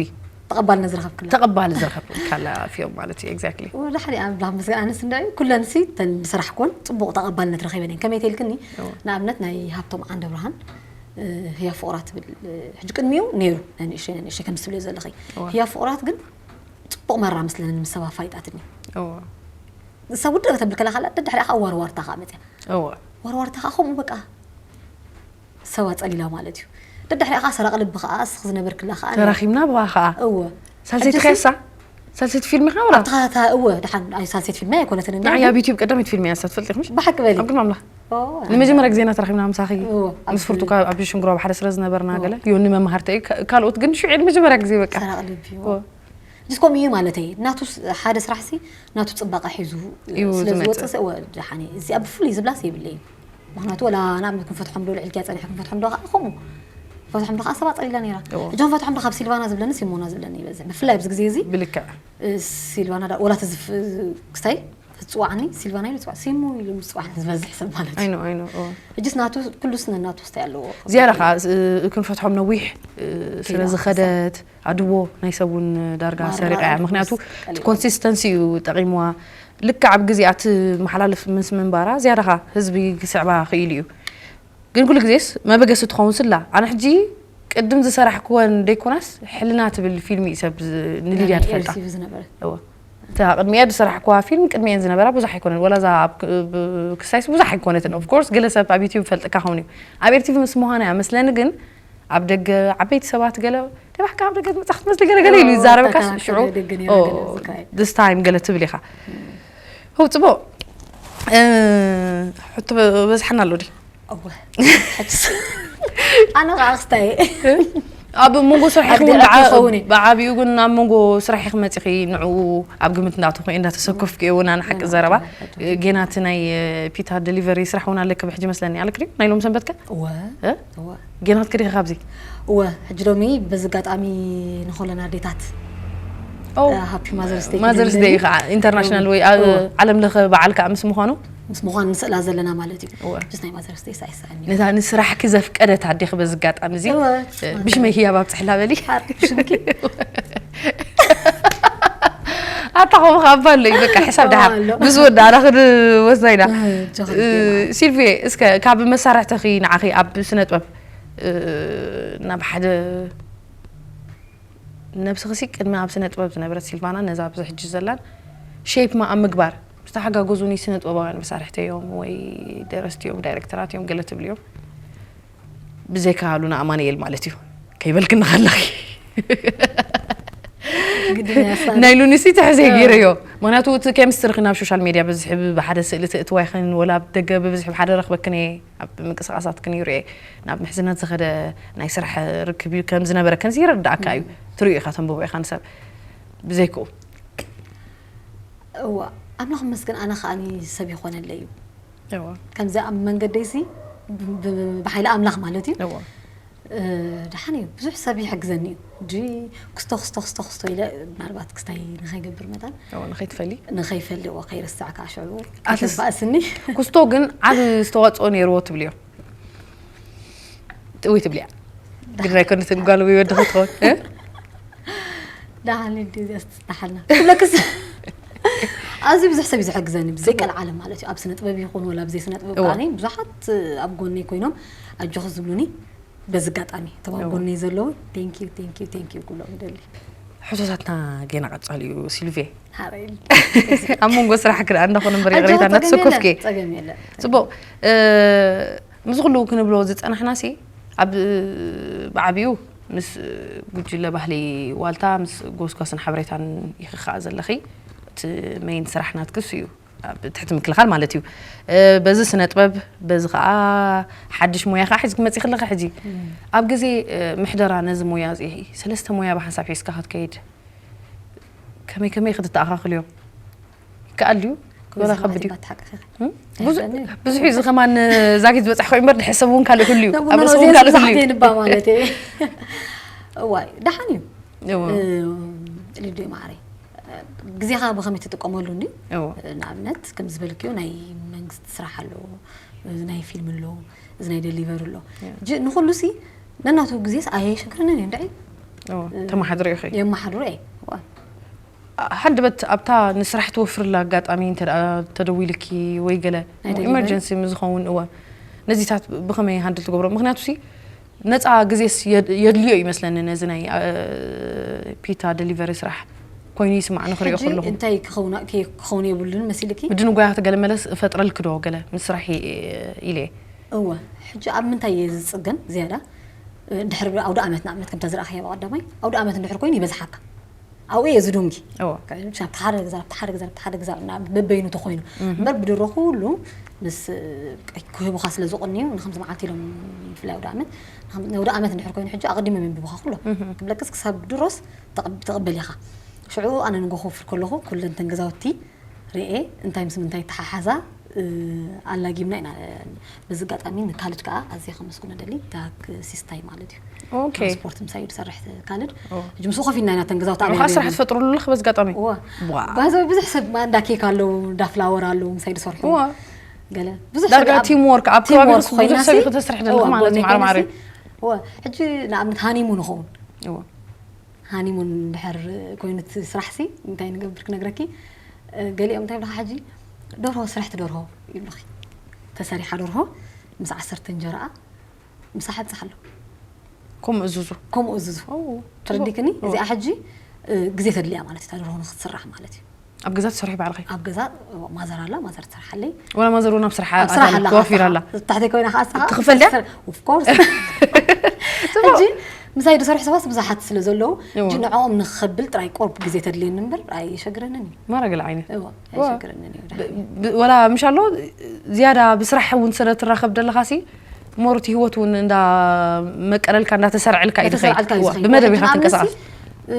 ተቐባልነት ዝረኸብክላ። ተቐባሊ ዝረኸብካላ ፊልም ማለት እዩ። ኤግዛክትሊ። ወላ ሓደ ኣምላኽ መስገን ኣነስ እንዳዩ ኩለን ሲ ተን ዝሰራሕኮን ጽቡቕ ተቐባልነት ረኺበን እየን። ከመይ ተልክኒ እወ። ንኣብነት ናይ ሃብቶም ዓንደ ብርሃን እ፣ ህያ ፍቕራ ትብል እ፣ ሕጂ ቅድሚኡ ነይሩ ናይ ንእሽተይ ናይ ንእሽተይ ከም ትብልዮ ዘለኺ እወ። ህያ ፍቕራት ግን ጽቡቕ መራ ምስለንን ምስ ሰባ ፋይጣትኒ እወ። ንሳ ውድእ ከተብል ከላ ካላ ደድሕሪኣ ከዓ ዋርዋርታ ከዓ መፅያ እወ። ዋርዋርታ ከዓ ከምኡ በቃ ሰባ ጸሊላ ማለት እዩ። ደድሕሪኣ ከዓ ሰራቂ ልቢ ከዓ እስኺ ዝነበርክላ ከዓ ተራኺብና ብኻ ከዓ እወ ሳልሰይቲ ሕጂ ከሳ ሳልሰይቲ ፊልም ኢኻ ወላ ኣብታ እታ እወ ደሓን ኣይ ሳልሰይቲ ፊልም ኣይኮነትን እንዳ ንዓይ ኣብ ዩቲዩብ ቀዳመይቲ ፊልም እያ ንሳ ትፈልጥ ኢኽምሽ ብሓቂ በሊ ኣብ ግርማ ኣምላኽ ኦ፣ ንመጀመርያ ግዜ ኢና ተራኺብና ምሳኺ እወ፣ ኣብ ምስ ፍርቱ ካብ ኣብ ሽንግሮ ብሓደ ስለ ዝነበርና እወ። ገለ ዮኒ መማህርተይ ካ- ካልኦት ግን ሽዑ ንመጀመርያ ግዜ በቃ ሰራቂ ልቢ እወ። እወ። ጅስ ከምኡ እዩ ማለተይ ናቱ ስ- ሓደ ስራሕ ሲ ናቱ ፅባቐ ሒዙ እዩ ስለ ዝመፅእ። ዝወፅእ ሲ እወ ደሓን እዩ እዚ ኣብ ብፍሉይ ዝብላስ የብለይ ምክንያቱ ወላ ንኣብነት ክንፈትሖም ዶ ልዕልኪያ ፀኒሐ ክንፈትሖም ዶ ከዓ ከምኡ ፈትሖም ዶ ከዓ ሰባ ፀሊላ ነይራ እወ። እጆም ፈትሖም ዶ ካብ ሲልቫና ዝብለንስ ይሞና ዝብለኒ ይበዝሕ ብፍላይ ኣብዚ ግዜ እዚ ብልክዕ እ፣ ሲልቫና ዳ- ወላ ተዝፍ ክስታይ ትፅዋዕኒ ሲልቫና ኢሉ ፅዋዕ ሲሙ ኢሉ ዝፅዋዕኒ ዝበዝሕ ሰብ ማለት እዩ ኣይኖ ኣይኖ እወ። ሕጅስ ናቱ ኩሉስ ነናቱ ክስታይ ኣለዎ ዝያዳ ከዓ እ፣ ክንፈትሖም ነዊሕ እ፣ ስለ ከይዳ ዝኸደት ኣድዎ ናይ ሰብ እውን ዳርጋ ማራ ሰሪቃ እያ ኦፍኮርስ ምክንያቱ ቀሊል ኮንሲስተንሲ እዩ ጠቂምዋ ልክዕ ኣብ ግዜኣ እቲ መሓላለፍ ምስ ምንባራ ዝያዳ ከዓ ህዝቢ ክስዕባ ክኢሉ እዩ ግን ኩሉ ግዜስ መበገሲ ትኸውን ስላ ኣነ ሕጂ ቅድም ዝሰራሕክወን ደይኮናስ ሕልና ትብል ፊልም እዩ ሰብ ዝ- ንሊድያ ትፈልጣ ኤርሲቪ ዝነበረ እወ። እታ ቅድሚያ ዝሰራሕክዋ ፊልም ቅድሚየን ዝነበራ ብዙሕ ኣይኮነን ወላ እዛ ኣብ ክ- ብ- ክሳይስ ብዙሕ ኣይኮነትን ኦፍኮርስ ገለ ሰብ ኣብ ዩቲዩብ ፈልጥካ ኸውን እዩ ኣብ ኤርቲቪ ምስ ምዃና እያ መስለኒ ግን ኣብ ደገ ዓበይቲ ሰባት ገለ ደባሕካ ኣብ ደገ ዝመፃ ክትመስሊ ገለ ገለ ኢሉ ይዛረበካ እታ ሽዑ ገለ ገለ ገለ ዝካየ። ስ ታይም ገለ ትብል ኢኻ ው ፅቡቅ እ፣ ሕቶ በዝሓና ኣሎ ድዩ እወ ሕጅስ ኣነ ከዓ ክስታይ ኣብ መንጎ ስራሕ ኣብ ይኸውን ደረጃ ብዓ- ይኸውን እዩ። ብዓብኡ ግን ኣብ መንጎ ስራሕ ክመፂኺ ንዕኡ ኣብ ግምት እንዳተኾ እንዳተሰከፍኪ እውን ኣነ ሓቂ ዘረባ ጌና እቲ ናይ ፒታ ደሊቨሪ ስራሕ እውን ኣለክ ብሕጂ መስለኒ ኣለክ ድዩ ናይ ሎም ሰንበትከ እወ እ? እወ ጌና ክትከዲ ኢኻ ካብዚ እወ ሕጂ ሎሚ በዚ ኣጋጣሚ ንኮለና ኣዴታት ኦ፣ ሃፒ ማዘርስ ዴይ ማዘርስ ክደሊ ደይ ከዓ ኢንተርናሽናል ወይ አ- እወ። ዓለም ለኸ በዓል ከዓ ምስ ምዃኑ ምስ ምዃን ንስእላ ዘለና ማለት እዩ እወ። ብስ ናይ ማዘርስ ዴይ ሳይሳኣኒ ነታ ንስራሕኪ ዘፍቀደት ኣዴኺ በዚ ኣጋጣሚ እዚ እወ። ብሽመይ ህያብ ኣብፅሕላ በሊ ሓር ሽምኪ ኣታ ከምኡ ካብ ኣሎ እዩ በቃ ሕሳብ ደሓር ኣሎ። ምስ ወዳእና ክንወስዳ ኢና እህ፣ ጆኽሪ እ፣ ጌና። ሲልቪ እስከ ካብ መሳርሕትኺ ንዓኺ ኣብ ስነ ጥበብ እ፣ ናብ ሓደ ነብስኺ ሲ ቅድሚ ኣብ ስነ ጥበብ ዝነበረት ሲልቫና ነዛ ኣብዚ ሕጂ ዘላን ሼፕ ማ ኣብ ምግባር ዝተሓጋገዙኒ ስነ ጥበባውያን መሳርሕቲ እዮም ወይ ደረስቲ እዮም ዳይሬክተራት እዮም ገለ ትብል እዮም ብዘይካ ሉና ኣማንኤል ማለት እዩ ከይበልክኒ ከለኺ ግድን እያ ሳሚ። ናይ ሉኒሲ ትሕዘ ገይረዮ። ምክንያቱ እቲ ኬሚስትሪ ናብ ሶሻል ሜድያ ብዝሕ ብሓደ ስእሊ ትእትዋ ይኽን ወላ ኣብ ደገ ብብዝሕ ብሓደ ረኽበክን እየ፣ ኣብ ምንቅስቃሳትክን ይርኤ። ናብ ምሕዝነት ዝኸደ ናይ ስራሕ ርክብ እዩ ከም ዝነበረክን ይርዳእካ እዩ። ትሪኦ ኢኻ፣ ተንብቦ ኢኻ ንሰብ ብዘይክኡ። እዋ ኣምላኽ መስገን ኣነ ከዓኒ ሰብ ይኾነለይ እዩ። እዋ ከምዚ ኣብ መንገደይሲ ብ- ብ- ብሓይሊ ኣምላኽ ማለት እዩ። እዋ እ፣ ደሓን እዩ፣ ብዙሕ ሰብ ይሕግዘኒ እዩ። ጂ ክስቶ ክስቶ ክስቶ ክስቶ ኢለ ምናልባት ክስታይ ንኸይገብር መጠን እዋ ንኸይትፈሊ ንኸይፈሊ እዎ ከይርስዕ ከዓ ሽዑ ኣትስ- ከይተባእስኒ። ኩስቶ ግን ዓብ ዝተዋፅኦ ነይርዎ ትብልዮ። ወይ ትብልያ ግድራይ ኮነትን ጓል ወይ ወዲ ክትኾን እ? ደሓን እንዲ እዚኣ ስትስተሓልና ክብለክስ ኣዝዩ ብዙሕ ሰብ እዩ ዝሕግዘኒ ብዘይ ቀልዓለም ማለት እዩ። ኣብ ስነ ጥበብ ይኹን ወላ ብዘይ ስነ ጥበብ እዋ። ከዓኒ ብዙሓት ኣብ ጎነይ ኮይኖም ኣጆኺ ዝብሉኒ በዚ ኣጋጣሚ እቶም ኣብ እዋ። ጎነይ ዘለዉ thank you thank you thank you ክብሎም ይደሊ። ሕቶታትና ገና ቀጻሊ እዩ ሲልቪየ። ሓረይ ኣብ መንጎ ስራሕ ክዳ እንዳኾነ እምበር ኣጆኺ ይቕሬታ ጸገም እንዳተሰኮፍኪ የለን፣ ጸገም የለን። ጽቡቕ እ፣ ምስ ኩሉ ክንብሎ ዝጸናሕናሲ ኣብ ብዓቢኡ ምስ ጉጅለ ባህሊ ዋልታ ምስ ጎስጓስን ሓበሬታን ይኽኸኣ ዘለኺ እቲ መይን ስራሕ ናትክስ እዩ ኣብ ትሕቲ ምክልኻል ማለት እዩ። እ፣ በዚ ስነ ጥበብ በዚ ከዓ ሓድሽ ሞያ ከዓ ሒዝክ መፂ ከለኺ ሕጂ ኣብ ግዜ እ፣ ምሕደራ ነዚ ሞያ እዚ ሰለስተ ሞያ ብሓንሳብ ሒዝካ ክትከይድ ከመይ ከመይ ክትተኣኻኽልዮ ይከኣል ድዩ? ወላ ከብድ እዩ። ተሓቀፈ እም? ብዙ- ብዙሕ እዩ እዚ ከማን ዛጊት ዝበፅሕ ኮይኑ እምበር ድሕሰብ እውን ካልእ ህሉ እዩ ኣብ ርእሲ እውን ካልእ ህሉ እዩ። ንባ ማለት እየ። እዋይ ደሓን እዩ። እዎ። እ፣ ሊዱ ማዕረይ ግዜኻ ብኸመይ ትጥቀመሉ እንዲ እዎ። ንኣብነት ከም ዝበልክዮ ናይ መንግስቲ ስራሕ ኣሎ፣ እዚ ናይ ፊልም ኣሎ፣ እዚ ናይ ደሊቨር ኣሎ። ጂ ንኩሉ ሲ ነናቱ ግዜስ ኣየሸግረንን እዩ እንድዒ እዎ። ተመሓድሪ ኢኺ። የመሓድሮ እየ። እዋ። ሓንደበት ኣብታ ንስራሕ ትወፍርላ ኣጋጣሚ እንተ ደኣ ተደዊልኪ ወይ ገለ ናይ ደሊቨሪ? ኢመርጀንሲ ምስ ዝኸውን እወ ነዚታት ብኸመይ ሃንድል ትገብሮ? ምክንያቱ ሲ ነፃ ግዜስ የድ- የድልዮ እዩ ይመስለኒ ነዚ ናይ እ፣ ፒታ ደሊቨሪ ስራሕ ኮይኑ ይስማዕ ንክሪኦ ሕጂ ከለኹ እንታይ ክኸውን ክኸውን የብሉን መሲልኪ? ምድንጓያ ክትገለ መለስ እፈጥረልኪ ዶ ገለ ምስ ስራሕ ኢለ እየ። እወ። ሕጂ ኣብ ምንታይ እየ ዝፅገም ዝያዳ? ድሕሪ ኣውደ ኣመት ንኣብነት ከምታ ዝረኣኸያ ቀዳማይ ኣውደ ኣመት እንድሕር ኮይኑ ይበዝሓካ። ኣብኡ እየ ዝዱንጊ። እዎ። ካብቲ ሓደ ግዛ ኣብቲ ሓደ ግዛ ኣብቲ ሓደ ግዛ ንኣብነት በበይኑ ተኮይኑ እምበር ብድሮ ኩሉ ምስ ክህቡኻ ስለ ዝቕንዩ ንከምዚ መዓልቲ ኢሎም ብፍላይ ኣውደ ኣመት ንከም- ኣውደ ኣመት እንድሕር ኮይኑ ሕጂ ኣቐዲሞም የንብቡኻ ኩሎም ክብለክስ ክሳብ ድሮስ ተቐብ- ትቕበል ኢኻ። ሽዑ ኣነ ንጎ ክወፍር ከለኹ ኩለን ተን ገዛውቲ ርኤ እንታይ ምስ ምንታይ ተሓሓዛ ኣላጊምና ኢና። በዚ ኣጋጣሚ ንካልድ ከዓ ኣዝየ ከመስግኖ ደሊ ዳክ ሲስታይ ማለት እዩ። ኦኬ። ትራንስፖርት ምሳይ እዩ ዝሰርሕ ካልድ። ኦ። ሕጂ ምስኡ ኮፍ ኢልና ኢና ተን ገዛውቲ ንዑ ኣበይ ከዓ ስራሕ ኣበይ ትፈጥሩሉ ኣለኺ በዚ ኣጋጣሚ እዋ። ዋ። ባይዘ ብዙሕ ሰብ ማ እንዳ ኬክ ኣለዉ እንዳ ፍላወር ኣለዉ ምሳይ ዝሰርሑ እዋ። ገለ ብዙሕ ዳርጋ ሰብ ኣብ- ቲም ወርክ ኣብ ቲም ከባቢ ወርክ ብዙሕ ኮይና ሰብ ሲ- ኢኹ ተስርሕ እዋ፣ ዘለኹ ማለት ጎነይ ማዕረ ማዕረ ኮይና ሲ- እዋ። ሕጂ ንኣብነት ሃኒሙን ንኸውን እዋ። ሃኒሙን እንድሕር ኮይኑ እቲ ስራሕ ሲ እንታይ ንገብር ክነግረኪ። ገሊኦም እንታይ ብልካ ሕጂ ደርሆ ስራሕቲ ደርሆ ይብሉኺ። ተሰሪሓ ደርሆ ምስ ዓሰርተ እንጀራኣ ምሳሕ ኣብፅሓ ኣሎ። ከምኡ እዝዙ ከምኡ እዝዙ ኦ፣ ተረዲክኒ። ጽቡቕ። እዚኣ ሕጂ ግዜ ተድልያ ማለት እዩ። እታ ደርሆ ንክትስራሕ ማለት እዩ። ኣብ ገዛ ትሰርሒ ባዕልኺ ኣብ ገዛ ማዘር ኣላ፣ ማዘር ትሰርሓለይ። ወላ ማዘር እውን ኣብ ስራሕ ኣብ ስራሕ ኣላ ተዋፊራ ኣላ ታሕተይ ኮይና ከዓ ስራሕ ትኽፈልያ? ኦፍ ኮርስ ሕጂ ምሳይ ዝሰርሑ ሰባት ብዙሓት ስለ ዘለዉ እዎ። ሕጂ ንዕኦም ንኸብል ጥራይ ቆርብ ግዜ ተድልየኒ እምበር ኣይሸግረንን እዩ። ማራ ገለ ዓይነት እዎ ኣይሸግረንን እዩ። ብ- ወላ ምሽ ኣሎ ዝያዳ ብስራሕ እውን ስለ ትራኸብ ደለኻ ሲ ሞር እቲ ህይወት እውን እንዳ መቀረልካ እንዳ ተሰርዐልካ እዩ ዝኸይድ። ተሰርዓልካ እዩ እዋ፣ ዝኸይድ። ብመደብ ሕጂ ኢኻ ንኣብነት ትንቀሳቐስ ሲ፣ እ፣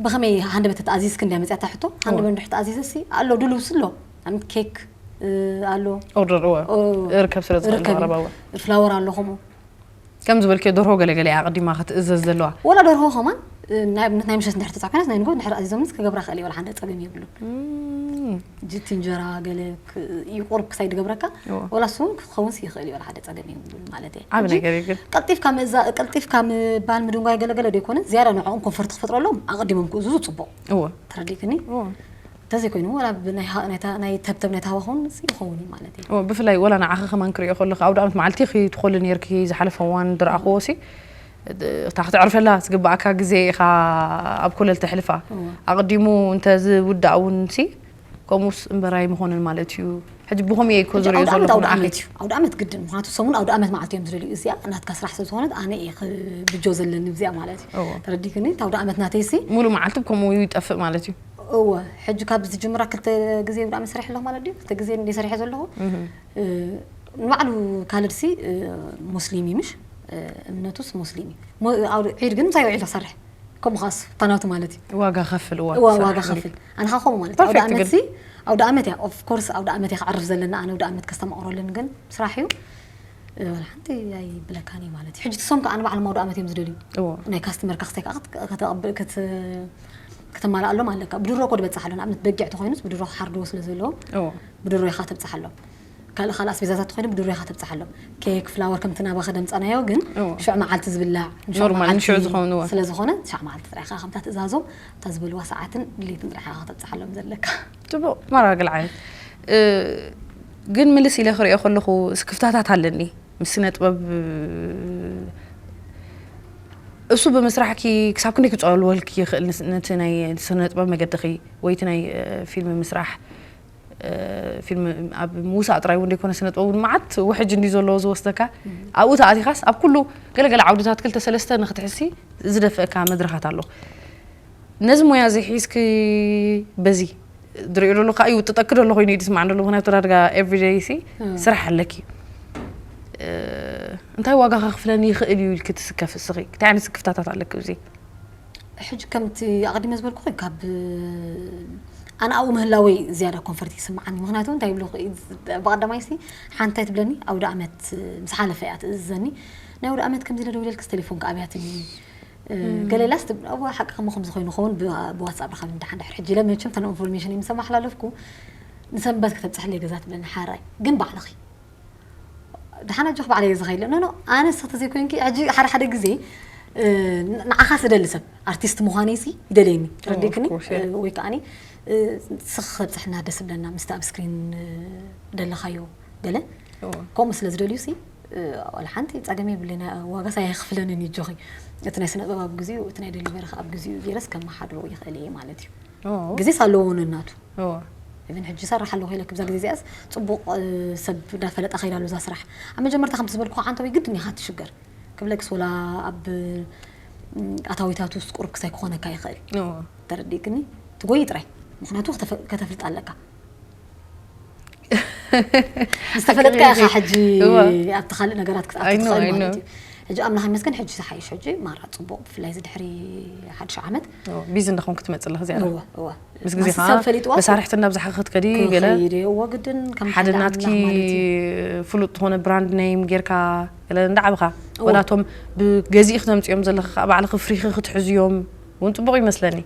ብኸመይ ሃንደበት ተኣዚዝክ እንድያ መፅያታ ሕቶ ሃንደበት እንድሕ ተኣዚዘ ሲ ኣሎ ድልው ሲ ኣሎ ኣም ኬክ እ፣ ኣሎ ኦርደር እወ ኦ፣ ርከብ ስለ ዝኽእል ርከብ ማረባወ ፍላወር ኣሎ ከምኡ ከም ዝበልክዮ ደርሆ ገለገለ እያ ኣቐዲማ ክትእዘዝ ዘለዋ ወላ ደርሆ ከማን እ፣ ናይ ኣብነት ናይ ምሸት እንድሕር ተፃሕኩናስ ናይ ንጎ እንድሕር ኣዚዞምስ ክገብራ ክእል እየ ወላ ሓንደ ፀገም የብሉን። እም፣ ጅቲ እንጀራ ገለ ክ- ይቁርብ ክሳይ ድገብረካ እዎ። ወላ እሱ እውን ክኸውን ሲ ይኽእል እዩ ወላ ሓደ ፀገም የብሉን ማለት እየ። ዓብ ሕጂ ነገር እዩ ግን ቀልጢፍካ ምእዛ ቀልጢፍካ ምባል ምድንጓይ ገለገለ ደይኮነ ዝያዳ ንዕኦም ኮንፈርት ክፈጥረሎም ኣቐዲሞም ክእዝዙ ፅቡቕ እወ ተረዲክኒ። እወ እንተዘይኮይኑ ወላ ብናይ ሃ- ናይታ- ናይ ተብተብ ናይ ታባ ክኸውን ሲ ይኸውን እዩ ማለት እዩ። እወ ብፍላይ ወላ ንዓኺ ከማን ክሪኦ ከለኹ ኣብ ዳኣመት መዓልቲ ክትኾሉ ነርኪ ዝሓለፈ እዋን ዝረኣኽዎ ሲ እታ ክትዕርፈላ ዝግባኣካ ግዜ ኢኻ ኣብ ኮለል ተሕልፋ እወ። ኣቐዲሙ እንተዝውዳእ እውን ሲ ከምኡስ እምበራይ ምኾንን ማለት እዩ። ሕጂ ብኸምኡ እየ እኮ ሕጂ ዝሪኦ ኣውደ ዓመት ዘለኹ ኣውደ ንዓኺ። ዓመት እዩ። ኣውደ ዓመት ግድን፣ ምኽንያቱ ሰሙን ኣውደ ዓመት መዓልቲ እዮም ዝደልዩ። እዚኣ ናትካ ስራሕ ስለ ዝኾነት ኣነ እየ ክብጆ ዘለኒ እዚኣ ማለት እዩ። እወ። ተረዲእክኒ? እቲ ኣውደ ዓመት ናተይሲ ሙሉ መዓልቲ ከምኡ ይጠፍእ ማለት እዩ። እወ፣ ሕጂ ካብ ዝጅምራ ክልተ ግዜ ኣውደ ዓመት ሰሪሐ ኣለኹ ማለት ድዩ? ክልተ ግዜ እንደ ሰሪሐ ዘለኹ። እህ። እ፣ ንባዕሉ ካልድሲ፣ እ፣ ሙስሊም እዩ ምሽ? እ፣ እምነቱስ ሙስሊም እዩ። ሞ-፣ ኣውደ ዒድ ግን ምሳይ ውዒሉ ክሰርሕ። ከምኡ ኻስ ታናቱ ማለት እዩ። ዋጋ ከፍል፣ እዋ፣ እዋ፣ ትሰርሕ ዋጋ እንዲ። ከፍል። ኣነ ኻኸሙ ማለት እዩ። ኣውደ ፐርፌክት ዓመት ግን። ሲ፣ ኣውደ ዓመት እያ። ኦፍ ኮርስ ኣውደ ዓመት እያ ክዕርፍ ዘለና። ኣነ ኣውደ ዓመት ከስተማቕረለን ግን ስራሕ እዩ። እ፣ ወላ ሓንቲ ኣይብለካን እየ ማለት እዩ። ሕጂ ትሶም ከኣ ንባዕሎም ኣውደ ዓመት እዮም ዝደልዩ። እዎ። ናይ ካስተመር ካስታይ ከኣ ክት-፣ ከተቐብል-፣ ክት-፣ ከተማልኣሎም ኣለካ። ብድሮ እኮ ዝበጽሕ ኣሎ። ንኣብነት በጊዕ ተኾይኑስ ብድሮ ክሓርድዎ ስለ ዘለዎም እዎ። ብድሮ ኢኻ ተብጽሓሎም። ካልእ፣ ካልእ ኣስቤዛታት ተኾይኑ ብድሮ ኢኻ ተብጽሓሎም። ኬክ፣ ፍላወር ከምቲ ናባኸ ደምጻናዮ ግን እዎ። ሽዑ መዓልቲ ዝብላዕ፣ ንሽዑ ኖርማል፣ መዓልቲ ንሽዑ ዝኸውን እዎ። ስለ ዝኾነ፣ ትሽዓ መዓልቲ ጥራይ ኢኻ ከምታ ትእዛዞም፣ እታ ዝበልዋ ሰዓትን ድሌትን ጥራይ ኢኻ ከተብጽሓሎም ዘለካ። ጽቡቕ፣ ማራ ገልዓል። እ፣ ግን ምልስ ኢለ ክሪኦ ከለኹ ስክፍታታት ኣለኒ። ምስ ስነ ጥበብ፣ እሱ ብምስራሕኪ ክሳብ ክንደይ ክጸልወልኪ ይኽእል? ንስ-፣ ነቲ ናይ ስነ ጥበብ መገድኺ ወይ እቲ ናይ፣ እ፣ ፊልም ምስራሕ፣ እ፣ ፊልም ኣብ ምውሳእ ጥራይ እውን ዘይኮነ ስነ ጥበብ እውን መዓት ውሕጅ እንዲ ዘለዎ ዝወስደካ። እም። ኣብኡ ተኣቲኻስ ኣብ ኩሉ ገለገለ ዓውድታት ክልተ ሰለስተ ንክትሕሲ ዝደፍአካ መድረኻት ኣሎ። ነዚ ሞያ እዚ ሒዝኪ በዚ ድሪኦ ደሎ ከዓ ይውጥጠኪ ደሎ ኮይኑ እዩ ዝስማዕ ደሎ። ምክንያቱ ዳርጋ ኤቭሪደይ ሲ እም። ስራሕ ኣለኪ። እ፣ እንታይ ዋጋ ከኽፍለኒ ይኽእል እዩ ኢልኪ ትስከፍ እስኺ? እንታይ ዓይነት ስክፍታታት ኣለኪ ኣብዚ? ሕጂ ከምቲ ኣቐዲመ ዝበልኩ ኮይኑ ካብ ኣነ ኣብኡ ምህላወይ ዝያዳ ኮንፈርት ይስምዓኒ። ምክንያቱ እንታይ ይብለኹ፣ ብቐዳማይ ሲ ሓንቲ እንታይ ትብለኒ፣ ኣውደ ዓመት ምስ ሓለፈ እያ ትእዝዘኒ። ናይ ኣውደ ዓመት ከምዚ ኢለ ደዊለልክስ ቴሌፎንኪ ኣብያትኒ። እ፣ እም። ገለ ኢላስ ትብ-፣ እዋ ሓቂ ከሞ ከምዚ ኮይኑ ክኸውን ብ-፣ ብዋትሳፕ ረኸብኒ፣ ደሓን ድሕሪ ሕጂ ኢለ መቸም እተን ኢንፎርሜሽን ምሰማሓላለፍኩ፣ ንሰንበት ከተብፅሕለይ ገዛ ትብለኒ፣ ሓራይ ግን ባዕልኺ። ደሓን ኣጆኺ ባዕለይ እየ ዝኸይድ። ኖ፣ ኖ፣ ኣነ ንስኺ ተዘይኮይንኪ፣ ሕጂ ሓደ ሓደ ግዜ፣ እ፣ ን-፣ ንዓኻ ዝደሊ ሰብ፣ ኣርቲስት ምዃነይሲ ይደልየኒ። ኦ፣ ተረዲእክኒ? ኦፍ ኮርስ፣ እ፣ ያ። ወይ ከዓኒ፣ እ፣ ንስኺ ከብፅሕና ደስ ዝብለና፣ ምስቲ ኣብ ስክሪን፣ እ፣ ደለኻዮ ገለ። ኦ። ከምኡ ስለ ዝደልዩሲ፣ እ፣ ዋላ ሓንቲ ፀገም የብለይ፣ ናይ ዋጋስ ኣይኽፍለንን እዩ፣ ኣጆኺ። እቲ ናይ ስነ ጥበብ ኣብ ግዚኡ፣ እቲ ናይ ደሊቨሪ ኸኣ ኣብ ግዚኡ ገይረስ ከመሓድሮ ይኽእል እየ ማለት እዩ። ኦ። ግዜስ ኣለዎ ነናቱ። እዎ። ኢቨን ሕጂ ይሰርሕ ኣለኹ ኢለ ክብዛ ግዜ እዚኣስ ጽቡቕ፣ እ፣ ሰብ እንዳፈለጣ ከይዳ ኣሎ እዛ ስራሕ። ኣብ መጀመርታ ከምቲ ዝበልኩ ዓንተወይ ግድን ኢኻ ትሽገር። ክብለክስ ወላ ኣብ፣ ም፣ ኣታዊታት ውስጥ ቁሩብ ክሳይ ክኾነካ ይኽእል። እዎ። ተረዲእክኒ? ትጎይ ጥራይ። ምኽንያቱ ከተፈ-፣ ከተፍልጥ ኣለካ። ምስ ተፈለጥካ ኢኻ ሕጂ እዎ። ኣብቲ ካልእ ነገራት ክትኣቱ I know, ትኽእል I ማለት know። እዩ። ሕጂ ኣምላኽ ይመስገን፣ ሕጂ ዝሓይሽ፣ ሕጂ ማራ ጽቡቕ፣ ብፍላይ እዚ ድሕሪ ሓድሽ ዓመት። እዎ፣ ቢዚ እንዳኾንክ ትመጽእ ኣለኻ ዝያዳ። እወ፣ እወ። ምስ ግዜ ምስ ከዓ ሰብ ፈሊጥዋ። መሳርሕቲ እናብዝሓ ክትከዲ ገለ ክኸይድ እየ፣ እወ፣ ግድን ከም ሓደ ሓደናትኪ ኣምላኽ ማለት እዩ። ፍሉጥ ዝኾነ ብራንድ ኔም ጌርካ ገለ እንዳዓብኻ፣ እወ። ወላ እቶም ብገዚእኺ ተምጽኦም ዘለኺ ከዓ ባዕልኺ ፍሪኺ ክትሕዝዮም እውን ጽቡቕ ይመስለኒ።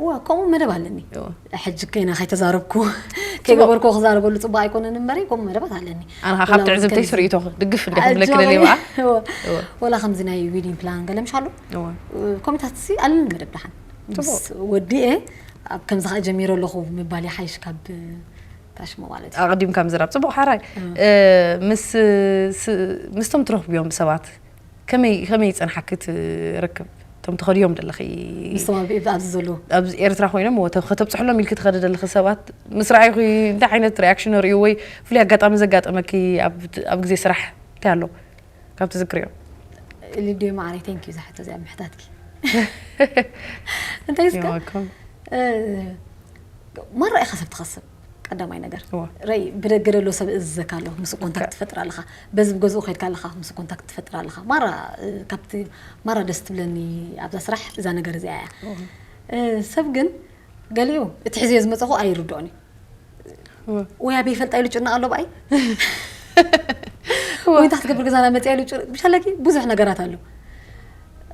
እወ፣ ከምኡ መደብ ኣለኒ። እወ። ሕጂ ከይና ከይተዛረብኩ፣ ጽቡቕ። ከይገበርኩ ክዛረበሉ ጽቡቕ ኣይኮነን እምበሪ፣ ከምኡ መደባት ኣለኒ። ኣነ ከዓ ወላ ካብቲ እውን ዕዝብተይ ከምዚ ስርኢቶ ድግፍ እንዲኹም ኣጆኺ። ለክለሌ በኣ። እወ። እወ። ወላ ከምዚ ናይ ዊዲንግ ፕላን ገለ ምሽ ኣሎ? እወ። ኮሚታት ሲ ኣለኒ መደብ ደሓን። ጽቡቕ። ምስ ወዲኤ ኣብ ከምዚ ከዓ ጀሚረ ኣለኹ ምባል ይሓይሽ ካብ ታሽሞ ማለት እዩ። ኣቐዲምካ ምዝራብ። ጽቡቕ ሓራይ። እወ። እ፣ ምስ፣ ስ-፣ ምስቶም ትረኽብዮም ሰባት ከመይ፣ ከመይ ይጸንሓኪ እቲ ርክብ? እቶም ትኸድዮም ደለኺ ምስቶም ኣብ፣ ኣብዚ ዘለዉ? ኣብ ኤርትራ ኮይኖም ወተ-፣ ከተብጽሕሎም ኢልኪ ትኸዲ ደለኺ ሰባት ምስ ረኣዩኺ እንታይ ዓይነት ሪኣክሽን ነርእዩ ወይ ፍሉይ ኣጋጣሚ ዘጋጠመኪ ኣብ፣ ኣብ ግዜ ስራሕ እንታይ ኣሎ? ካብ ትዝክርዮ? ሊድዮ ማዕረይ፣ ቴንክ ዩ እዛ ሕቶ እዚኣ ምሕታትኪ። እንታይ እስከ? You're welcome። እ፣ ማራ ኢኻ ሰብ ትኸስብ፣ ቀዳማይ ነገር። እወ። ረይ፣ ብደገ ደሎ ሰብ እዝዘካ ኣሎ፣ ምስ ኮንታክት ኦኬ። ትፈጥር ኣለኻ። በዚ ብገዝኡ ከይድካ ኣለኻ፣ ምስ ኮንታክት ትፈጥር ኣለኻ። ማራ፣ እ፣ ካብቲ ማራ ደስ ትብለኒ ኣብዛ ስራሕ እዛ ነገር እዚኣ እያ። እወ። እ፣ ሰብ ግን ገሊኡ እቲ ሒዝዮ ዝመጸኹ ኣይርድኦን እዩ። እወ። ወይ ኣበይ ይፈልጣ ኢሉ ጭነቕ ኣሎ ብኣይ። እወ። ወይ እንታይ ክትገብር ገዛና መጽያ ኢሉ ጭ-፣ ብሻለኪ ብዙሕ ነገራት ኣሎ።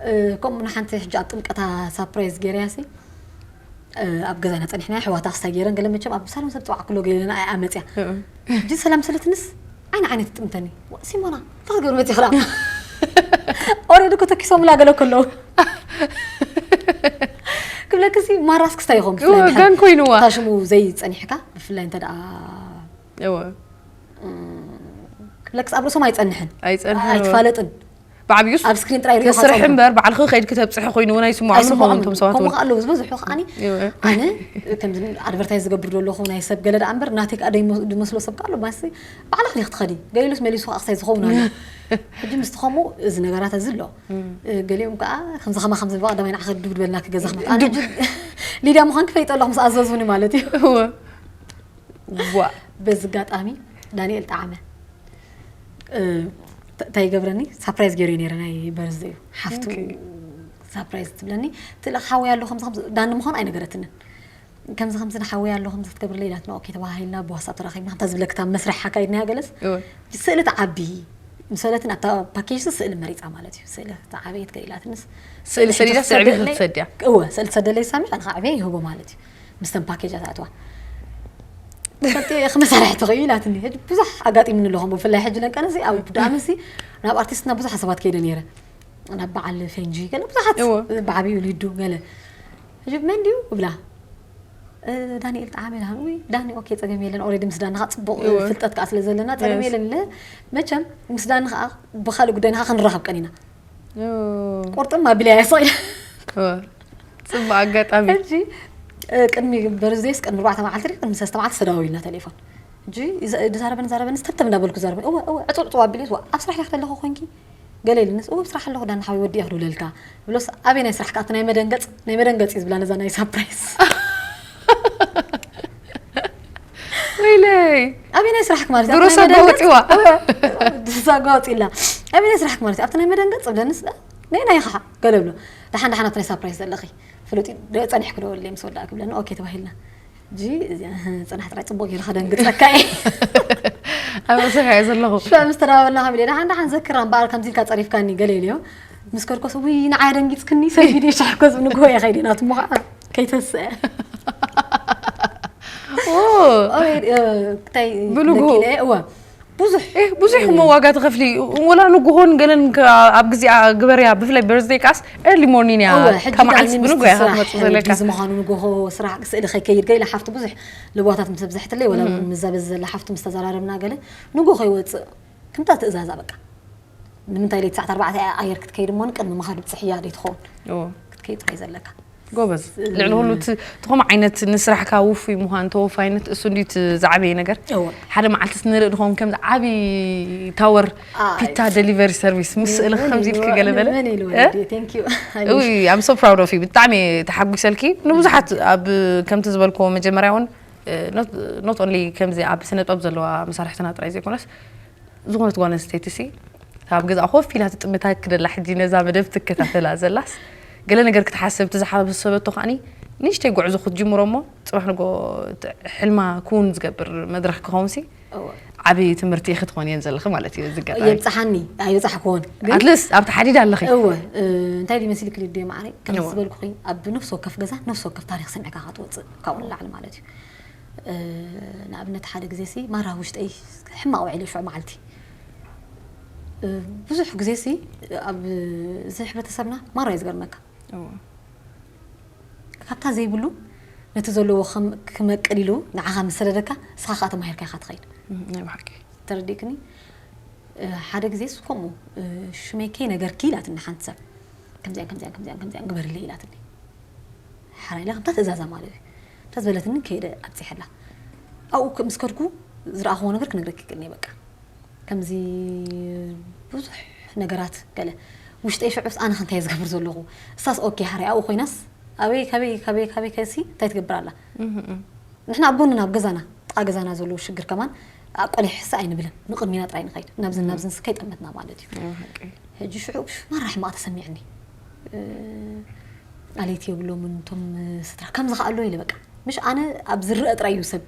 እ፣ ከምኡ ንሓንቲ ሕጂ ኣብ ጥምቀታ ሳፕራይዝ ገይረያ ሲ፣ እ፣ ኣብ ገዛና ጸኒሕና፣ ኣሕዋታ ክስታይ ገይረን፣ ገለ መቸም ኣብ ሳሎን ሰብ ጸዋዕክሎ ገይረና ኣይኣ መጽያ። እወ። ሕጂ ሰላም ሰለትንስ ዓይኒ ዓይኒ ትጥምተኒ። ዋ፣ ሲሞና፣ እንታይ ክትገብሪ መጺኺ ደኣ? ኦሬዲ እኮ ተኪሶምላ ገለ ከለዉ። ክብለክሲ ማራስ ክስታይ ይኸውን፣ እወ፣ ብፍላይ እንድሕር ጋን ኮይንዋ። ታሽሙ ዘይጸኒሕካ፣ ብፍላይ እንተ ደኣ እወ። እም፣ ክብለክስ ኣብ ርእሶም ኣይጸንሕን። ኣይጸንሕን፣ እወ። ኣይትፋለጥን። ብዓብዩስ ኣብ ስክሪን ጥራይ ሪኢኻ ተስርሕ ጸንሑ። እምበር ባዕልኺ ከይድኪ ተብፅሒ ኮይኑ እውን ኣይስምዖም ኣይስምዖም። ይኸውን እቶም ሰባት ከምኡ እውን ከ ኣለዉ ዝበዝሑ ከዓኒ እወ። ኣነ ከምዚ ኣድቨርታይዝ ዝገብር ዘለኹ ናይ ሰብ ገለ ደኣ እምበር ናተይ ከኣ ደይሞ- ዝመስሎ ሰብ ከኣ ኣሎ። ማሲ ባዕልኺ ዲኺ ትኸዲ? ገሊሉስ መሊሱ ከኣ ክሳይ ዝኸውን ኣሎ። ሕጂ ምስቲ ከምኡ እዚ ነገራት እዚ ኣሎ። እ፣ ገሊኦም ከኣ ከምዚ ከማ ከምዚ በቐዳማይ ንዓኺ ድው ድበልና ክገዛ ክመጣ። ኣነ ሕጂ ሊድያ ምዃንኪ ፈሊጠ ኣለኹ ምስ ኣዘዙኒ ማለት እዩ። እወ። ዋ በዚ ኣጋጣሚ ዳንኤል ጠዓመ እ፣ ተ- እንታይ ይገብረኒ ሳፕራይዝ ገይሩ ነይረ ናይ በርዝደዩ ሓፍቱ ኦኬ። ሳፕራይዝ ትብለኒ ትልእ ሓወይ ኣሎ ከምዚ ከምዚ ዳኒ ምዃኑ ኣይነገረትንን ከምዚ ከምዚ ንሓወይ ኣሎ ከምዚ ክትገብርለይ ኢላትና ኦኬ ተባሂልና ብዋትሳፕ ተራኺብና ከምታ ዝብለክታ መስርሕ ሓካይድና ገለስ እወ። ስእሊ ተዓቢ ምሰለትን ኣብታ ፓኬጅ ስእሊ መሪፃ ማለት እዩ ስእሊ ተዓበየት ገ ኢላትንስ ስእሊ ሰዲዳ ስዕቢ ክትሰድያ እወ ስእሊ ትሰደለይ ሳሚ ንኸዓበየ ይህቦ ማለት እዩ ምስተን ፓኬጃት ኣትዋ ከቲ ክመሳርሒ ትኽእዩ ኢላትኒ ሕጂ ብዙሕ ኣጋጢምኒ ኣለኹም ብፍላይ ሕጂ ደቂ ኣንስትዮ ኣብ ዳኣምሲ ናብ ኣርቲስትና ብዙሕ ሰባት ከይደ ነይረ ናብ በዓል ፌንጂ ገለ ብዙሓት እወ። ብዓብዩ ሊዱ ገለ ሕጂ መን ድዩ እብላ እ፣ ዳንኤል ጣዕመ ኢላ ወይ ዳኒ ኦኬ ፀገም የለን ኦልሬዲ ምስ ዳኒ ከዓ ፅቡቅ እወ። ፍልጠት ከዓ ስለ ዘለና ፀገም Yes. የለን ኢለ መቸም ምስ ዳኒ ከዓ ብካልእ ጉዳይና ከዓ ክንራኸብ ቀኒና ኦ፣ ቁርጥም ኣቢላ እያ ስቕ ኢላ ኦ። ፅቡቅ ኣጋጣሚ ሕጂ እ፣ ቅድሚ በርዝዴስ ቅድሚ ኣርባዕተ መዓልቲ ድዩ ቅድሚ ሰለስተ መዓልቲ ተደዋዊልና ቴሌፎን ሕጂ ይዘ- ዝዛረበን ዛረበን ስተብተብ እንዳበልኩ ዛረበን እወ እወ ዕፁብ ዕፁብ ኣቢሉ እወ ኣብ ስራሕ ዲኺ ዘለኹ ኮንኪ ገለ ኢልንስ እወ ኣብ ስራሕ ኣለኹ ዳኒ ሓወይ ወዲአ ክድውለልካ ብሎስ ኣበይ ናይ ስራሕ ከኣቲ ናይ መደንገፅ ናይ መደንገፅ እዩ ዝብላ ነዛ ናይ ሳፕራይዝ ወይለይ ኣበይ ናይ ስራሕክ ማለት እዩ? ድሮ ኣብቲ ናይ ሳጓ መደንገፅ- ወፂዋ። እወ፣ ድሮ ሳጓ ወፂላ ኣበይ ናይ ስራሕክ ማለት እዩ? ኣብቲ ናይ መደንገፅ ብለንስ ነይ ናይ ኸዓ ገለ ብሎ ደሓን ደሓን ኣብቲ ናይ ሳፕራይዝ ዘለኺ ፍሉጥ እዩ፣ ደ- ፀኒሕክ ደወለይ ምስ ወዳእክ ብለኒ ኦኬ ተባሂልና እጂ እዚኣ፣ እህ፣ ፅናሕ ጥራይ ፅቡቅ ገይረ ከደንግፀካ እየ ኣብ ርእስኻ እየ ዘለኹ ሽፋ ምስ ተዳወልና ከም ኢለ ደሓን ደሓን ዘክራ እምበኣር ከምዚ ኢልካ ፀሪፍካኒ ገለ ኢለዮ ምስ ከድኮስ ውይ ንዓይ ደንጊፅክኒ ሰጊደ ሻሕኮ ዝብንግሆ እየ ከይደ ናቱ ምኸዓ ከይተስአ ኦ፣ ኦሬ፣ እ፣ እንታይ ብንግሆ። ነኪለ እወ ብዙሕ ኤህ፣ ብዙሕ እሞ ዋጋ ትኸፍሊ ወላ ንግሆን ገለን ከ- ኣብ ግዜኣ ግበርያ ብፍላይ በርዝደይ ካስ ኤርሊ ሞርኒን እያ እወ፣ ሕጂ ካብ መዓልቲ ዳኒ ብንጎ ምስቲ እያ ስራሕ ክትመፅእ ዘለካ ቢዚ ምዃኑ ንጎሆ ስራሕ ስእሊ ከይከይድ ገለ ሓፍቲ ብዙሕ ልባታት ምስ ኣብዛሕትለይ ወላ እውን ምዛ በዚ ዘላ ሓፍቲ ምስ ተዘራረብና ገለ ንጎሆ ይወፅእ ከምታ ትእዛዛ በቃ ንምንታይ ለይቲ ሰዓት ኣርባዕተ ኣየር ክትከይድ እሞ ቅድሚ ምኻድ ብፅሕያ ደይትኸውን ኦ፣ ክትከይድ ጥራይ ዘለካ ጎበዝ ልዕሊ ኩሉ እቲ እቲ ከምኡ ዓይነት ንስራሕካ ውፉይ ምዃን ተወፋይነት እሱ እንዲ እቲ ዝዓበየ ነገር እወ ሓደ መዓልትስ ንርኢ ድኸውን ከምዚ ዓብዪ ታወር ኣይ። ፒታ ደሊቨሪ ሰርቪስ ምስ ስእልኺ ከምዚ ኢልኪ ገለ በለ መን ኢሉ እ? ወለዲ thank you እይ I'm so proud of you ብጣዕሚ ተሓጒሰልኪ ንብዙሓት ኣብ ከምቲ ዝበልክዎ መጀመርያ እውን not only ከምዚ ኣብ ስነ ጥበብ ዘለዋ መሳርሕትና ጥራይ ዘይኮነስ ዝኾነት ጓል ኣንስተይቲ ሲ ካብ ገዛ ኮፍ ኢላ ትጥምታ ክደላ ሕጂ ነዛ መደብ ትከታተላ ዘላስ ገለ ነገር ክትሓስብ እቲ ዝሓሰበቶ ከዓኒ ንእሽተይ ጉዕዞ ክትጅምሮ እሞ ፅባሕ ንጎ እቲ ሕልማ ክውን ዝገብር መድረክ ክኸውን ሲ እወ ዓብዪ ትምህርቲ ኢኺ ትኾንየን ዘለኺ ማለት እዩ እዚ ገጣሚ የብፅሓኒ ኣይበፃሕክዎን ግን ኣትሊስት ኣብቲ ሓዲድ ኣለኺ እወ እ፣ እንታይ ድዩ መሲልክ ልድዮ ማዕረይ ከም እወ። ዝበልኩኺ ኣብ ነፍሲ ወከፍ ገዛ ነፍሲ ወከፍ ታሪክ ሰሚዕካ ክትወፅእ ካብኡ ንላዕሊ ማለት እዩ እ፣ ንኣብነት ሓደ ግዜ ሲ ማራ ውሽጠይ ሕማቅ ውዒሉ ሽዑ መዓልቲ እ፣ ብዙሕ ግዜ ሲ ኣብ እዚ ሕብረተሰብና ማራ እዩ ዝገርመካ እወ። ካብታ ዘይብሉ ነቲ ዘለዎ ከም- ክመቅል ኢሉ ንዓኻ ምስ ሰደደካ ንስኻ ከዓ ተማሂርካ ኢኻ ትኸይድ እም፣ ናይ ብሓቂ ተረዲእክኒ እ፣ ሓደ ግዜ ስ ከምኡ እ፣ ሽመይ ከይ ነገርኪ ኢላትኒ ሓንቲ ሰብ ከምዚኣን ከምዚኣን ከምዚኣን ከምዚኣን ግበርለይ ኢላትኒ ሓራ ኢለ ከምታ ትእዛዛ ማለት እዩ እንተ ዝበለትኒ ከይደ ኣብፂሐላ ኣብኡ ከ- ምስ ከድኩ ዝረኣኽዎ ነገር ክነግረኪ ይክእልኒ በቃ ከምዚ ብዙሕ ነገራት ገለ ውሽጠይ ሽዑስ ኣነ ከ እንታይ ዝገብር ዘለኹ እሳስ ኦኬ ሓራይ ኣብኡ ኮይናስ ኣበይ ካበይ ካበይ ካበይ ከሲ እንታይ ትገብር ኣላ ንሕና ኣብ ጎንና ኣብ ገዛና ጥቃ ገዛና ዘለዉ ሽግር ከማን ኣቆሊሕሲ ኣይንብልን ንቅድሚና ጥራይ ንኸይድ ናብዝን ናብዝንስ ከይጠመትና ማለት እዩ ሕጂ ሽዑ ማራ ሕማቅ ተሰሚዕኒ ኣሌት የብሎምን እቶም ስድራ ከምዚ ከኣሎ ኢለ በቃ ምሽ ኣነ ኣብ ዝረአ ጥራይ እዩ ሰብ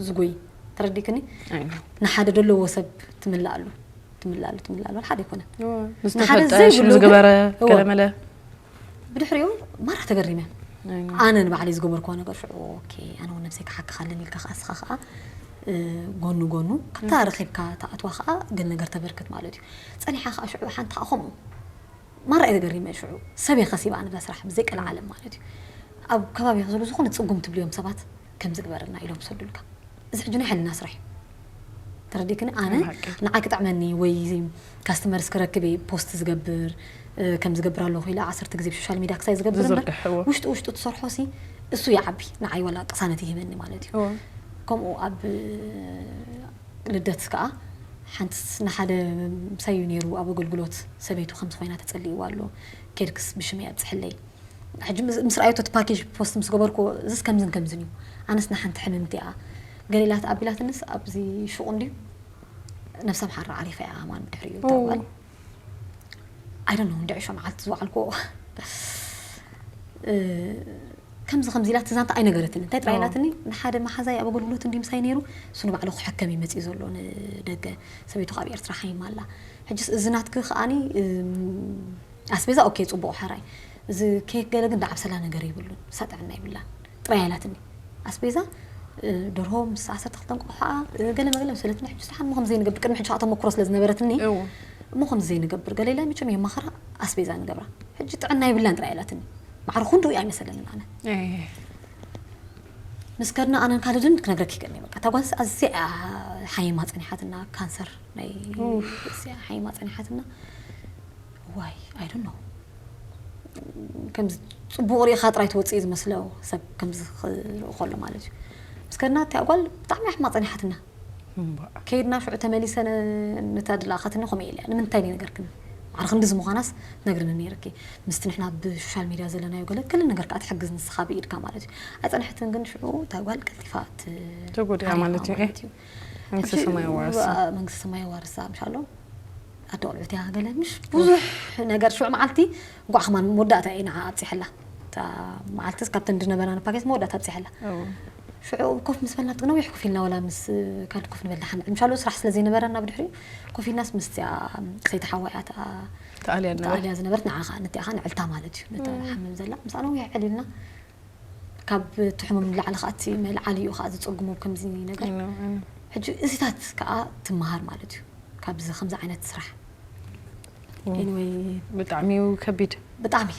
ዝጎይ ተረዲክኒ ንሓደ ደለዎ ሰብ ትምልኣሉ ትምልኣሉ ትምልኣሉ ሓደ ኣይኮነን ንዝተፈልጠ ሽም ዝገበረ ገለመለ ብድሕሪኡ ማራ ተገሪመ ኣነ ንባዕለይ ዝገበርክዎ ነገር ሽዑ ኦኬ ኣነ እውን ነብሰይ ክሓክኻለን ኢልካ ከዓ እስኻ ከዓ ጎኑ ጎኑ ካብታ ረኺብካ ተኣትዋ ከዓ ገል ነገር ተበርክት ማለት እዩ ፀኒሓ ከዓ ሽዑ ሓንቲ ከዓ ከምኡ ማራ እየ ተገሪመ ሽዑ ሰብ እየ ከሲባ ኣነ ስራሕ ብዘይ ቀልዓለም ማለት እዩ ኣብ ከባቢኻ ዘሎ ዝኾነ ፅጉም ትብልዮም ሰባት ከም ዝግበረልና ኢሎም ሰዱልካ እዚ ሕጂ ናይ ሕልና ስራሕ እዩ ተረዲክኒ ኣነ ንዓይ ክጥዕመኒ ወይ ካስተመርስ ክረክብ እየ ፖስት ዝገብር ከም ዝገብር ኣለኹ ኢለ ዓሰርተ ግዜ ብሶሻል ሚድያ ክሳይ ዝገብር እምበር ውሽጡ ውሽጡ ትሰርሖ ሲ እሱ ይዓቢ ንዓይ ወላ ቅሳነት ይህበኒ ማለት እዩ። ከምኡ ኣብ ልደት ከዓ ሓንቲ ንሓደ ምሳዩ ነይሩ ኣብ ኣገልግሎት ሰበይቱ ከም ዝኾይና ተጸልይዋ ኣሎ ኬድክስ ብሽመይ ኣብፅሕለይ ሕጂ ምስ ረኣየቶ እቲ ፓኬጅ ፖስት ምስ ገበርኩ እዚስ ከምዝን ከምዝን እዩ ኣነስ ንሓንቲ ሕምምቲ እያ ገሌላት ኣቢላትንስ ኣብዚ ሹቕ እንድዩ ነብሳ ምሓራ ዓሪፋ እያ ማን ድሕሪኡ ተባል I don't know እንድዒሾ መዓልቲ ዝወዓልኩ ከምዚ ከምዚ ኢላ ትዛንታ ኣይነገረትኒ እንታይ ጥራይ ኢላትኒ ንሓደ መሓዛይ ኣብ ኣገልግሎት እንዲ ምሳይ ነይሩ እሱ ንባዕሉ ክሕከም እዩ መፅኡ ዘሎ ንደገ ሰበይቱ ካብ ኤርትራ ሓይማ ኣላ ሕጅስ እዚ ናትክ ከኣኒ ኣስቤዛ ኦኬ ጽቡቕ ሓራይ እዚ ኬክ ገለ ግን ደዓብሰላ ነገር ይብሉን ሳጥዕና ይብላን ጥራይ ኣላትኒ ኣስቤዛ ደርሆ ምስ ዓሰርተ ክልተ እንቁቑ ከዓ ገለ መገለ መሰለትኒ ሕጂ ስሓን ሞ ከምዘይንገብር ቅድሚ ሕጂ ከዓ ተመክሮ ስለ ዝነበረትኒ እሞ ከምዘይንገብር ገለ ኢላ መቸም የማኸራ ኣስቤዛ ንገብራ ሕጂ ጥዕና ይብላን ጥራይ ኣላትኒ ማዕረ ክንድኡ ኣይመሰለንን ኣነ ምስ ከድና ኣነን ካልድን ክነግረኪ ይቀኒ በቃ እታ ጓልስ ኣዝያ ሓይማ ጸኒሓትና ካንሰር ናይ እዝያ ሓይማ ጸኒሓትና ዋይ I don't know ከምዚ ጽቡቕ ሪኢኻ ጥራይ ትወፅእ ዝመስሎ ሰብ ከምዚ ክርኢ ከሎ ማለት እዩ ምስ ከድና እቲኣ ጓል ብጣዕሚ ኣሕማ ጸኒሓትና ከይድና ሽዑ ተመሊሰ ነታ ድላኣኸትኒ ከምኡ ኢለ ንምንታይ ነይ ነገርክን ማዕረ ክንድዚ ምዃናስ ትነግርኒ ነይርኪ ምስቲ ንሕና ብሶሻል ሚድያ ዘለናዮ ገለ ገለ ነገር ከዓ ትሕግዝ ንስኻ ብኢድካ ማለት እዩ ኣይፀንሐትን ግን ሽዑ እታ ጓል ቀልጢፋ ተጎዲኣ ማለት እዩ መንግስቲ ሰማይ ዋርሳ መንግስቲ ሰማይ ዋርሳ ምሻሎ ኣደ ቆልዑት እያ ገለ ምሽ ብዙሕ ነገር ሽዑ መዓልቲ እንኳዕ ከማን መወዳእታ እየ ንዓ ኣብፂሐላ እታ መዓልትስ ካብተን ዝነበራና ፓኬት መወዳእታ ኣብፂሐላ ሽዑ ኮፍ ምስ በልና ጥቅነ ወይ ኮፍ ኢልና ወላ ምስ ካልድ ኮፍ ንበል ዳሓን ምሻሉ ስራሕ ስለ ዘይነበረና ብድሕሪኡ ኮፍ ኢልናስ ምስ እዚኣ ሰይቲ ሓዋ እያ እታ ተኣልያ ዝነበረት ንዓ ከዓ ነቲኣ ከዓ ንዕልታ ማለት እዩ ነታ ሓምም ዘላ ምስኣ ነዊሕ ዕሊልና ካብ እቲ ሕሙም ንላዕሊ ከዓ እቲ መልዓሊ እዩ ከዓ ዝፀጉሙ ከምዚ ነገር ሕጂ እዚታት ከዓ ትመሃር ማለት እዩ ካብዚ ከምዚ ዓይነት ስራሕ ብጣዕሚ እዩ ከቢድ ብጣዕሚ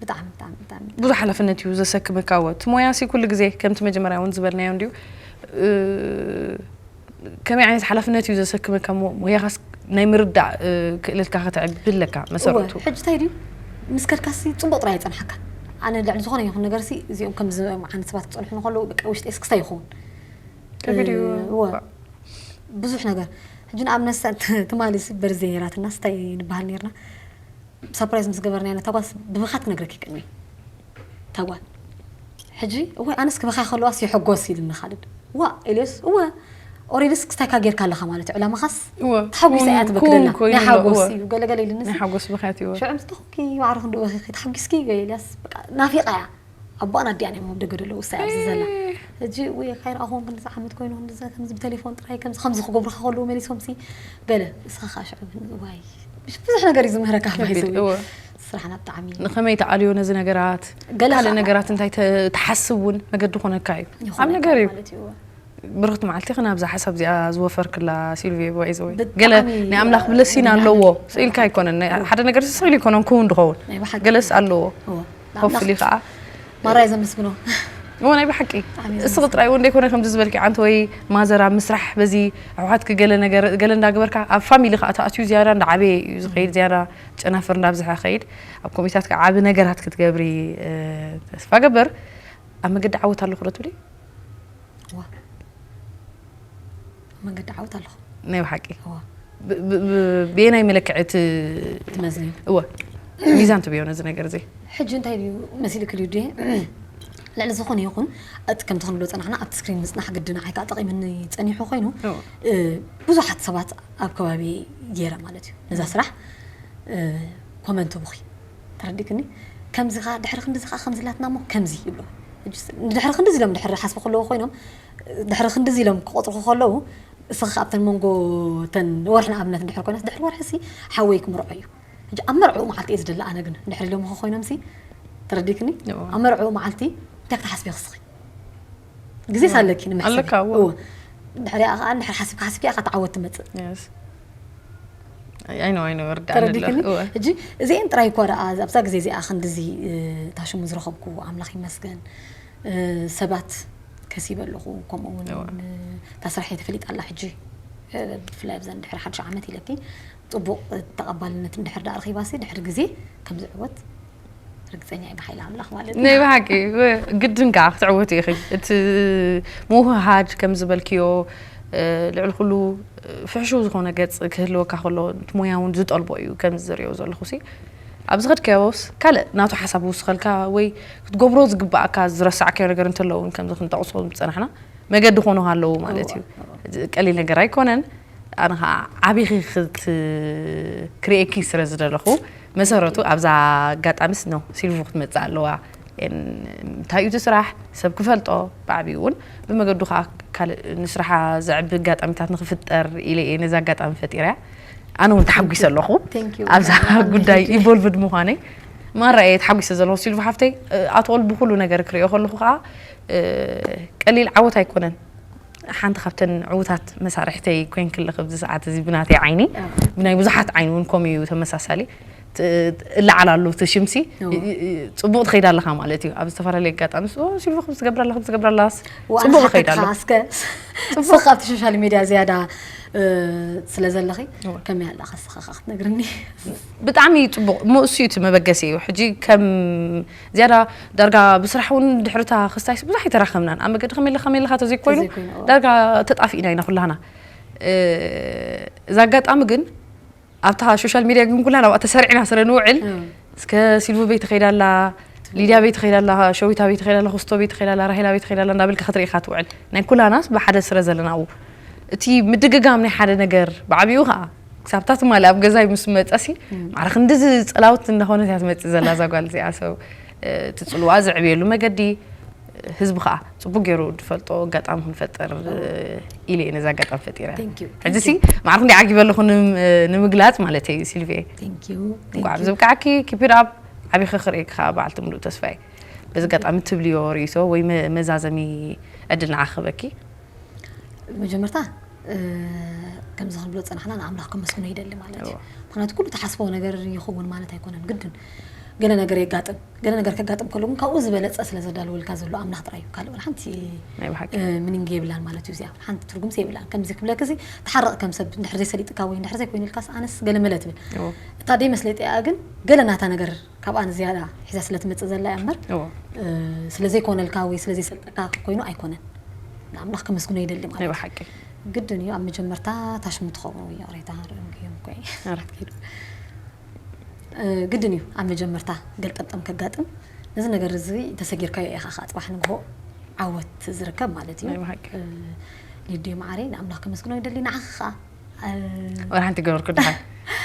ብጣዕሚ ብጣዕሚ ብጣዕሚ ብዙሕ ሓላፍነት እዩ ዘሰክመካ ወ እቲ ሞያ ሲ ኩሉ ግዜ ከምቲ መጀመርያ እውን ዝበልናዮ እንድዩ ከመይ ዓይነት ሓላፍነት እዩ ዘሰክመካ ሞያኻስ ናይ ምርዳእ ክእለትካ ከተዕቢ ኣለካ መሰረቱ ሕጂ እንታይ ድዩ ምስ ከድካሲ ፅቡቅ ጥራይ ይፀንሓካ ኣነ ልዕሊ ዝኾነ ይኹን ነገር ሲ እዚኦም ከምዚ ዓይነት ሰባት ክፀንሑ ንከለዉ በቃ ውሽጢ እስክስታ ይኸውን ብዙሕ ነገር ሕጂ ንኣብነት ትማሊ በርዜ ነራትና ስታይ ንበሃል ነርና ሳፕራይዝ ምስ ገበርናያ ነታ ጓል ብብኻ ትነግረኪ ቅድሚ እታ ጓል ሕጂ እወ ኣነስ ክበኻ ከለዋስ ይሕጎስ ኢልኒ ካልድ ዋ ኤልዮስ እወ ኦሬዲ ስክስታይካ ጌርካ ኣለኻ ማለት እዩ ዕላማኻስ ተሓጒሳ እያ ትበክለላ ናይ ሓጎስ እዩ ገለገለ ኢልኒ ናይ ሓጎስ ብኽያት እዩ ሽዑ ምስ ተኾንኪ ማዕረ ክንዱ በኺኺ ተሓጒስኪ ኢልያስ ናፊቓ እያ ኣቦኣን ኣዲኣን እዮም ኣብ ደገ ደለዉ እሳ ኣብዚ ዘላ ሕጂ ወይ ካይረኣኹም ክንዲ ዓመት ኮይኑ ክንዲ ከምዚ ብቴሌፎን ጥራይ ከምዚ ከምዚ ክገብሩካ ከለዉ መሊሶም ሲ ገለ እስኻ ከዓ ሽዑ ዋይ ብዙሕ ነገር እዩ ዝምህረካ ባይዘ ስራሕና ብጣዕሚ ንኸመይ ተኣልዮ ነዚ ነገራት ገለ ካልእ ነገራት እንታይ ትሓስብ እውን መገዲ ኮነካ እዩ ኣብ ነገር እዩ ብርኽቲ መዓልቲ ኸ ናብዛ ሓሳብ እዚኣ ዝወፈርክላ ሲልቪ ባይዘወይ ገለ ናይ ኣምላኽ ብለሲን ኣለዎ ስኢልካ ኣይኮነን ሓደ ነገር ስኢሉ ኣይኮነን ክውን ድኸውን ገለስ ኣለዎ ሆፍሊ ከዓ ማራይ ዘመስግኖ እሞ ናይ ብሓቂ እስኺ ጥራይ እውን ደይኮነ ከምዚ ዝበልኪ ዓንተ ወይ ማዘር ኣብ ምስራሕ በዚ ኣሕዋትኪ ገለ ነገር ገለ እንዳገበርካ ኣብ ፋሚሊ ከዓ ተኣትዩ ዝያዳ እንዳዓበየ እዩ ዝኸይድ ዝያዳ ጨናፍር እንዳብዝሐ ኸይድ ኣብ ኮሚታት ከዓ ዓቢ ነገራት ክትገብሪ ተስፋ ገበር ኣብ መገዲ ዓወት ኣለኹ ዶ ትብሊ መንገዲ ዓወት ኣለኹ ናይ ብሓቂ ብየናይ መለክዒ ትመዝኒ እወ ሚዛን ትብዮ ነዚ ነገር እዚ ሕጂ እንታይ ድዩ መሲልክ ድዩ ድየ ልዕሊ ዝኾነ ይኹን እቲ ከምቲ ክንብሎ ፀናሕና ኣብቲ ስክሪን ምፅናሕ ግዲ ንዓይ ከዓ ጠቂምኒ ፀኒሑ ኮይኑ ብዙሓት ሰባት ኣብ ከባቢ ገይረ ማለት እዩ ነዛ ስራሕ ኮመንት ብኺ ተረዲክኒ ከምዚ ከዓ ድሕሪ ክንድዚ ከዓ ከምዚ ላትና እሞ ከምዚ ይብሎ ድሕሪ ክንድዚ ኢሎም ድሕሪ ሓስቢ ከለዎ ኮይኖም ድሕሪ ክንድዚ ኢሎም ክቆፅሩ ከለዉ እስኺ ኣብተን መንጎ ተን ወርሒ ንኣብነት እንድሕር ኮይናስ ድሕሪ ወርሒ ሲ ሓወይ ክምርዖ እዩ ሕጂ ኣብ መርዕኡ መዓልቲ እየ ዝደሊ ኣነ ግን እንድሕር ኢሎም ኮይኖም ሲ ተረዲክኒ ኣብ መርዕኡ መዓልቲ እንታይ ክትሓስቢ ክስኺ ግዜ ሳለኪ ንምሕሰብ ኣለካ ድሕሪኣ ከዓ እንድሕር ሓሲብካ ሓሲብካ ኢኻ ተዓወት ትመፅእ ኣይኖ ኣይኖ ርዳእኒ ተረዲክኒ ሕጂ እዚአን ጥራይ እኳ ደኣ ኣብዛ ግዜ እዚኣ ክንድዚ እታ ሽሙ ዝረኸብኩ ኣምላኽ ይመስገን ሰባት ከሲበ ኣለኹ ከምኡ እውን እታ ስራሕ እየ ተፈሊጣ ኣላ ሕጂ ብፍላይ ኣብዘን ድሕሪ ሓድሽ ዓመት ኢለኪ ጽቡቕ ተቐባልነት እንድሕር ደኣ ረኺባሲ ድሕሪ ግዜ ከም ዝዕወት ርግጸኛ እየ ብሓይሊ ኣምላኽ ማለት ናይ ብሓቂ ግድን ከዓ ክትዕወት ኢኺ። እቲ ምውህሃድ ከም ዝበልክዮ ልዕሊ ኩሉ ፍሕሹው ዝኾነ ገጽ ክህልወካ ከሎ እቲ ሞያ እውን ዝጠልቦ እዩ። ከም ዝሪኦ ዘለኹ ሲ ኣብ ዝኸድካዮስ ካልእ ናቱ ሓሳብ ውስኸልካ ወይ ክትገብሮ ዝግባኣካ ዝረሳዕካዮ ነገር እንተሎ እውን ከምዚ ክንጠቕሶ ዝጸናሕና መገዲ ኮኑ ኣለዉ ማለት እዩ። ቀሊል ነገር ኣይኮነን። ኣነ ከዓ ዓቢኺ ክት ክርእየኪ ስለ ዝደለኹ መሰረቱ ኣብዛ ኣጋጣሚስ ነው ሲልቮ ክትመጽእ ኣለዋ። እንታይ እዩ እቲ ስራሕ ሰብ ክፈልጦ ብዓብዩ እውን ብመገዱ ከዓ ካልእ ንስራሓ ዘዕቢ ኣጋጣሚታት ንክፍጠር ኢለ እየ ነዚ ኣጋጣሚ ፈጢረያ። ኣነ እውን ተሓጒሰ ኣለኹ ኣብዛ ጉዳይ ኢንቮልቭድ ምዃነይ። ማራ እየ ተሓጒሰ ዘለኹ ሲልቮ ሓፍተይ። ኣትኦል ብኩሉ ነገር ክርእዮ ከለኹ ከዓ ቀሊል ዓወት ኣይኮነን። ሓንቲ ካብተን ዕዉታት መሳርሕተይ ኮይንኪ ኣለኺ ኣብዚ ሰዓት እዚ ብናተይ ዓይኒ፣ ብናይ ብዙሓት ዓይኒ እውን ከምኡ እዩ ተመሳሳሊ። እለዓል ኣሎ እቲ ሽምሲ። ጽቡቕ ትኸይድ ኣለኻ ማለት እዩ። ኣብ ዝተፈላለየ ኣጋጣሚ ሲልቮ ከምዚ ትገብር ኣላ ከምዚ ትገብር ኣላስ ጽቡቕ ይኸይድ ኣሎ። እስከ ስኻ ኣብቲ ሶሻል ሚድያ ዝያዳ ስለ ዘለኺ ከመይ ኣላ ከስኻ ክትነግርኒ? ብጣዕሚ ጽቡቕ። እሱ እዩ እቲ መበገሲ እዩ። ሕጂ ከም ዝያዳ ዳርጋ ብስራሕ እውን ድሕርታ ክስታይስ ብዙሕ ኣይተራኸብናን። ኣብ መገዲ ከመይ ኣለኻ ከመይ ኣለኻ ተዘይኮይኑ ዳርጋ ተጣፊእና ኢና ኩላህና። እዛ ኣጋጣሚ ግን ኣብታ ሶሻል ሚድያ ግን ኩላና ኣብኣ ተሰሪዕና ስለ ንውዕል እስከ ሲልቮ በይ ትኸይዳ ኣላ፣ ሊድያ በይ ትኸይዳ ኣላ፣ ሸዊታ በይ ትኸይዳ ኣላ፣ ኩስቶ በይ ትኸይዳ ኣላ፣ ራሄላ በይ ትኸይዳ ኣላ እንዳበልካ ክትርኢ ኢኻ ትውዕል። ናይ ኩላናስ ብሓደ ስረ ዘለና ኣብኡ እቲ ምድግጋም ናይ ሓደ ነገር ብዓብኡ ከዓ ክሳብታ ትማሊ ኣብ ገዛይ ምስ መጸሲ ማዕረ ክንድዚ ጸላውት እንዳኾነት እያ ትመጽእ ዘላ እዛ ጓል እዚኣ። ሰብ እቲ ጽልዋ ዘዕብየሉ መገዲ ህዝቢ ከዓ ጽቡቅ ገይሩ ዝፈልጦ ኣጋጣሚ ክንፈጥር ኢለ እየ ነዚ ኣጋጣሚ ፈጢረ። ሕጂ ሲ ማዕረ ክንደይ ዓጊበ ኣለኹ ንምግላጽ ማለት እዩ ሲልቪየ። እንኳዕ ብዝብቃዕኪ። ኪፕ ኢት ኣፕ። ዓቢኺ ክርእየኪ ከዓ በዓልቲ ሙሉእ ተስፋ እየ። በዚ ኣጋጣሚ ትብልዮ ርእይቶ ወይ መዛዘሚ ዕድል ንዓኺ ክህበኪ። መጀመርታ ከምዚ ክንብሎ ዝፀናሕና ንኣምላኽ ከመስግኖ ይደሊ ማለት እዩ። ምክንያቱ ኩሉ ተሓስቦ ነገር ይኸውን ማለት ኣይኮነን። ግድን ገለ ነገር የጋጥም። ገለ ነገር ከጋጥም ከሎ ግን ካብኡ ዝበለፀ ስለ ዘዳልወልካ ዘሎ ኣምላኽ ጥራይ እዩ። ካልእ ወላ ሓንቲ ምኒንግ የብላን ማለት እዩ። እዚኣ ሓንቲ ትርጉምሲ የብላን። ከምዚ ክብለክ እዚ ተሓረቕ ከም ሰብ እንድሕር ዘይሰሊጥካ ወይ እንድሕር ዘይኮይኑልካስ ኣነስ ገለ መለ ትብል። እታ ደይ መስለጢኣ ግን ገለ ናታ ነገር ካብኣ ንዝያዳ ሒዛ ስለ ትመጽእ ዘላ እያ እምበር ስለዘይኮነልካ ወይ ስለዘይሰልጠካ ኮይኑ ኣይኮነን። ንኣምላኽ ከመስግኖ ይደሊ ማለት እዩ። ብሓቂ ግድን እዩ ኣብ መጀመርታ ታሽሙ ትኸውን ወይ ይቕሬታ ርእዮም እኮ ኣራት ኪሎ ግድን እዩ ኣብ መጀመርታ ገልጠምጠም ከጋጥም። ነዚ ነገር እዚ ተሰጊርካዮ ኢኻ ከዓ ጽባሕ ንግሆ ዓወት ዝርከብ ማለት እዩ። ሊድዮ መዓረይ ንኣምላኽ ከመስግኖ ይደሊ። ንዓኺ ከዓ ወላ ሓንቲ ገበርኩ ድሓን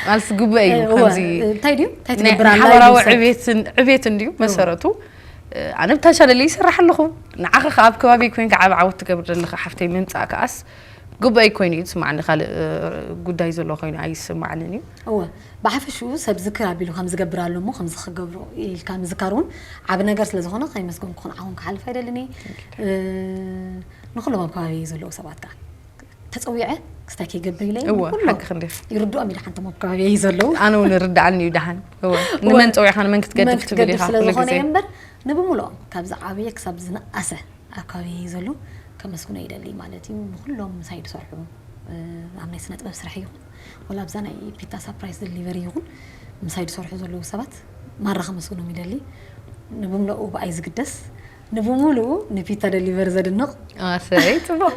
ማለትስ ግቡእ እዩ። ከምዚ እንታይ ድዩ እንታይ ትገብር ኣላ ሓበራዊ ዕቤትን ዕቤትን ድዩ መሰረቱ። ኣነ ብታ ቻነል ይሰራሕ ኣለኹ። ንዓኺ ከዓ ኣብ ከባቢ ኮይንካ ዓብ ዓወት ትገብር ዘለኻ ሓፍተይ ምምፃእ ከኣስ ግቡእ ኮይኑ እዩ ዝስማዕኒ። ካልእ ጉዳይ ዘሎ ኮይኑ ኣይስማዕንን እዩ። እወ ብሓፈሽኡ ሰብ ዝክር ኣቢሉ ከም ዝገብር ኣሎ እሞ ከምዚ ክገብሮ ኢልካ ምዝካር እውን ዓብ ነገር ስለ ዝኾነ ከይመስገንኩ ክንዓኹም ክሓልፍ ኣይደልን እየ። ንኩሎም ኣብ ከባቢ ዘለዉ ሰባት ከዓ ተጸዊዐ ክስታይ ከይገብር ኢለ እየ። እወ፣ ኩሎም ሓቅኺ እንዲኺ። ይርድኦም ኢለ ሓንቶም ኣብ ከባቢየ እዩ ዘለዉ። ኣነ እውን ይርድኣኒ እዩ ደሓን። እወ፣ እወ። ንመን ጸዊዕካ ንመን ክትገድፍ ንመን ትብል ክትገድፍ ኢኻ ስለ ኩሉ ዝኾነ ግዜ። እየ እምበር ንብምልኦም ካብ ዝዓበየ ክሳብ ዝነኣሰ ኣብ ከባቢየ እዩ ዘሎ። ከመስግኖ ይደሊ ማለት እዩ። ንኹሎም ምሳይ ዝሰርሑ፣ እ፣ ኣብ ናይ ስነ ጥበብ ስራሕ ይኹን፣ ወላ ኣብዛ ናይ ፒታ ሳፕራይዝ ደሊቨሪ ይኹን፣ ምሳይ ዝሰርሑ ዘለዉ ሰባት ማራ ከመስግኖም ይደሊ። ንብምልኡ ብኣይ ዝግደስ ንብሙሉኡ ንፒታ ደሊቨር ዘድንቕ። ኣሰይ፣ ጽቡቕ።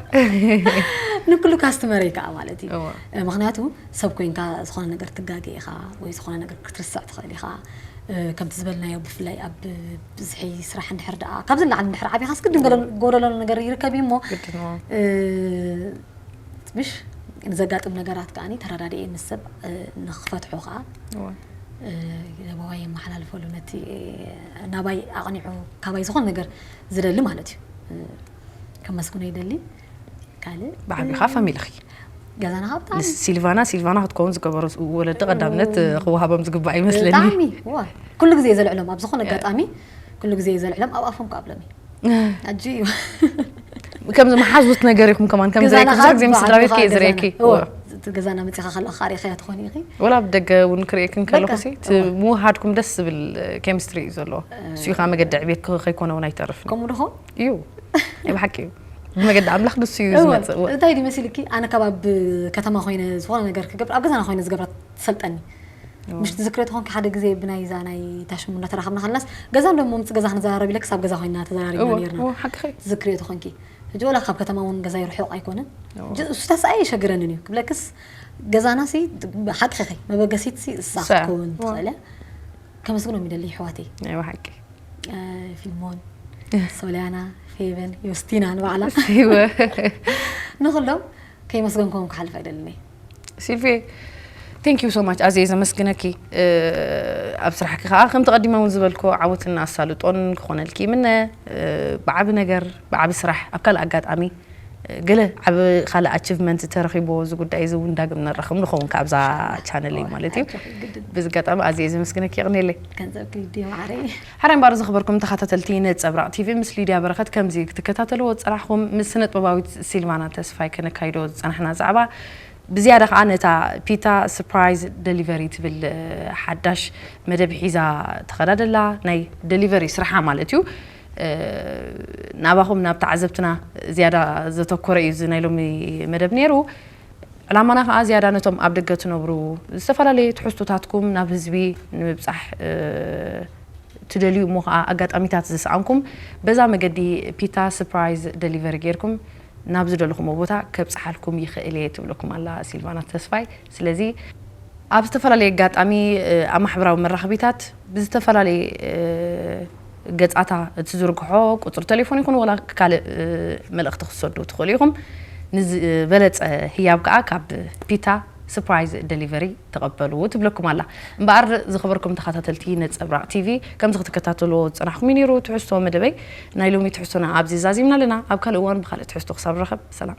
ንኩሉ ካስተመረይ ከዓ ማለት እዩ። እወ። እ፣ ምኽንያቱ ሰብ ኮይንካ ዝኾነ ነገር ትጋገ ኢኻ ወይ ዝኾነ ነገር ክትርስዕ ትኽእል ኢኻ። እ፣ ከምቲ ዝበልናዮ ብፍላይ ኣብ ብዝሒ ስራሕ እንድሕር ደኣ ካብዚ ንላዕሊ እንድሕር ዓቢኻስ ግድን ገለ ጎደሎ ነገር ይርከብ እዩ እሞ፣ ግድን እዎ። እ፣ ምሽ ንዘጋጥም ነገራት ከኣኒ ተረዳድኤ ምስ ሰብ፣ እ፣ ንኽፈትሖ ከዓ፣ እወ። እ፣ ለበዋይ የመሓላልፈሉ ነቲ፣ እ፣ ናባይ ኣቕኒዑ ካባይ ዝኾነ ነገር ዝደሊ ማለት እዩ። እ፣ ከመስግኖ ይደሊ። ካልእ ብዓቢኻ ፋሚሊኺ። ገዛና ካብ ብጣዕሚ ንሲልቫና ሲልቫና ክትከውን ዝገበሩ ወለዲ ቀዳምነት ክወሃቦም ዝግባእ ይመስለኒ። ብጣዕሚ፣ እዋ። ኩሉ ግዜ እየ ዘልዕሎም፣ ኣብ ዝኾነ ኣጋጣሚ ኩሉ ግዜ እየ ዘልዕሎም፣ ኣብ ኣፎም ክኣብሎም እዩ። ኣጂ እዩ። ከምዚ መሓዙት ነገር ኢኹም ከማን፣ ከም ገዛና ዝርእየኪ፣ ብዙሕ ካብ ግዜ ምስ ስድራ ቤትኪ እየ ዝርእየኪ። ገዛና፣ እዋ፣ እዋ። እቲ ገዛና መጺኻ ከለኻ ሪእኻያ ትኾኒ ኢኺ። ወላ ኣብ ደገ እውን ክርእየክን ከለኹ በቃ፣ ሲ፣ እቲ እዋ። ምውሃድኩም ደስ ዝብል ኬሚስትሪ እዩ ዘለዎ። እሱ እዩ ከዓ መገዲ ዕቤት ከ-፣ ከይኮነ እውን ኣይተርፍን። ከምኡ ዶ ኸውን? እዩ። ናይ ብሓቂ እዩ። ብመገዲ ኣምላኽ ንሱ እዩ እወ፣ ዝመፅእ። እወ። እንታይ ድዩ መሲልኪ? ኣነ ካብ ኣብ ከተማ ኮይነ ዝኾነ ነገር ክገብር ኣብ ገዛና ኮይነ ዝገብራ ትሰልጠኒ። ምሽ ትዝክርዮ ተኾንኪ ሓደ ግዜ ብናይ እዛ ናይ ታሽሙ እንዳተራኸብና ከለናስ ገዛ እንዶ ምምፅ ገዛ ክንዘራረብ ኢለክስ ኣብ ገዛ ኮይና ተዘራሪብና እወ፣ ነርና። እወ፣ ሓቅኺ። ትዝክርዮ ተኾንኪ ሕጂ ወላ ካብ ከተማ እውን ገዛይ ርሑቕ ኣይኮነን። እወ። ጅ- እሱታስ ኣይ ሸግረንን እዩ ክብለክስ ገዛና ሲ ሓቅኺ መበገሲት ሲ እሳ እሳ። ክትከውን ትኽእል እያ። ከመስግኖም ይደሊ ይሕዋተይ ናይ ብሓቂ። እ፣ ፊልሞን፣ ሶልያና፣ ፌቨን፣ ዮስቲና ንባዕላ እወ። ንኩሎም ከይመስገንኩም ክሓልፍ ኣይደልን እየ። ሲልቪ፣ thank you so much። ኣዝየ ዘመስግነኪ። እ፣ ኣብ ስራሕኪ ከዓ ከምቲ ቀዲመ እውን ዝበልኮ ዓወትን ኣሳልጦን ክኾነልኪ ይምነ። እ፣ ብዓቢ ነገር ብዓቢ ስራሕ ኣብ ካልእ ኣጋጣሚ፣ እ፣ ገለ ዓቢ ካልእ ኣቺቭመንት ተረኺቦ እዚ ጉዳይ እዚ እውን ዳግም ነራኸብ ንኸውን ካብዛ ቻነለይ ማለት እዩ። ኣጆኺ፣ ግድን። ብዚ ኣጋጣሚ ኣዝየ ዘመስግነኪ፣ የቕንየለይ። ገንዘብ ክልዲ ማዕረይ። ሓራይ እምበኣር ዝኸበርኩም ተኸታተልቲ ነጸብራቕ ቲቪ፣ ምስ ሊድያ በረኸት ከምዚ ክትከታተልዎ ዝጸናሕኩም፣ ምስ ስነጥበባዊት ሲልቫና ተስፋይ ከነካይዶ ዝጸናሕና ዛዕባ ብዝያዳ ከኣ ነታ ፒታ ስፕራይዝ ደሊቨሪ ትብል ሓዳሽ መደብ ሒዛ ተኸዳደላ ናይ ደሊቨሪ ስርሓ ማለት እዩ። ናባኹም ናብ ተዓዘብትና ዝያዳ ዘተኮረ እዩ እዚ ናይ ሎሚ መደብ ነይሩ። ዕላማና ከኣ ዝያዳ ነቶም ኣብ ደገ ትነብሩ ዝተፈላለየ ትሕዝቶታትኩም ናብ ህዝቢ ንምብጻሕ ትደልዩ እሞ ከኣ ኣጋጣሚታት ዝሰኣንኩም በዛ መገዲ ፒታ ስፕራይዝ ደሊቨሪ ጌርኩም ናብ ዝደለኹሞ ቦታ ከብጽሓልኩም ይኽእል እየ ትብለኩም ኣላ ሲልቫና ተስፋይ። ስለዚ ኣብ ዝተፈላለየ ኣጋጣሚ ኣብ ማሕበራዊ መራኸቢታት ብዝተፈላለየ ገጻታ እትዝርግሖ ቁጽሪ ቴሌፎን ይኹን ወላ ካልእ መልእኽቲ ክትሰዱ ትኽእሉ ኢኹም። ንዝበለጸ ህያብ ከኣ ካብ ፒታ ስፕራይዝ ደሊቨሪ ተቐበሉ ትብለኩም ኣላ። እምበኣር ዝኸበርኩም ተኸታተልቲ ነጸብራቕ ቲቪ ከምዚ ክትከታተልዎ ዝጸናሕኩም እዩ ነይሩ ትሕዝቶ መደበይ። ናይ ሎሚ ትሕዝቶና ኣብዚ ዛዚምና ኣለና። ኣብ ካልእ እዋን ብኻልእ ትሕዝቶ ክሳብ ንራኸብ ሰላም።